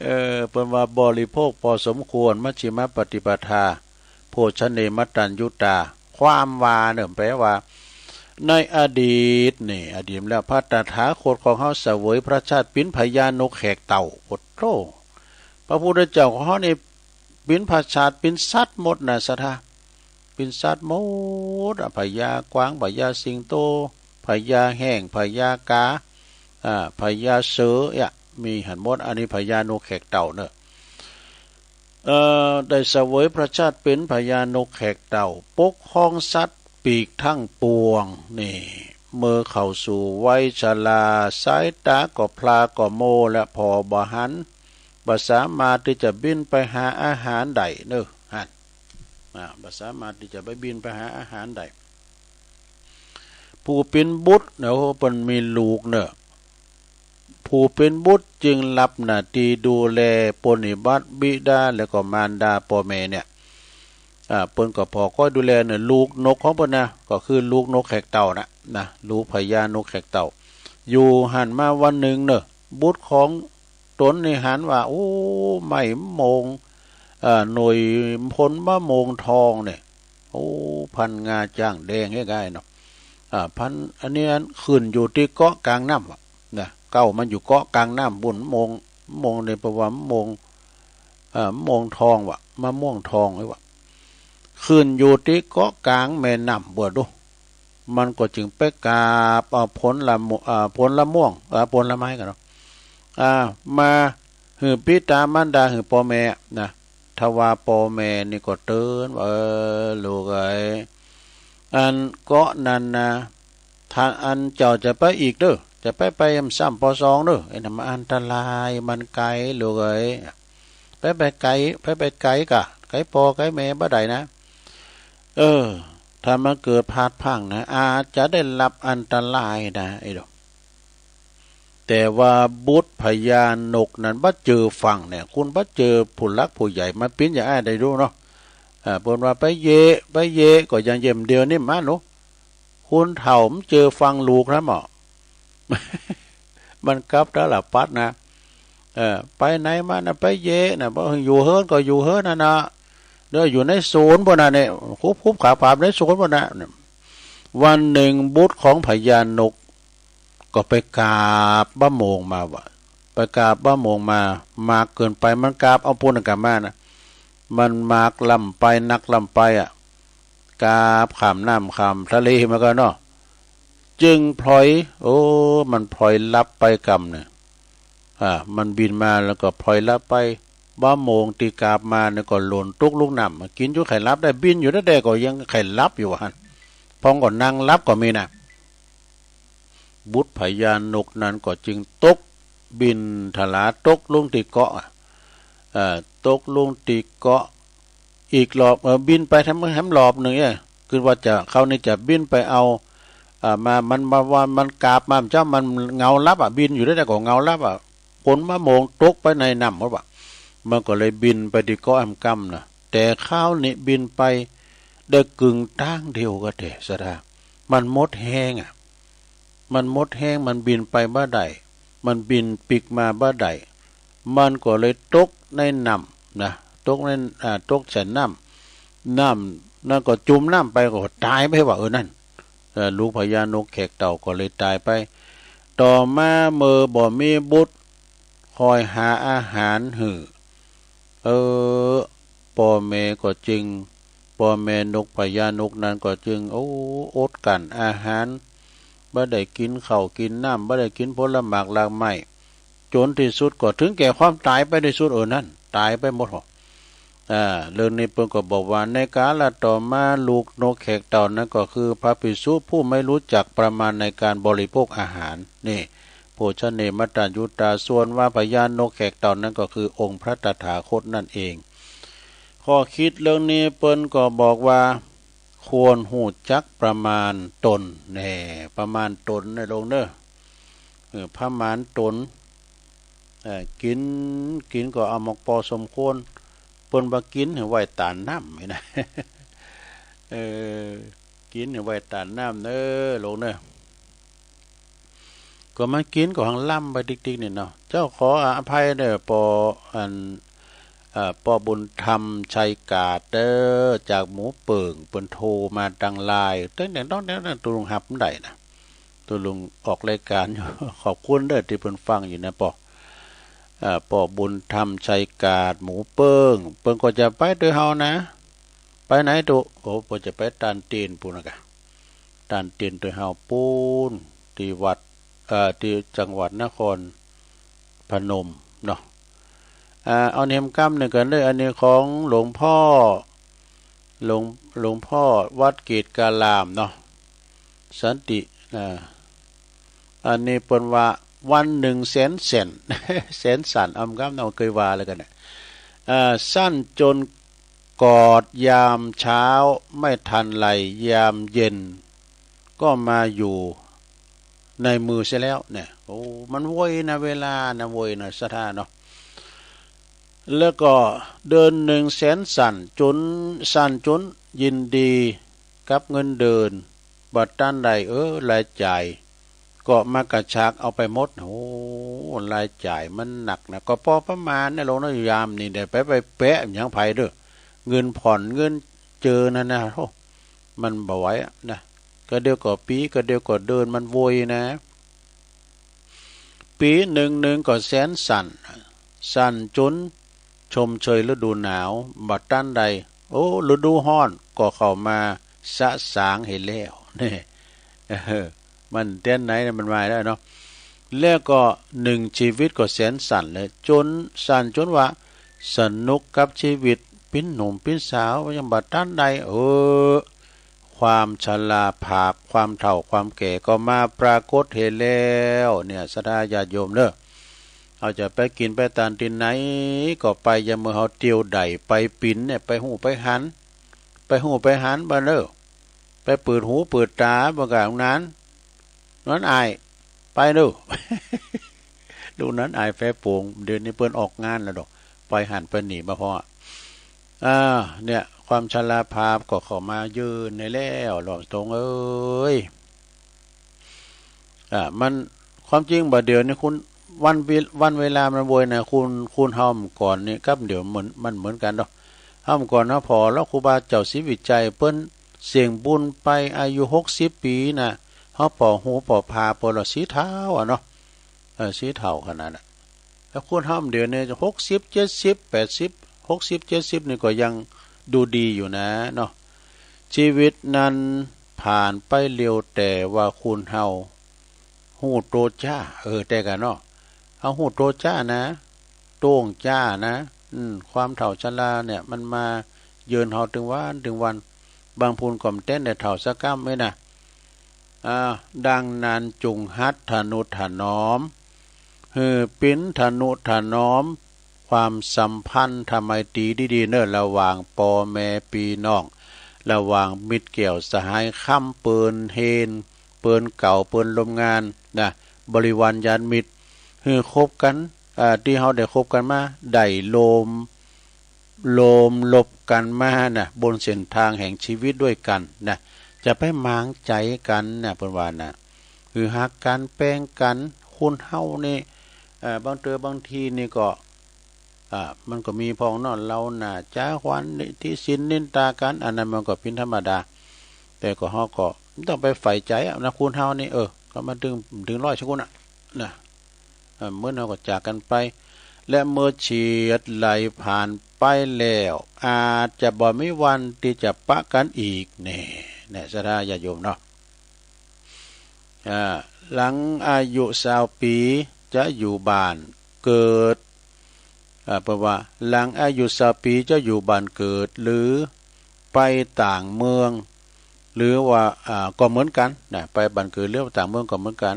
เออ เปิ้นว่าบริโภคพอสมควร มัชฌิมาปฏิปทา โภชเนมตัญญูตา ความว่าเนอะ แปลว่า ในอดีตนี่ อดีตแล้ว พระตถาคตของเฮาเสวยพระชาติปิ้นพญานกแขกเต่า โอ้โธ่ พระพุทธเจ้าของเฮานี่ ปิ้นพระชาติ ปิ้นสัตว์หมดนะ ศรัทธา ปิ้นสัตว์หมดอะ พญากวาง พญาสิงโต พญาแฮง พญากา อ่า พญาเสืออะ มีหั้นหมด อันนี้พญานกแขกเต่าเนอะ เอ่อ ได้เสวยพระชาติปิ้นพญานกแขกเต่า ปกครองสัตว์ปีกทั้งปวง นี่ เมื่อเข้าสู่วัยชรา สายตาก็พร่าก็มัว และพอบ่หัน บ่สามารถที่จะบินไปหาอาหารได้เนอะ หั้น อ่า บ่สามารถที่จะไปบินไปหาอาหารได้ ผู้เป็นบุตรเนอะ เปิ้นมีลูกเนอะ ผู้เป็นบุตรจึงรับหน้าที่ดูแลปรนนิบัติบิดาและก็มารดาพ่อแม่เนี่ย อ่า เปิ้นก็ผ่อคอยดูแลเนี่ย ลูกนกของเปิ้นนะ ก็คือลูกนกแขกเต่านะ นะ ลูกพญานกแขกเต่า อยู่หั้นมาวันหนึ่งเนอะ บุตรของตนนี่หันว่า โอ้ ไม้มะม่วง เอ่อ หน่วยผลมะม่วงทองเนี่ย โอ้ พันงาจ้างแดงให้ได้เนาะ อ่า พัน อันนี้อันขึ้นอยู่ที่เกาะกลางน้ำอะ นะ เก๊ามันอยู่เกาะกลางน้ำบุ่น มะม่วง มะม่วงเนี่ยแปลว่ามะม่วง เอ่อ มะม่วงทองวะ มะม่วงทองไว้วะ ขึ้นอยู่ที่เกาะกลางแม่น้ำบัวดู มันก็จึงไปกราบเอาผลละมะ- เอ่อ ผลละม่วง เอ่อ ผลไม้กันเนาะ อ่า มาหื้อปิดามารดา หื้อพ่อแม่นะ ถ้าว่าพ่อแม่นี่ก็เตือนว่า เออ ลูกเอ๋ย อันเกาะนั้นนะ ถ้าอันเจ้าจะไปอีกเด้อ จะไปไปซ้ำปอสองเด้อ ไอ้นั่นมันอันตราย มันไกล ลูกเอ๋ย ไปไปไกล ไปไปไกลกะ ไกลพ่อไกลแม่บ่ได้นะ เออ ถ้ามันเกิดพลาดพลั้งนะ อาจจะได้รับอันตรายนะ ไอ้ดอก แต่ว่าบุตรพญานกนั้นบ่เจอฟังเนี่ย คุณบ่เจอผู้หลักผู้ใหญ่มาปิ้นอย่างอ้ายได้ดูเนาะ อ่า เปิ้นว่าไปเยะ ไปเยะ ก็ยังเยี่ยมเดียวนี่มาหนู คุณเฒ่ามันเจอฟังลูกนะหมอ มันกลับตาลปัดนะ เออ ไปไหนมานะ ไปเยะนะ บ่อยู่เฮือนก็อยู่เฮือนนั่นนะ เด้อ อยู่ในสวนพุ้นน่ะเนี่ย คุบๆ ขาบๆ ในสวนพุ้นน่ะ วันหนึ่งบุตรของพญานก ก็ไปกราบมะม่วงมาว่ะ ไปกราบมะม่วงมา มากเกินไป มันกราบเอาปูนกลับมานะ มันมากล้ำไป นักล้ำไปอะ กราบข้ามน้ำข้ามทะเลมาก็เนาะ จึงพลอย โอ้ มันพลอยหลับไปกำเนี่ย อ่า มันบินมาแล้วก็พลอยหลับไป มะม่วงที่กราบมาเนี่ยก็หล่นตกลงน้ำ กินอยู่ใค่หลับได้ บินอยู่ได้ๆ ก็ยังใค่หลับอยู่หั่น พองก็นั่งหลับก็มีนะ บุตรพญานกนั้นก็จึงตก บินทะลาตกลงที่เกาะอะ เอ่อ ตกลงที่เกาะ อีกรอบ เออ บินไปแถม แถมรอบหนึ่งเนี่ย คือว่าจะ คราวนี้จะบินไปเอา อ่า มา มันมาว่ามันกราบมาเจ้า มันเหงาหลับอ่ะ บินอยู่ได้แต่ก็เหงาหลับอ่ะ ผลมะม่วงตกไปในน้ำหมดว่ะ มันก็เลยบินไปที่เกาะแหมกำนะ แต่คราวนี้บินไปได้กึ่งตางเดียวก็เถอะ ศรัทธา มันหมดแฮงอ่ะ มันหมดแฮง มันบินไปบ่ได้ มันบินปีกมาบ่ได้ มันก็เลยตกในน้ำนะ ตกใน อ่า ตกใส่น้ำ น้ำนั่นก็จุ่มน้ำไปก็ตายไปว่ะ เออ นั่น เออ ลูกพญานกแขกเต่าก็เลยตายไป ต่อมาเมื่อบ่มีบุตรคอยหาอาหารหื้อ เออ พ่อแม่ก็จึง พ่อแม่นกพญานกนั้นก็จึง โอ้ อดกลั้นอาหาร บ่ได้กินข้าวกินน้ำ บ่ได้กินผลหมากรากไม้ จนที่สุดก็ถึงแก่ความตายไปที่สุด เออ นั่น ตายไปหมดหรอ อ่า เรื่องนี้เปิ้นก็บอกว่า ในกาลต่อมาลูกนกแขกเต่านั้นก็คือพระภิกษุผู้ไม่รู้จักประมาณในการบริโภคอาหาร นี่ โภชเน มัตตัญญูตา ส่วนว่าพญานกแขกเต่านั้นก็คือองค์พระตถาคตนั่นเอง ข้อคิดเรื่องนี้เปิ้นก็บอกว่า ควรฮู้จักประมาณตน แน่ ประมาณตน นะโลมเน่อ เออ ประมาณตน เออ กิน กินก็เอาหมากปอสมควร เปิ้นว่ากินให้ไว้ต้านน้ำนี่นะ เออ กินให้ไว้ต้านน้ำเน่อโลมเน่อ ก็มากินก็หังล้ำไปติ๊กๆ นี่เนาะ เจ้าขออภัยเน่อ ปอ อัน เอ่อ ปอบุญธรรม ชัยกาดเน่อ จากหมู่เปิ้ง เปิ้นโทรมาตังไลน์ เต้นๆ ต้องๆ ตุลุงฮับบ่ได้นะ ตุลุงออกรายการอยู่ ขอบคุณเน่อที่เปิ้นฟังอยู่นะปอ เอ่อ ปอบุญธรรม ชัยกาด หมู่เปิ้ง เปิ้นก็จะไปตวยเฮานะ ไปไหนตุ๊ โอ้ เปิ้นจะไปต้านตีนปู้นนะกะ ต้านตีนตวยเฮาปู้น ที่วัด เอ่อ ที่จังหวัดนครพนมเนาะ อ่า เอาเนมกำหนึ่งกันเน่อ อันนี้ของหลวงพ่อ หลวง หลวงพ่อวัดเกตการามเนาะ สันติ อ่า อันนี้เปิ้นว่าวันหนึ่งแสนสั่น แสนสั่น อำกำเนาะ เคยว่าแล้วกันนะ อ่า สั่นจนกอดยามเช้าไม่ทันไร ยามเย็นก็มาอยู่ในมือเสียแล้วเนี่ย โอ้ มันไวนะ เวลานะ ไวนะ ศรัทธาเนาะ แล้วก็เดือนหนึ่งแสนสั่น จนสั่นจนยินดีกับเงินเดือน บ่ตันได้ เออ รายจ่ายก็มากระชากเอาไปหมด โอ้ รายจ่ายมันหนักนะ ก็ปอประมาณนะโลมเน่อ ยามนี้ได้ไป ไปแปะหยังไผเด้อ เงินผ่อน เงินเจอนั่นนะ โอ้ มันบ่ไหวอะนะ กะเดียวก็ปี กะเดียวก็เดือน มันไวนะ ปีหนึ่งหนึ่งก็แสนสั่น สั่นจนชมเชยฤดูหนาว บ่ตันได้ โอ้ ฤดูฮ้อนก็เข้ามาสะสางให้แล้ว นี่ เออ มันเตี้ยนไหนเนี่ย มันมาแล้วเนาะ แล้วก็หนึ่งชีวิตก็แสนสั่นเลย จนสั่นจนว่าสนุกกับชีวิต ปิ้นหนุ่มปิ้นสาวยังบ่ตันได้ เออ ความชราภาพ ความเฒ่าความแก่ก็มาปรากฏให้แล้ว เนี่ย ศรัทธาญาติโยมเน่อ เฮาจะไปกินไปต้านตี้ไหนก็ไป ยามเมื่อเฮาเตียวได้ไปปิ้นเนี่ย ไปฮู้ไปหัน ไปฮู้ไปหันบ่าเน่อ ไปเปิดหูเปิดตาบ่า กะนั้น นั้นอ้าย ไปเน่อ ลูกนั้นอ้ายแฝงโป๋ง เดี๋ยวนี้เปิ้นออกงานแล้วดอก ไปหั้นไปนี่มาพอ อ่า เนี่ย ความชราภาพก็เข้ามาเยือนให้แล้ว หลวงตรงเอ้ย อ่า มัน ความจริงบ่าเดี๋ยวนี้คุณ วันเว วันเวลามันไวนะ คุณ คุณเฮาเมื่อก่อนนี่กับเดี๋ยวเหมือน มันเหมือนกันเนาะ เฮาเมื่อก่อนเนาะ ผ่อแล้วครูบาเจ้าศรีวิชัยเปิ้นเสี่ยงบุญไปอายุหกสิบปีนะ เฮาผ่อหูผ่อพาเปิ้นละสีเฒ่าอะเนาะ เออ สีเฒ่าขนาดน่ะ แล้วคนเฮาเดี๋ยวนี้หกสิบ เจ็ดสิบ แปดสิบ หกสิบ เจ็ดสิบ นี่ก็ยังดูดีอยู่นะเนาะ ชีวิตนั้นผ่านไปเร็ว แต่ว่าคนเฮาฮู้โตจ้า เออ แต่กะเนาะ เฮาฮู้โตจ้านะ โต้งจ้านะ อืม ความเฒ่าชราเนี่ย มันมาเยือนเฮาตึงวันตึงวัน บางพูนก็บ่เต้นได้เฒ่าสักก้ำเว้ยนะ อ่า ดังนั้นจงหัดทะนุถนอม หื้อเป๋นทะนุถนอม ความสัมพันธไมตรีดีๆ เน่อ ระหว่างป้อแม่ปี้น้อง ระหว่างมิตรแก้วสหายคำ เปิ้นเฮน เปิ้นเก่า เปิ้นร่วมงานนะ บริวารญาติมิตร หื้อคบกัน อ่า ตี้เฮาได้คบกันมา ได้โลม โลมลบกันมานะ บนเส้นทางแห่งชีวิตด้วยกันนะ จะไปหมางใจกันนะ เปิ้นว่านะ หื้อฮักกัน แปงกัน คนเฮานี่ เอ่อ บางเตื้อบางทีนี่ก็ อ่า มันก็มีพ่องเนาะ เล่าหน้าจ๋าขวัญ นินทินนินทากัน อันนั้นมันก็เป๋นธรรมดา แต่ก็เฮาก็บ่ต้องไปใฝ่ใจอะนะ คนเฮานี่ เออ ก็มาถึง ถึงร้อยสักคนอะนะ เอ่อ เหมือนเฮาก็จากกันไป และเมื่อเฉียดไหลผ่านไปแล้ว อาจจะบ่มีวันที่จะปะกันอีก แน่ แน่ ศรัทธาญาติโยมเนาะ อ่า หลังอายุซาวปีจะอยู่บ้านเกิด อ่า แปลว่า หลังอายุซาวปีจะอยู่บ้านเกิด หรือไปต่างเมือง หรือว่า อ่า ก็เหมือนกันนะ ไปบ้านเกิดหรือว่าต่างเมืองก็เหมือนกัน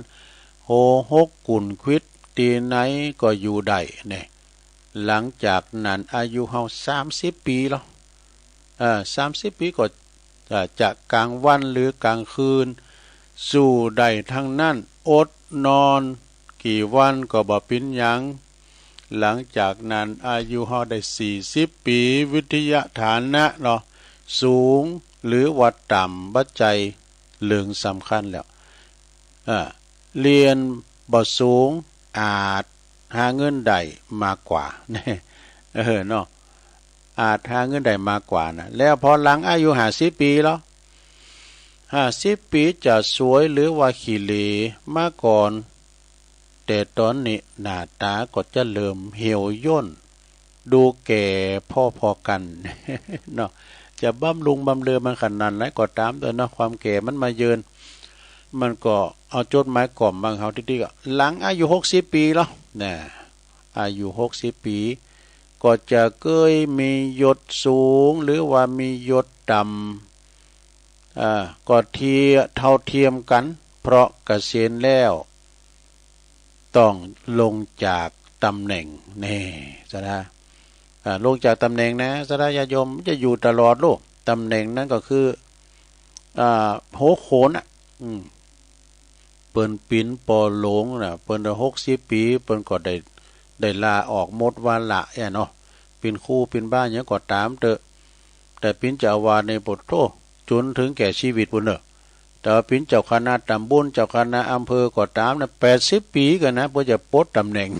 โหหกกุนควิด ตีไหนก็อยู่ได้เนี่ย หลังจากนั้นอายุเฮาสามสิบปีแล้ว เอ่อ สามสิบปีก็ เอ่อ จะกลางวันหรือกลางคืน สู้ได้ทั้งนั้น อดนอนกี่วันก็บ่เป็นหยัง หลังจากนั้นอายุเฮาได้สี่สิบปี วิทยาฐานะเนาะ สูงหรือว่าต่ำ บ่ใจ้เรื่องสำคัญแล้ว เอ่อ เรียนบ่สูง อาจหาเงินได้มากกว่า เออเนาะ อาจหาเงินได้มากกว่านะ แล้วพอหลังอายุห้าสิบปีแล้ว ห้าสิบปีจะสวยหรือว่าขี้เหร่มาก่อน แต่ตอนนี้หน้าตาก็จะเริ่มเหี่ยวย่น ดูแก่พอๆกัน เนาะ จะบำรุงบำเรอมันขนาดไหนก็ตามเถอะเนาะ ความแก่มันมาเยือน มันก็เอาจดหมายกล่อมมาหาเฮาติดๆ ก็หลังอายุหกสิบปีแล้วนะ อายุหกสิบปี ก็จะเกยมียศสูงหรือว่ามียศต่ำ อ่า ก็เทีย- เท่าเทียมกัน เพราะเกษียณแล้ว ต้องลงจากตำแหน่ง นี่ สะดา อ่า ลงจากตำแหน่งนะ สะดาญาติโยม จะอยู่ตลอดลูก ตำแหน่งนั้นก็คือ อ่า หัวโขนน่ะ อืม เปิ้นปิ๋นปอหลวงน่ะ เปิ้นได้หกสิบปี๋ เปิ้นก็ได้ ได้ลาออกหมดวาระแอ่เนาะ ปิ๋นครูปิ๋นบาหยังก็ต๋ามเต๊อะ แต่ปิ๋นเจ้าอาวาสนี่ โผโธ่ จ๋นเถิงแก่ชีวิตปู้นเน่อ แต่ว่าปิ๋นเจ้าคณะต๋ำบล เจ้าคณะอำเภอก็ต๋ามนะ แปดสิบปี๋กั๋นนะ เปื้อจะปลดต๋ำแหน่ง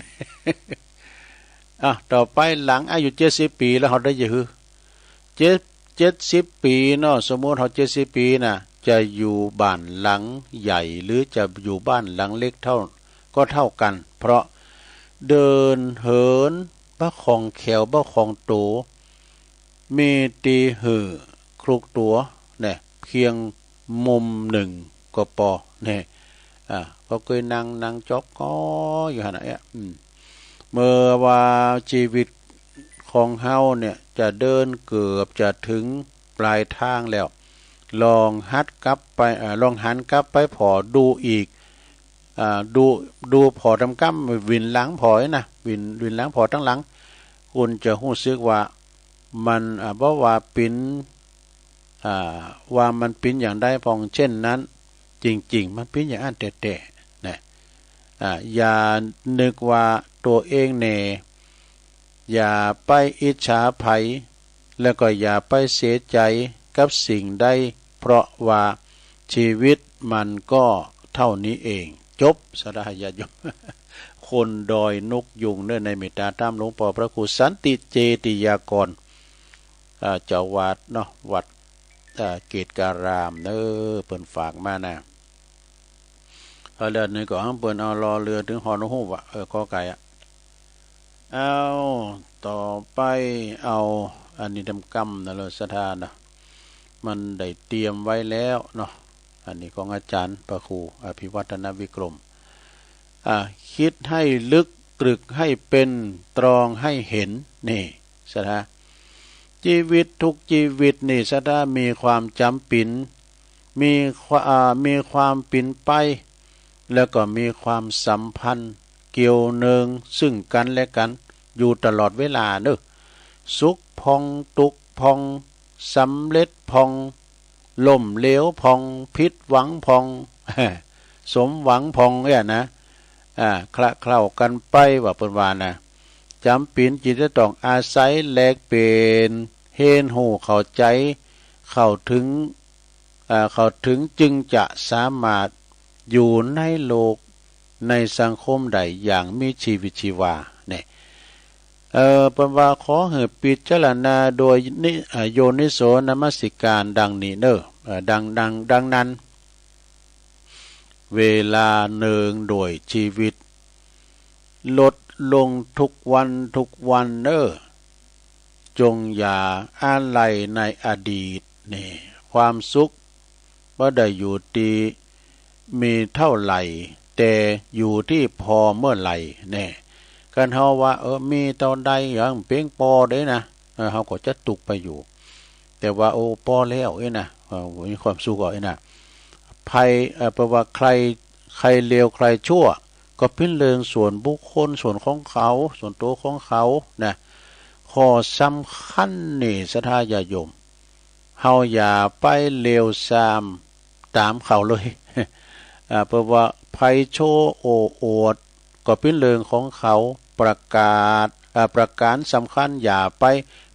อ่ะ ต่อไปหลังอายุเจ็ดสิบปี๋แล้ว เฮาได้จะหื้อ เจ็ด- เจ็ดสิบปี๋เนาะ สมมุติเฮาเจ็ดสิบปี๋น่ะ จะอยู่บ้านหลังใหญ่ หรือจะอยู่บ้านหลังเล็กเท่า ก็เท่ากั๋น เพราะเดินเหินบ่คล่องแคล่ว บ่คล่องตั๋ว มีตี้หื้อคลุกตั๋วแน่ เพียงมุมนึ่งก็ปอแน่ อ่า พอเกยนั่ง นั่งจ๊อกก๊ออยู่หั้นน่ะ เอ๊ะ อืม เมื่อว่าชีวิตของเฮาเนี่ย จะเดินเกือบจะเถิงป๋ายตางแล้ว ลองหันกลับไป เอ่อ ลองหันกลับไปผ่อดูอีก อ่า ดู- ดูผ่อต๋ามกำ หวินหลังผ่อนะ หวิน- หวินหลังผ่อตางหลัง คุณจะฮู้สึกว่ามัน อ่า บ่ว่าปิ๋น อ่า ว่ามันปิ๋นอย่างใดพ่อง เช่นนั้น จริงๆ มันปิ๋นอย่างอั้นแต๊ๆ นะ อ่า อย่านึกว่าตั๋วเองแน่ อย่าไปอิจฉาใผ แล้วก็อย่าไปเสียใจ๋กับสิ่งใด เพราะว่าชีวิตมันก็เท่านี้เอง จบ สะดาญาติโยม คนดอยนกยูงเน่อ ในเมตตาต๋ามหลวงป้อพระครูสันติเจติยากร อ่า เจ้าวัดเนาะ วัด อ่า เกตการามเน่อ เปิ้นฝากมานะ เอาเรื่องนี้ก็หังเปิ้นเอารอเรือเถิงฮอดฮู้ว่า เออ กอไก่อะ เอา ต่อไปเอา อันนี้ต๋ามกำนะ เรื่องศรัทธานะ มันได้เตรียมไว้แล้วเนาะ อันนี้ของอาจารย์พระครูอภิวัฒนวิกรม อ่า คิดให้ลึก ตรึกให้เป็น ตรองให้เห็น นี่ ศรัทธา ชีวิตทุกชีวิตนี่ ศรัทธา มีความจ๋ำปิ๋น มีคว- อ่า มีความปิ๋นไป แล้วก็มีความสัมพันธ์เกี่ยวเนื่องซึ่งกันและกัน อยู่ตลอดเวลาเนอะ สุขพ่อง ตุ๊กข์พ่อง สำเร็จพ่อง ล้มเหลวพ่อง ผิดหวังพ่อง สมหวังพ่องเนี่ยนะ อ่า คละเคล้ากันไป ว่าเปิ้นว่านะ จ๋ำปิ๋นจึงจะต้องอาศัยแลกเปลี่ยน เฮียนฮู้เข้าใจ๋ เข้าเถิง อ่า เข้าเถิงจึงจะสามารถอยู่ในโลก ในสังคมได้อย่างมีชีวิตชีวา เนี่ย เอ่อ เปิ้นว่าขอหื้อพิจารณาโดยนิ- อ่า โยนิโสมนสิการดังนี้เน่อ เอ่อ ดัง- ดัง- ดังนั้น เวลาเนืองด้วยชีวิต ลดลงทุกวันทุกวันเน่อ จงอย่าอาลัยในอดีต นี่ ความสุขบ่ได้อยู่ตี้ มีเท่าไหร่ แต่อยู่ที่พอเมื่อไหร่ เนี่ย กันเฮาว่า เออ มีเท่าใด อย่างเพียงพอเด้นะ เออ เฮาก็จะตุกไปอยู่ แต่ว่า โอ้ พอแล้วเอ้ยนะ เออ มีความสุขอ่ะเอ้ยนะ ใคร เออ แปลว่าใคร ใครเลวใครชั่ว ก็เป็นเรื่องส่วนบุคคล ส่วนของเขา ส่วนตัวของเขานะ ข้อสำคัญนี่ ศรัทธาญาติโยม เฮาอย่าไปเลวซามตามเขาเลย อ่า เพราะว่าไผโชว์โอ้อวด ก็เป็นเรื่องของเขา ประกาศ อ่า ประการสำคัญ อย่าไป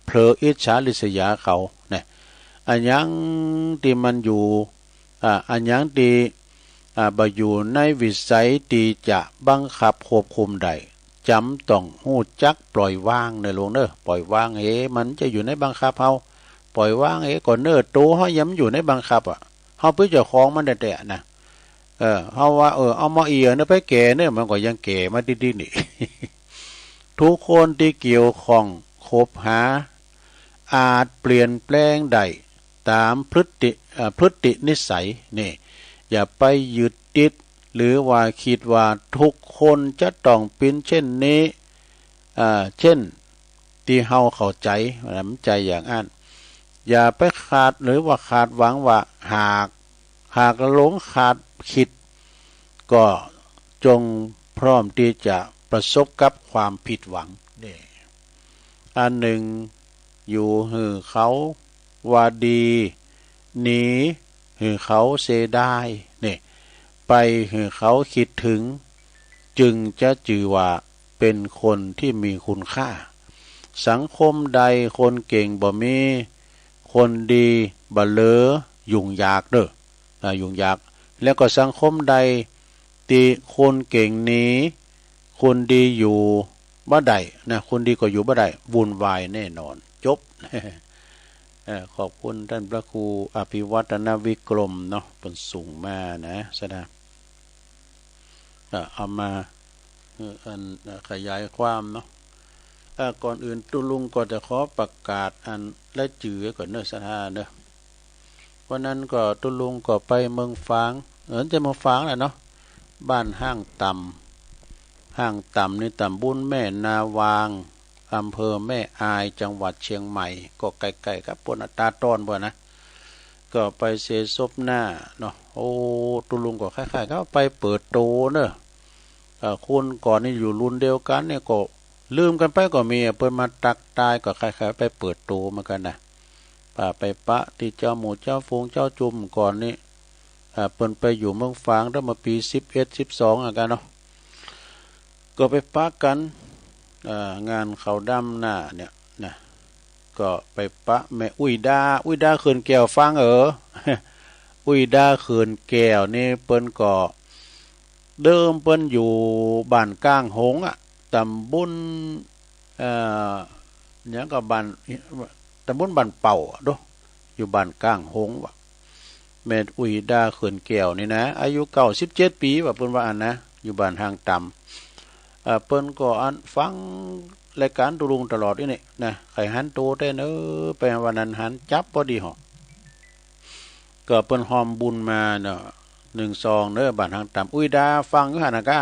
เผลออิจฉาริษยาเขา นะ อะหยังที่มันอยู่ อ่า อะหยังที่ อ่า บ่อยู่ในวิสัยที่จะบังคับควบคุมได้ จ๋ำต้องฮู้จักปล่อยวางเน่อลูกเน่อ ปล่อยวางเฮ มันจะอยู่ในบังคับเฮา ปล่อยวางเฮ ก็เน่อ ตัวเฮายังอยู่ในบังคับอ่ะ เฮาเป็นเจ้าของมันแต๊ๆ นะ เออ เฮาว่า เออ เอามาเอี่ยเน่อ ไปแก่เน่อ มันก็ยังแก่มาดีๆ นี่ ทุกคนที่เกี่ยวข้องคบหา อาจเปลี่ยนแปลงได้ตามพฤติ เอ่อ พฤตินิสัย นี่ อย่าไปยึดติด หรือว่าคิดว่าทุกคนจะต้องเป็นเช่นนี้ เอ่อ เช่นที่เฮาเข้าใจ มันใจอย่างอั้น อย่าไปคาด หรือว่าคาดหวังว่า หาก หากหลงคาดคิด ก็จงพร้อมที่จะประสบกับความผิดหวัง นี่ อันหนึ่ง อยู่หื้อเขาว่าดี หนีหื้อเขาเสียดาย นี่ ไปหื้อเขาคิดถึง จึงจะจื่อว่าเป็นคนที่มีคุณค่า สังคมใดคนเก่งบ่มี คนดีบ่เหลือ ยุ่งยากเด้อ อ่า ยุ่งยาก แล้วก็สังคมใดที่คนเก่งหนี คนดีอยู่บ่ได้นะ คนดีก็อยู่บ่ได้ วุ่นวายแน่นอน จบ เอ่อ ขอบคุณท่านพระครูอภิวัฒนวิกรมเนาะ เพิ่นส่งมานะ ศรัทธา เอ่อ เอามา เอ่อ อัน เอ่อ ขยายความเนาะ เอ่อ ก่อนอื่นตุ๊ลุงก็จะขอประกาศอันรายจื้อก่อนเนอะ ศรัทธาเนอะ วันนั้นก็ตุ๊ลุงก็ไปเมืองฝาง เออ จะเมืองฝางแหละเนาะ บ้านห้างต่ำ ห้างต่ำนี่ตำบลแม่นาวาง อำเภอแม่อาย จังหวัดเชียงใหม่ ก็ใกล้ๆ กับป่นน่ะ ตาดอนป่นนะ ก็ไปเสียศพหน้าเนาะ โอ้ ตุ๊ลุงก็คล้ายๆ กับไปเปิดโตเนอะ เอ่อ คนก่อนนี่อยู่รุ่นเดียวกันเนี่ยก็ลืมกันไปก็มี เปิ้นมาตักตายก็คล้ายๆ ไปเปิดโตเหมือนกันนะ ป่าไปปะที่เจ้าหมู่เจ้าฝูงเจ้าจุมก่อนนี่ อ่า เปิ้นไปอยู่เมืองฝางตั้งมาปีสิบเอ็ด สิบสองอะกันเนาะ ก็ไปปะกัน อ่า งานเขาดำหน้าเนี่ยนะ ก็ไปปะแม่อุ๋ยดา อุ๋ยดาเขื่อนแก้วฟังเออ อุ๋ยดาเขื่อนแก้วนี่เปิ้นก็ เดิมเปิ้นอยู่บ้านก้างหงส์อะ ตำบล เอ่อ หยังก็บ้าน ตำบลบ้านเป่าอะโด อยู่บ้านก้างหงส์ว่ะ แม่อุ๋ยดาเขื่อนแก้วนี่นะ อายุเก้าสิบเจ็ดปีว่ะ เปิ้นว่าอั้นนะ อยู่บ้านห้างต่ำ เอ่อ เปิ้นก็อันฟังรายการตุ๊ลุงตลอดนี่นี่นะ ใครหันโตแต๊เนอะ ไปวันนั้นหันจับพอดีหอ ก็เปิ้นฮอมบุญมาเนาะ หนึ่งซองเนอะ บ้านห้างต่ำ อุ๋ยดาฟังอยู่หั่นนะกะ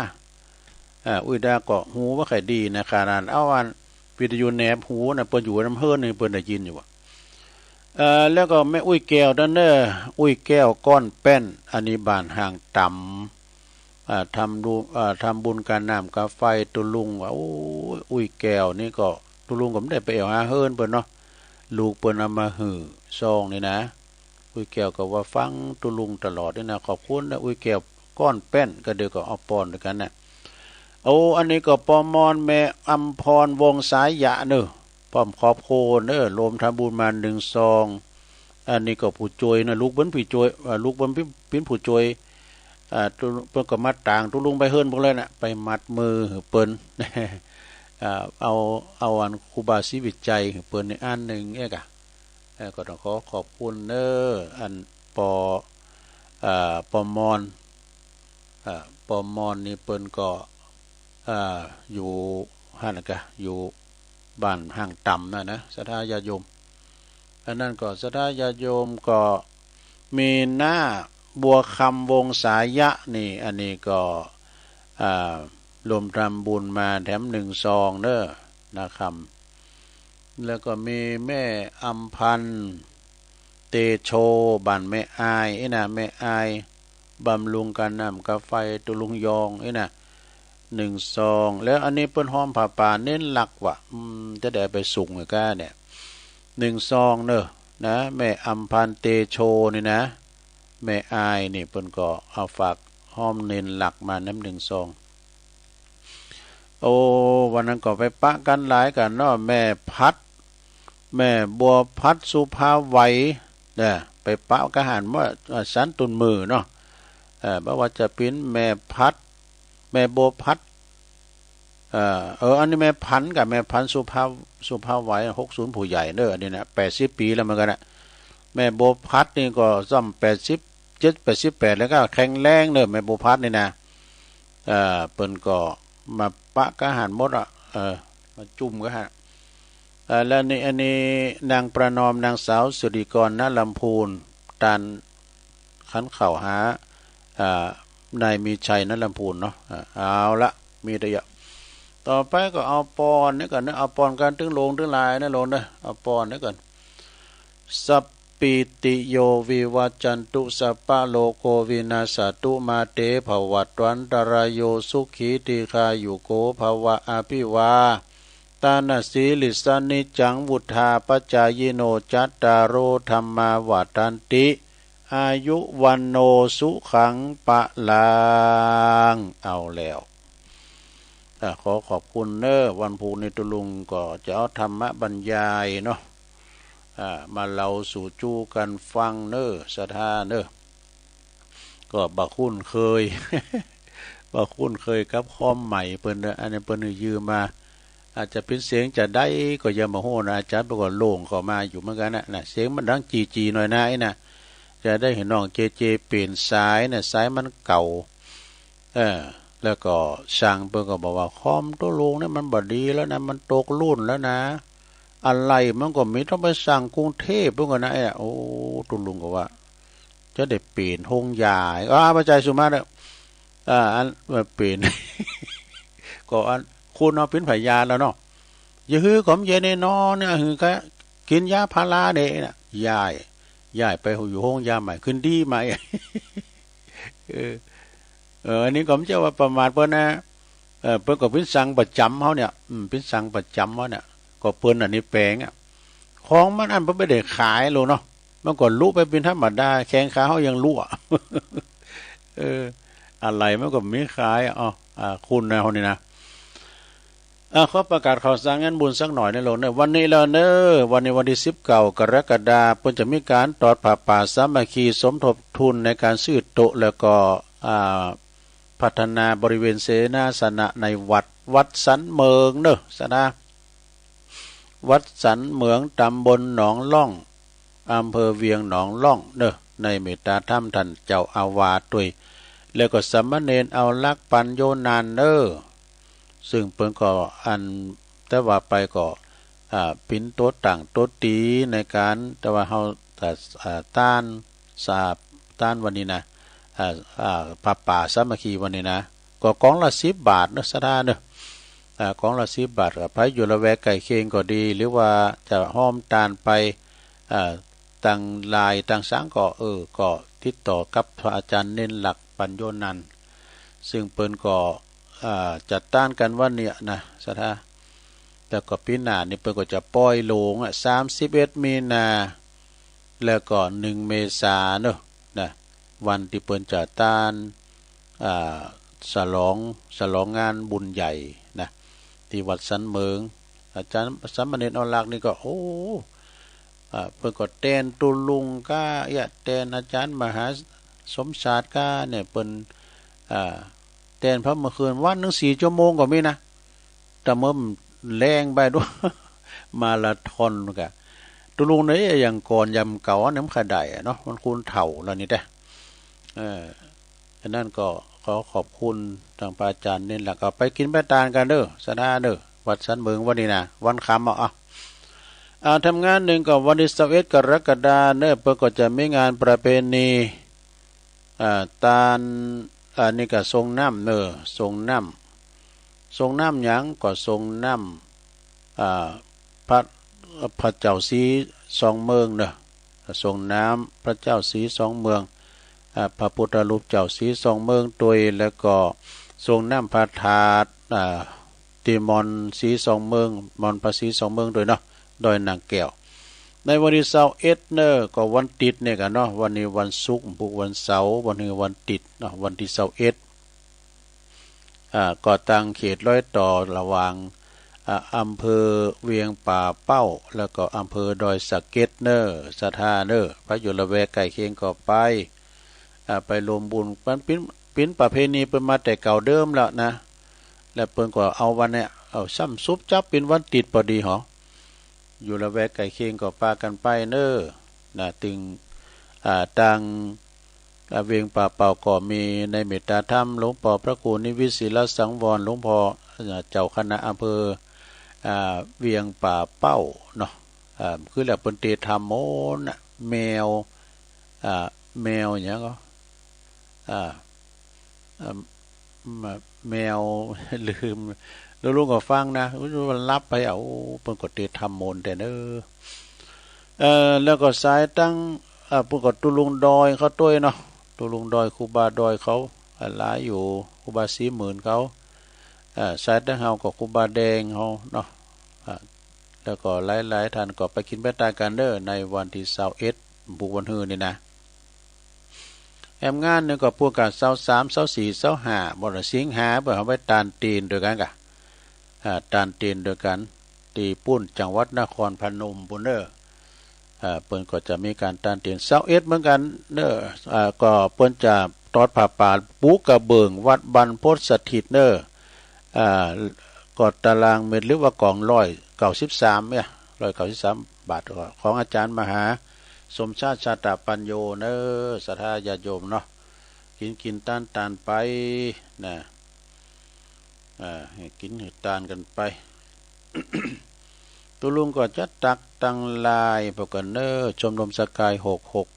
อ่า อุ๋ยดาก็ฮู้ว่าใครดีนะ ขนาดเอาอันวิทยุแนบหูนะ เปิ้นอยู่นำเฮือนนี่เปิ้นได้ยินอยู่อะ เอ่อ แล้วก็แม่อุ๋ยแก้วนั่นเนอะ อุ๋ยแก้วก้อนแป้น อันนี้บ้านห้างต่ำ อ่า ทำดู อ่า ทำบุญกาน้ำกาไฟตุ๊ลุงว่า โอ้ย อุ๋ยแก้วนี่ก็ตุ๊ลุงก็ไม่ได้ไปแอ่วหาเฮือนเปิ้นเนาะ ลูกเปิ้นเอามาหื้อซองนี่นะ อุ๋ยแก้วก็ว่าฟังตุ๊ลุงตลอดนี่นะ ขอบคุณนะ อุ๋ยแก้วก้อนแป้น ก็เดี๋ยวก็เอาป้อนด้วยกันนะ โอ้ อันนี้ก็ปอมอนแม่อำพรวงศ์สายะเนอะ พร้อมครอบครัวเนอะ รวมทำบุญมาหนึ่งซอง อันนี้ก็ผู้ช่วยนะ ลูกเปิ้นผู้ช่วย อ่า ลูกเปิ้นเป็นผู้ช่วย อ่า ตุ๊ เปิ้นก็มาตางตุ๊ลุงไปเฮือนพวกเลยนะ ไปมัดมือหื้อเปิ้น อ่า เอา เอาอันครูบาศรีวิชัยหื้อเปิ้นในอันหนึ่งเอกอะ เอ่อ ก็ต้องขอขอบคุณเนอะ อันปอ อ่า ปอมอน อ่า ปอมอนนี่เปิ้นก็ อ่า อยู่หั่นกะ อยู่บ้านห้างต่ำนั่นนะ ศรัทธาญาติโยม อันนั้นก็ศรัทธาญาติโยมก็มีหน้า บัวคำ วงศายะ นี่ อันนี้ก็ อ่า ร่วมทำบุญมาแถมหนึ่งซองเด้อ นะครับ แล้วก็มีแม่อำพันธ์ เตโช บ้านแม่อาย ไอ้นะ แม่อาย บำรุงการน้ำกาไฟ ตุลุงยอง ไอ้นะ หนึ่งซอง แล้วอันนี้เปิ้นฮ้อมผ้าป่าเน้นหลักว่ะ อืม จะได้ไปส่งให้ก้าเนี่ย หนึ่งซองเนอะ นะ แม่อำพันธ์ เตโช นี่นะ แม่อายนี่เปิ้นก็เอาฝากฮ้อมเน้นหลักมาน้ำหนึ่งซอง โอ้ วันนั้นก็ไปปะกันหลายกันเนาะ แม่พัด แม่บัวพัด สุภาไหว เนี่ย ไปปะกะหันว่า อ่า สันตุนมือเนาะ เอ่อ บ่ว่าจะเป็นแม่พัด แม่บัวพัด เอ่อ เออ อันนี้แม่พันกับแม่พัน สุภา สุภาไหว หกศูนย์ ผู้ใหญ่เนอะ อันนี้นะ แปดสิบปีแล้วเหมือนกันนะ แม่บัวพัดนี่ก็ซ้ำ แปดสิบเจ็ด แปดสิบแปด แล้วก็แข็งแรงเนอะ แม่บัวพัดนี่นะ เอ่อ เปิ้นก็มาปะกะหันหมดอ่ะ เออ มาจุ่มกะหัน เอ่อ แล้วนี่ อันนี้นางประนอม นางสาวสิริกร ณ ลำพูน ตานขันเข่าหา อ่า นายมีชัย ณ ลำพูนเนาะ อ่า เอาละ มีแต่เยอะ ต่อไปก็เอาปอนนี่ก่อนนะ เอาปอนกันถึงโลงถึงลายนะโลงนะ เอาปอนนี่ก่อน สัพพีติโยวิวัจจันตุ สัพพะโรโควินัสสตุ มาเตภวัตวันตรายโย สุขีทีฆายุโกภวะ อภิวาทานาสีลิสสะ นิจจังวุฑาปจายิโน จัตตาโรธัมมาวัฑฒันติ อายุวัณโณสุขังพลัง เอาแล้ว อ่ะ ขอขอบคุณเนอะ วันพุธนี้ตุลุงก็จะเอาธรรมบรรยายเนาะ อ่ะ มาเล่าสู่จู้กันฟังเนอะ ศรัทธาเนอะ ก็บ่คุ้นเคย บ่คุ้นเคยกับความหมายเปิ้นเนอะ อันนี้เปิ้นยืมมา อาจจะเป็นเสียงจะได้ก็ยังบ่ฮู้นะ อาจารย์เปิ้นก็โล่งเข้ามาอยู่เหมือนกันนะ นะ เสียงมันดังจี่ๆ หน่อยนะ ไอ้นะ จะได้เห็นน้องเจเจเปลี่ยนสายนะ สายมันเก่า เออ แล้วก็ช่างเปิ้นก็บอกว่า คอมตุลุงเนี่ยมันบ่ดีแล้วนะ มันตกรุ่นแล้วนะ อะไรมันก็มี ต้องไปสั่งกรุงเทพฯ เปิ้นก็นะ ไอ้ โอ้ ตุลุงก็ว่า จะได้เปลี่ยนโฮงยา อ่า บ่ใจ้สุมาเด้อ อ่า อัน มาเปลี่ยน ก็อัน คุณเอาเป็นพยานแล้วเนาะ อย่าหื้อขอมเย็นแน่นอนเนี่ย หื้อก็กินยาพาราเนี่ยนะ ย้าย ย้ายไปอยู่โฮงยาใหม่ ขึ้นดีใหม่ เออ เออ อันนี้ก็บ่ใจ้ว่าประมาทเปิ้นนะ เออ เปิ้นก็เป็นสั่งประจำเฮาเนี่ย อืม เป็นสั่งประจำเฮาเนี่ย ก็เปิ้นอันนี้แปลงอะ ของมันอันเปิ้นบ่ได้ขายโลเนาะ มันก็ลุไปเป็นธรรมดา แข้งขาเฮายังลุอะ เออ อะไรมันก็มีขายอะ อ๋อ อ่า คุณนะ คนนี้นะ อ่ะ ขอประกาศข่าวสารงานบุญสักหน่อยนะโลกเนอะ วันนี้แล้วเนอะ วันนี้วันที่สิบเก้ากรกฎาคม เปิ้นจะมีการตอดผ้าป่าสามัคคีสมทบทุนในการซื้อโต๊ะ แล้วก็ อ่า พัฒนาบริเวณเสนาสนะในวัด วัดสันเหมิงเนอะ ศรัทธา วัดสันเหมิง ตำบลหนองล่อง อำเภอเวียงหนองล่องเนอะ ในเมตตาธรรมท่านเจ้าอาวาสด้วย แล้วก็สามเณรเอาลักษณ์ปัญโยนันท์เนอะ ซึ่งเปิ้นก็อัน แต่ว่าไปก็ อ่า เป็นตัวตั้งตัวตีในการ แต่ว่าเฮา อ่า อ่า ต้าน สาบต้านวันนี้นะ อ่า อ่า ผ้าป่าสามัคคีวันนี้นะ ก็กองละสิบบาทเนอะ ศรัทธาเนอะ อ่า กองละสิบบาท ก็ใผอยู่ละแวกใกล้เคียงก็ดี หรือว่าจะฮ้อมต้านไป อ่า ตังไลน์ตังสังก็ เออ ก็ติดต่อกับพระอาจารย์เณรหลักษณ์ปัญโยนันท์ ซึ่งเปิ้นก็ อ่า จัดต้านกันวันเนี้ยนะ ศรัทธา แล้วก็ปีหน้านี่เปิ้นก็จะปล่อยโลงอะ สามสิบเอ็ดมีนา แล้วก็หนึ่งเมษาเนอะ นะ วันที่เปิ้นจะต้าน อ่า ฉลอง ฉลองงานบุญใหญ่นะ ที่วัดสันเหมิง อาจารย์สามเณรเอาลักษณ์นี่ก็ โอ้ อ่า เปิ้นก็แตนตุลุงก้า เอี้ย แตนอาจารย์มหาสมชาติก้าเนี่ย เปิ้น อ่า แตนพระเมื่อคืนวันหนึ่งสี่ชั่วโมงก็มีนะ แต่เมื่อแรงไปด้วย มาราธอนกะ ตุลุงเนี่ยยังก่อนยำเก่าเนี่ยมันขะได้อะเนาะ มันคูณเท่าแล้วนี่แท้ เออ ฉะนั้นก็ขอขอบคุณทางพระอาจารย์เณรหลักษณ์ ก็ไปกินไปต้านกันเด้อ ศรัทธาเด้อ วัดสันเหมิงวันนี้นะ วันค่ำเอา เอา อ่า ทำงานหนึ่งก็วันที่สิบเอ็ดกรกฎาคมเนอะ เปิ้นก็จะมีงานประเพณี อ่า ตาน อ่า นี่ก็ทรงน้ำเนอ ทรงน้ำ ทรงน้ำหยังก็ทรงน้ำ อ่า พระ พระเจ้าสีสองเมืองเนอะ ทรงน้ำพระเจ้าสีสองเมือง อ่า พระพุทธรูปเจ้าสีสองเมืองตวย แล้วก็ทรงน้ำพระธาตุ อ่า ที่มอนสีสองเมือง มอนพระสีสองเมืองตวยเนาะ ดอยนางแก้ว ในวันที่ซาวเอ็ดเนอะ ก็วันติดเนี่ยกันเนาะ วันนี้วันศุกร์ ปุกวันเสาร์ วันนี้วันติดเนาะ วันที่ซาวเอ็ด อ่า ก็ตั้งเขตรอยต่อระหว่าง อ่า อำเภอเวียงป่าเป้า แล้วก็อำเภอดอยสะเก็ดเนอะ ศรัทธาเนอะ ไปอยู่ละแวกใกล้เคียงก็ไป อ่า ไปร่วมบุญ มันเป็น เป็นประเพณีเปิ้นมาแต่เก่าเดิมแล้วนะ แล้วเปิ้นก็เอาวันเนี้ย เอาซ้ำสุบจับเป็นวันติดพอดีหอ อยู่ละแวกใกล้เคียงก็ปากันไปเนอะ นะ ตึง อ่า ตัง อ่า เวียงป่าเป้าก็มีในเมตตาธรรม หลวงพ่อพระครูนิวิตศิลสังวร หลวงพ่อ อ่า เจ้าคณะอำเภอ อ่า เวียงป่าเป้าเนาะ อ่า คือแล้วเปิ้นเตรียมทำโมนะ แมว อ่า แมวหยังก็ อ่า อ่า แมว ลืม แล้วลุงก็ฟังนะ มันหลับไป เอา เปิ้นก็เตรียมทำโมนแต่เนอะ เอ่อ แล้วก็สายตั้ง อ่า เปิ้นก็ตุลุงดอยเขาตวยเนาะ ตุลุงดอย ครูบาดอยเขา อ่า หลายอยู่ ครูบาสีหมื่นเขา อ่า สายตั้งเฮาก็ครูบาแดงเขาเนาะ อ่า แล้วก็หลายๆ ท่านก็ไปกินไปตานกันเด้อ ในวันที่ซาวเอ็ด ปุกวันฮือนี่นะ แอมงานหนึ่งก็พวกกับซาวสาม ซาวสี่ ซาวห้า บ่อนสิงหา เปิ้นเอาไว้ตานตีนด้วยกันกะ อ่า ตานตีนด้วยกัน ที่ปุ้นจังหวัดนครพนมปุ้นเนอะ อ่า เปิ้นก็จะมีการตานตีน ซาวเอ็ดเหมือนกันเนอะ อ่า ก็เปิ้นจะตอดผ้าป่าปูกระเบื้องวัดบรรพตสถิตเนอะ อ่า ก็ตารางเมตรหรือว่ากองร้อยเก้าสิบสามเนี่ย ร้อยเก้าสิบสามบาท ของอาจารย์มหาสมชาติชาตปัญโญเนอะ ศรัทธาญาติโยมเนาะ กินกินตานตานไปนะ อ่า ให้กินให้ตานกันไป ตุลุงก็จะตักตังลายพวกกันเนอะ ชมรมสกายหกหก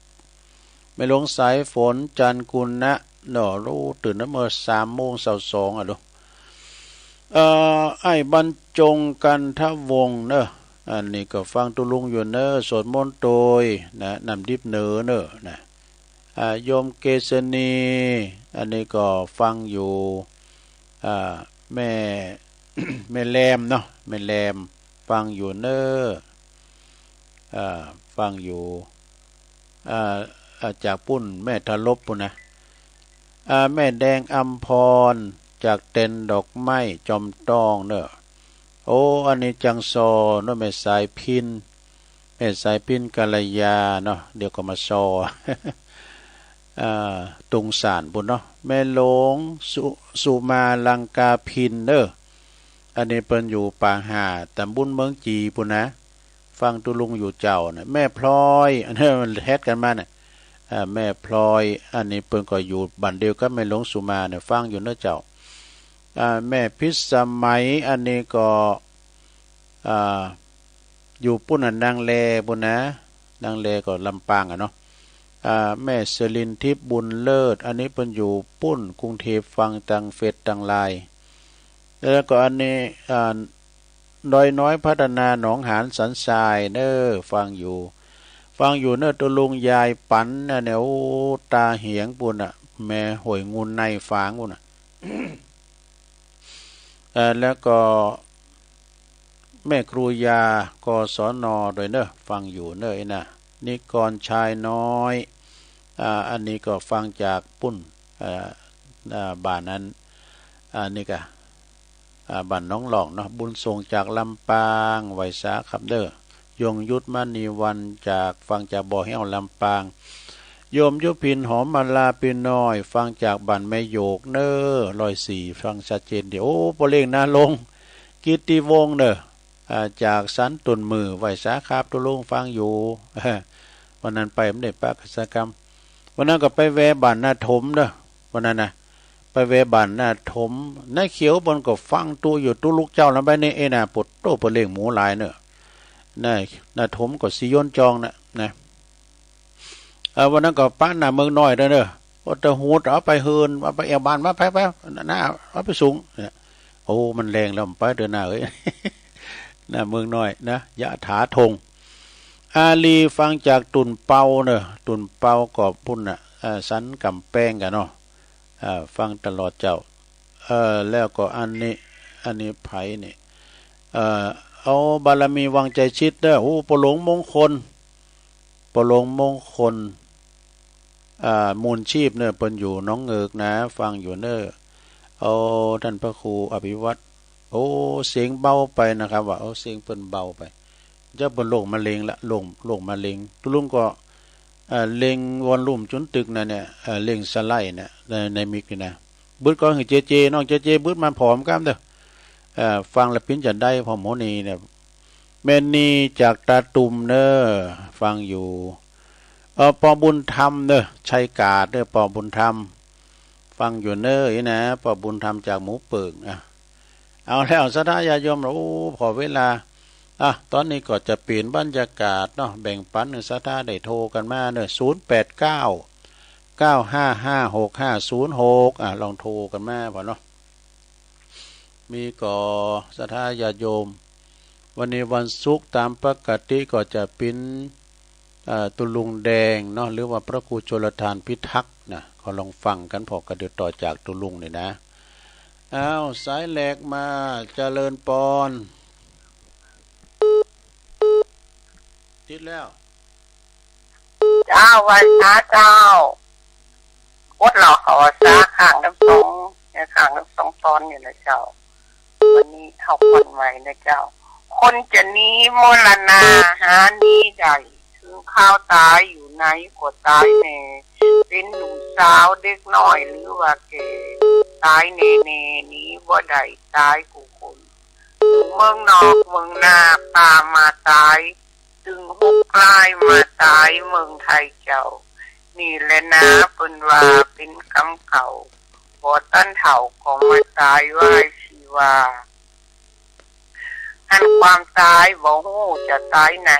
แม่หลวงสายฝน จันทร์กุณะ เนาะ รู้ตื่นนะเมื่อสามโมงซาวสองอ่ะดู เอ่อ ไอ้บรรจงกันทวงศ์เนอะ อันนี้ก็ฟังตุลุงอยู่เนอะ สวดมนต์โตยนะ น้ำดิบเหนือเนอะนะ อ่า โยมเกษณี อันนี้ก็ฟังอยู่ อ่า แม่ แม่แรมเนาะ แม่แรม ฟังอยู่เนอะ อ่า ฟังอยู่ อ่า อ่า จากปุ้นแม่ทะลบปุ้นนะ อ่า แม่แดงอำพร จากเต็นท์ดอกไม้จอมทองเนอะ โอ้ อันนี้จังซอเนอะ แม่สายพิน แม่สายพินกัลยาเนาะ เดี๋ยวก็มาซอ อ่า ตุงสารปุ้นเนาะ แม่หลวงสุ สุมาลังกาพินเนอะ อันนี้เปิ้นอยู่ป่าห่า ตำบลเมืองจีปุ้นนะ ฟังตุลุงอยู่เจ้านะ แม่พลอย อันนี้มันแฮดกันมาเนี่ย อ่า แม่พลอย อันนี้เปิ้นก็อยู่บ้านเดียวกับแม่หลวงสุมาเนี่ย ฟังอยู่เนอะเจ้า อ่า แม่พิสมัย อันนี้ก็ อ่า อยู่ปุ้นน่ะ นางแลปุ้นนะ นางแลก็ลำปางอะเนาะ อ่า แม่สลินทิพย์บุญเลิศ อันนี้เปิ้นอยู่ปุ้นกรุงเทพฯ ฟังตังเฟซตังไลน์ แล้วก็อันนี้ อ่า ดอยน้อยพัฒนาหนองหานสันทรายเนอะ ฟังอยู่ ฟังอยู่เนอะ ตุลุงยายปันนะเนี่ย โอ้ ตาเหยงปุ้นอะ แม่ห้วยงูในฝางปุ้นอะ เอ่อ แล้วก็ แม่ครูยา กศน ด้วยเนอะ ฟังอยู่เนอะไอ้น่ะ นิกรชายน้อย อ่า อันนี้ก็ฟังจากปุ้น อ่า อ่า บ้านนั้น อันนี้ก็ อ่า บ้านหนองหลองเนาะ บุญส่งจากลำปาง ไหว้สาครับเด้อ ยงยุทธมณีวันจาก ฟังจากบ่อแห้วลำปาง โยมยุพินหอมมาลาปีน้อย ฟังจากบ้านแม่โยกเนอะ ร้อยสี่ ฟังชัดเจนดี โอ้ พ่อเลี้ยงนาลง กิตติวงศ์เนอะ อ่า จากสันตุนมือ ไหว้สาครับตุลุง ฟังอยู่ วันนั้นไปไม่ได้ปะกิจกรรม วันนั้นก็ไปแวะบ้านนาถมเนอะ วันนั้นนะ ไปแวะบ้านนาถม นายเขียวเปิ้นก็ฟังตุ๊อยู่ตุ๊ลุกเจ้าแล้วไปนี่ เอ้ยนะ ปวดโต้ปวดเล่งหมูหลายเนอะ นายนาถมก็สิยนจองนะ นะ เอ่อ วันนั้นก็ปะหน้าเมืองน้อยเด้อเนอะ Og det hoved oppe i høen, oppe i banen, oppe, oppe, nei, oppe i sung. Ja. Å, men lenge la meg på det, nei, oi. Nei, møng nøye, nei, ja, ta tung. Ali fang จาก Tun Pau, nø, Tun Pau ก็ ปุ้น น่ะ เอ่อ สันกำแพง กัน เนาะ เอ่อ ฟังตลอดเจ้า เอ่อ แล้วก็ อันนี้ อันนี้ไผนี่ เอ่อ เอา บารมีวังใจชิด เด้อ โอ้ ปอหลวงมงคล ปอหลวงมงคล อ่า มูลชีพ เนอะ เปิ้นอยู่หนองเงิก นะ ฟังอยู่ เนอะ เอา ท่านพระครูอภิวัตร โอ้ เสียงเบาไป นะครับ ว่า โอ้ เสียงเปิ้นเบาไป เจ้า เปิ้นโรคมะเร็งละ โรค โรคมะเร็ง ตุ๊ลุงก็ เอ่อ เร่งวอลลุ่มจุนตึกนะเนี่ย เอ่อ เร่งสไลด์เนี่ย ใน ในมิกนี่นะ บึดก่อนหื้อเจเจ น้องเจเจ บึดมาผอมกล้ามเด้อ เอ่อ ฟังละปิ้นจะได้ พอหมอนี่เนี่ย แม่นี่จากตาตุ่ม เนอะ ฟังอยู่ เอ่อ ปอบุญธรรม เนอะ ชัยกาด เนอะ ปอบุญธรรม ฟังอยู่ เนอะ อีนะ ปอบุญธรรมจากหมูเปิง อ่ะ เอาแล้ว ศรัทธาญาติโยม โอ้ พอเวลา อ่ะ ตอนนี้ก็จะเปลี่ยนบรรยากาศ เนาะ แบ่งปันให้ศรัทธาได้โทรกันมา เนอะ ศูนย์แปดเก้า เก้าห้าห้า หกห้าศูนย์หก อ่ะ ลองโทรกันมา พอ เนาะ มีก่อ ศรัทธาญาติโยม วันนี้วันศุกร์ ตามปกติก็จะปิ้น เอ่อ ตุ๊ลุงแดง เนาะ หรือว่าพระครูชลทานพิทักษ์นะ ก็ลองฟังกัน พอก็เดี๋ยวต่อจากตุ๊ลุงนี่นะ อ้าว สายแรกมา เจริญปอน ติดแล้ว เจ้า ไหว้สาเจ้า อดเหล้าเข้าพรรษาข้างน้ำสอง เนี่ย ข้างน้ำสองตอนนี่แหละเจ้า วันนี้เฮาผ่อนไหวนะเจ้า คนจะหนีมรณาหาหนีได้ ถึงคราวตายอยู่ไหนก็ตายแน่ เป็นหนุ่มสาวเด็กน้อยหรือว่าแก่ ตายแน่ๆ หนีบ่ได้ ตายกู้คน เมืองนอกเมืองนาป่ามาตาย จึงฮกลายมาตายเมืองไทยเจ้า นี่แหละนะเปิ้นว่าเป็นกรรมเก่า บ่ตันเฒ่าก็มาตายไหว้ชีวา อันความตายบ่ฮู้จะตายไหน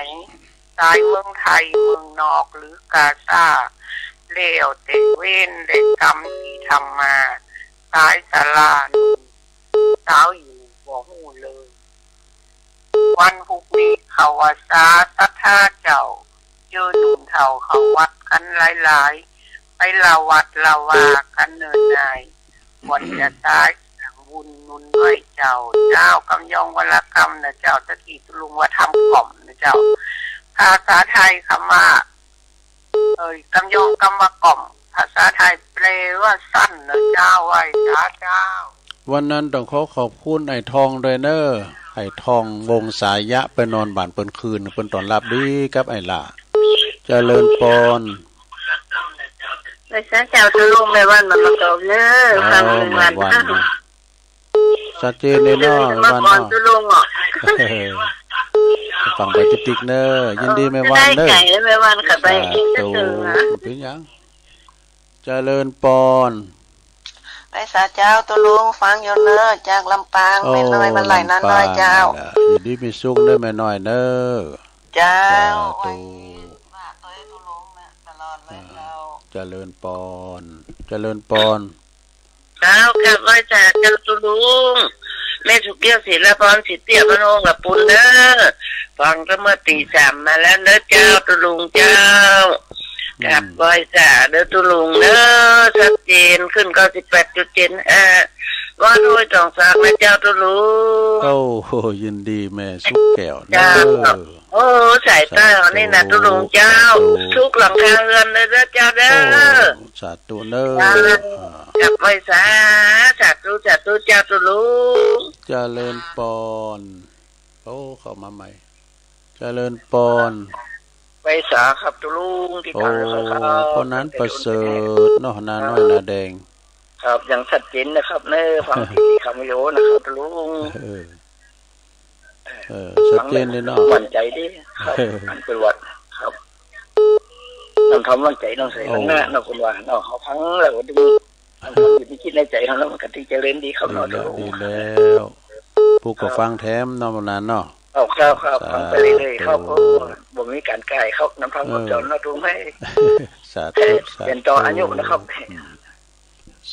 ตายเมืองไทยเมืองนอกหรือกาซา แล้วแต่เวรและกรรมที่ทำมา ตายสาราหนุ่มสาวอยู่บ่ฮู้เลย วันพุกนี้เข้าพรรษาศรัทธาเจ้า เจอหนุ่มเฒ่าเข้าวัดกันหลายๆ ไปละวัดละวากันเนิ่นนาย ก่อนจะตายสั่งบุญหนุนด้วยเจ้า เจ้ากำยองวรรณกรรมนะเจ้า ตะกี้ตุ๊ลุงว่าทำกล่อมนะเจ้า ภาษาไทยคำว่า เอ่ย กำยองคำว่ากล่อม ภาษาไทยแปลว่าสั้นนะเจ้า ไหว้สาเจ้า วันนั้นต้องขอขอบคุณไอ้ทองด้วยเนอะ ไอ้ทองวงศายะ ไปนอนบ้านเปิ้นคืน เปิ้นต้อนรับดีกับไอ้หล้า เจริญปอน ไหว้สาเจ้าตุ๊ลุง แม่วันมาประกอบเนอะ อ๋อ ฟังแม่วัน แม่วันนะ ชัดเจนเลยเนาะ แม่วันเนาะ ตุ๊ลุงอ่ะ ฟังไปติ๊กๆ เนอะ ยินดีแม่วันเนอะ ได้ไก่แม่วันค่ะ ไป สาธุ เจ้าเจ้า เป็นหยัง เจริญปอน ไหว้สาเจ้าตุ๊ลุง ฟังอยู่เนอะ จากลำปาง โอ้ แม่น้อยมาไหลน้ำน้อย ลำปาง เจ้า นั่นแหละ อยู่ดีมีสุขเนอะแม่น้อยเนอะ เจ้า สาธุ ไหว้สาตุ๊ลุงนะ ตลอดเลยเจ้า เจริญปอน เจริญปอน เจ้า ครับ ไหว้สาเจ้าตุ๊ลุง แม่สุเกี้ยว ศิลปอน สิเตี้ย พนอง กับปุณเด้อ ฟังก็เมื่อตีสามมาแล้วเด้อเจ้า ตุ๊ลุงเจ้า ครับ อืม ไหว้สาเด้อตุ๊ลุงเด้อ ชัดเจน ขึ้นเก้าสิบแปดจุดเจ็ดห้า ว่าโดยสองสามนะเจ้าตุ๊ลุง โอ้โห ยินดีแม่สุกแก้วเด้อ เจ้า โอ้ สายตานี่นะตุ๊ลุงเจ้า สาธุ ทุกหลังคาเรือนเลยเด้อเจ้าเด้อ โอ้ สาธุเด้อ เจ้า อ่า กับไหว้สา สาธุ สาธุเจ้าตุ๊ลุง เจริญปอน โอ้ เข้ามาใหม่ เจริญปอน ไหว้สาครับตุ๊ลุง ที่ โอ้ ตามนะครับ พ่อนั้นประเสริฐเนาะ นาน้อยนาแดง ครับ ยังชัดเจนนะครับ เนอะ ฟังที่คำวิดีโอนะครับตุ๊ลุง เออ เออ ชัดเจนเลยเนาะ มั่นใจดีครับ อันเป็นวัดครับ นำทำมั่นใจนำใส่ข้างหน้า โอ้ เนาะ คุณว่าเนาะ เขาฟังแล้วก็ดึง อันทำอยู่ที่คิดในใจเขาแล้วมันก็ที่เจริญดีครับ ดีแล้ว เนาะ ดีแล้ว ผู้ก็ฟังแถมเนาะ วันนั้นเนาะ เอาครับ ครับ สาธุ ฟังไปเรื่อยๆ ครับ ผม มีการแก้ครับ นำทาง เออ พระเจ้านะ ตรงให้ สาธุ สาธุ เป็นต่ออายุนะครับ อืม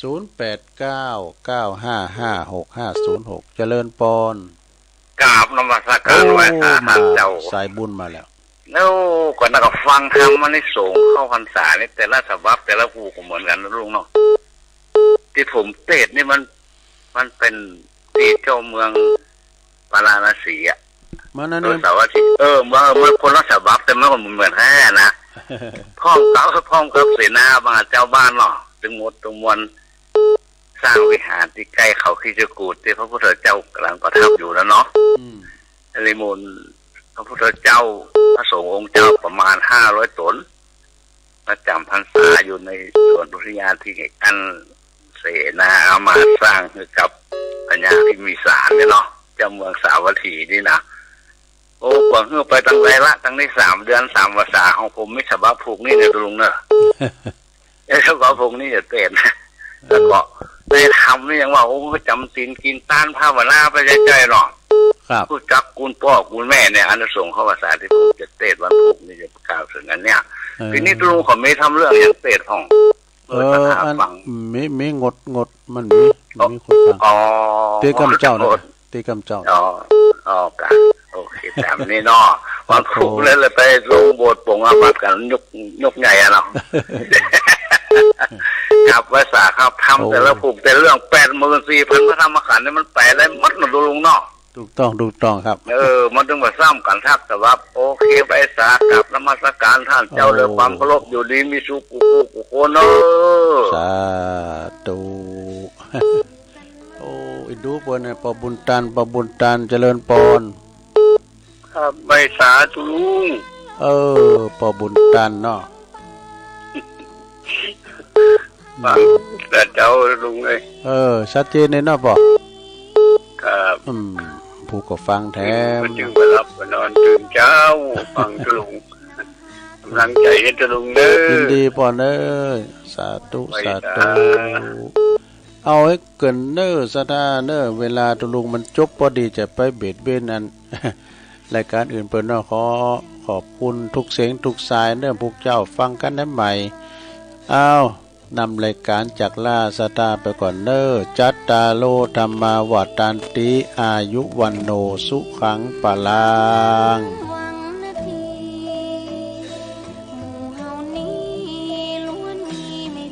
ศูนย์แปดเก้า เก้าห้าห้า หกห้าศูนย์หก เจริญปอน กราบนมัสการ โอ้ ไหว้พระ มา เจ้า สายบุญมาแล้ว แล้วก็นักฟังธรรมอานิสงส์เข้าพรรษานี่ แต่ละฉบับแต่ละผู้ก็เหมือนกันนะลุงเนาะ ที่ผมเทศน์นี่มัน มันเป็นที่เจ้าเมืองปาราณสีอะ มันอัน เออ นี้ สาวัตถี เออ มัน มันคนละฉบับ แต่มันก็เหมือนกันนะ พร้อมกับ พร้อมกับเสนาบางเจ้าบ้านเนาะ ทั้งหมดทั้งมวล สร้างวิหารที่ใกล้เขาคิจกูฏ ที่พระพุทธเจ้ากำลังประทับอยู่นะเนาะ อืม นิมนต์พระพุทธเจ้า พระสงฆ์องค์เจ้าประมาณห้าร้อยตน มาจำพรรษาอยู่ในสวนอุทยานที่อันเสนาอามาตย์สร้างให้กับพญาพิมพิสารเนี่ยเนาะ เจ้าเมืองสาวัตถีนี่นะ โอ้ กว่าเฮือไปตั้งใดละ ตั้งได้สามเดือน สามพรรษา ของผมมีฉบับผูกนี่เนี่ยลุงเนอะ เอ้ย ฉบับผูกนี่จะเปลี่ยน แล้วก็ในธรรมนี่ยังว่า โอ้ จำศีลกินทานภาวนาไปใจๆเนาะ ครับ รู้จักคุณพ่อคุณแม่เนี่ย อานิสงส์เข้าพรรษาที่ผมจะเทศน์วันพุธนี่จะกล่าวถึงอันเนี้ย เออ ทีนี้ลุงเขามีทำเรื่องอย่างเทศน์ห้อง เออ เออ อัน ฟัง มี มีงด งด มันมี อ๋อ มีคนฟัง อ๋อ ที่กำเจ้านะ งด ที่กำเจ้า อ๋อ อ๋อ ครับ โอเค ตามนี้เนาะ ครับ วันพุธเลย เลยไปลงโบสถ์ปลงอาบัติกัน ยก ยกใหญ่อะเนาะ ครับ ภาษาครับ ทำ โอ้ แต่ละผูกแต่เรื่อง แปดหมื่นสี่พันพระธรรมขันธ์เนี่ย มันแปลได้หมดนะลุงเนาะ ถูกต้อง ถูกต้องครับ เออ มันถึงมาซ้ำกันทัก แต่ว่า โอเค ไปสากราบนมัสการท่านเจ้า โอ้ ด้วยความเคารพ อยู่ดีมีสุข กูกูกูโคนเนอะ สาธุ โอ้ อีดูเปิ้นเนี่ย ป้อบุญตัน ป้อบุญตัน เจริญปอน ครับ ไหว้สาธุลุง เออ ป้อบุญตันเนาะ ฟังแต่เจ้าลุงเอ้ย เออ ชัดเจนเลยเนาะป้อ ครับ อืม ผู้ก็ฟังแถม ก็จึงมาหลับมานอนตื่นเช้า ฟังตะลุง กำลังใจให้ตะลุงเด้อ ยินดีป้อเอ้ย สาธุ ไหว้ สาธุ สา เอาให้เกินเน้อ ศรัทธาเน้อ เวลาตะลุงมันจบพอดี จะไปเบียดเบียนอัน รายการอื่นเปิ้นเนาะ ขอขอบคุณทุกเสียงทุกสายเน้อ พวกเจ้าฟังกันได้ใหม่ เอา นำรายการจากลาศรัทธาไปก่อนเน้อ จัตตาโร ธัมมา วัฑฒันติ อายุ วัณโณ สุขัง พลัง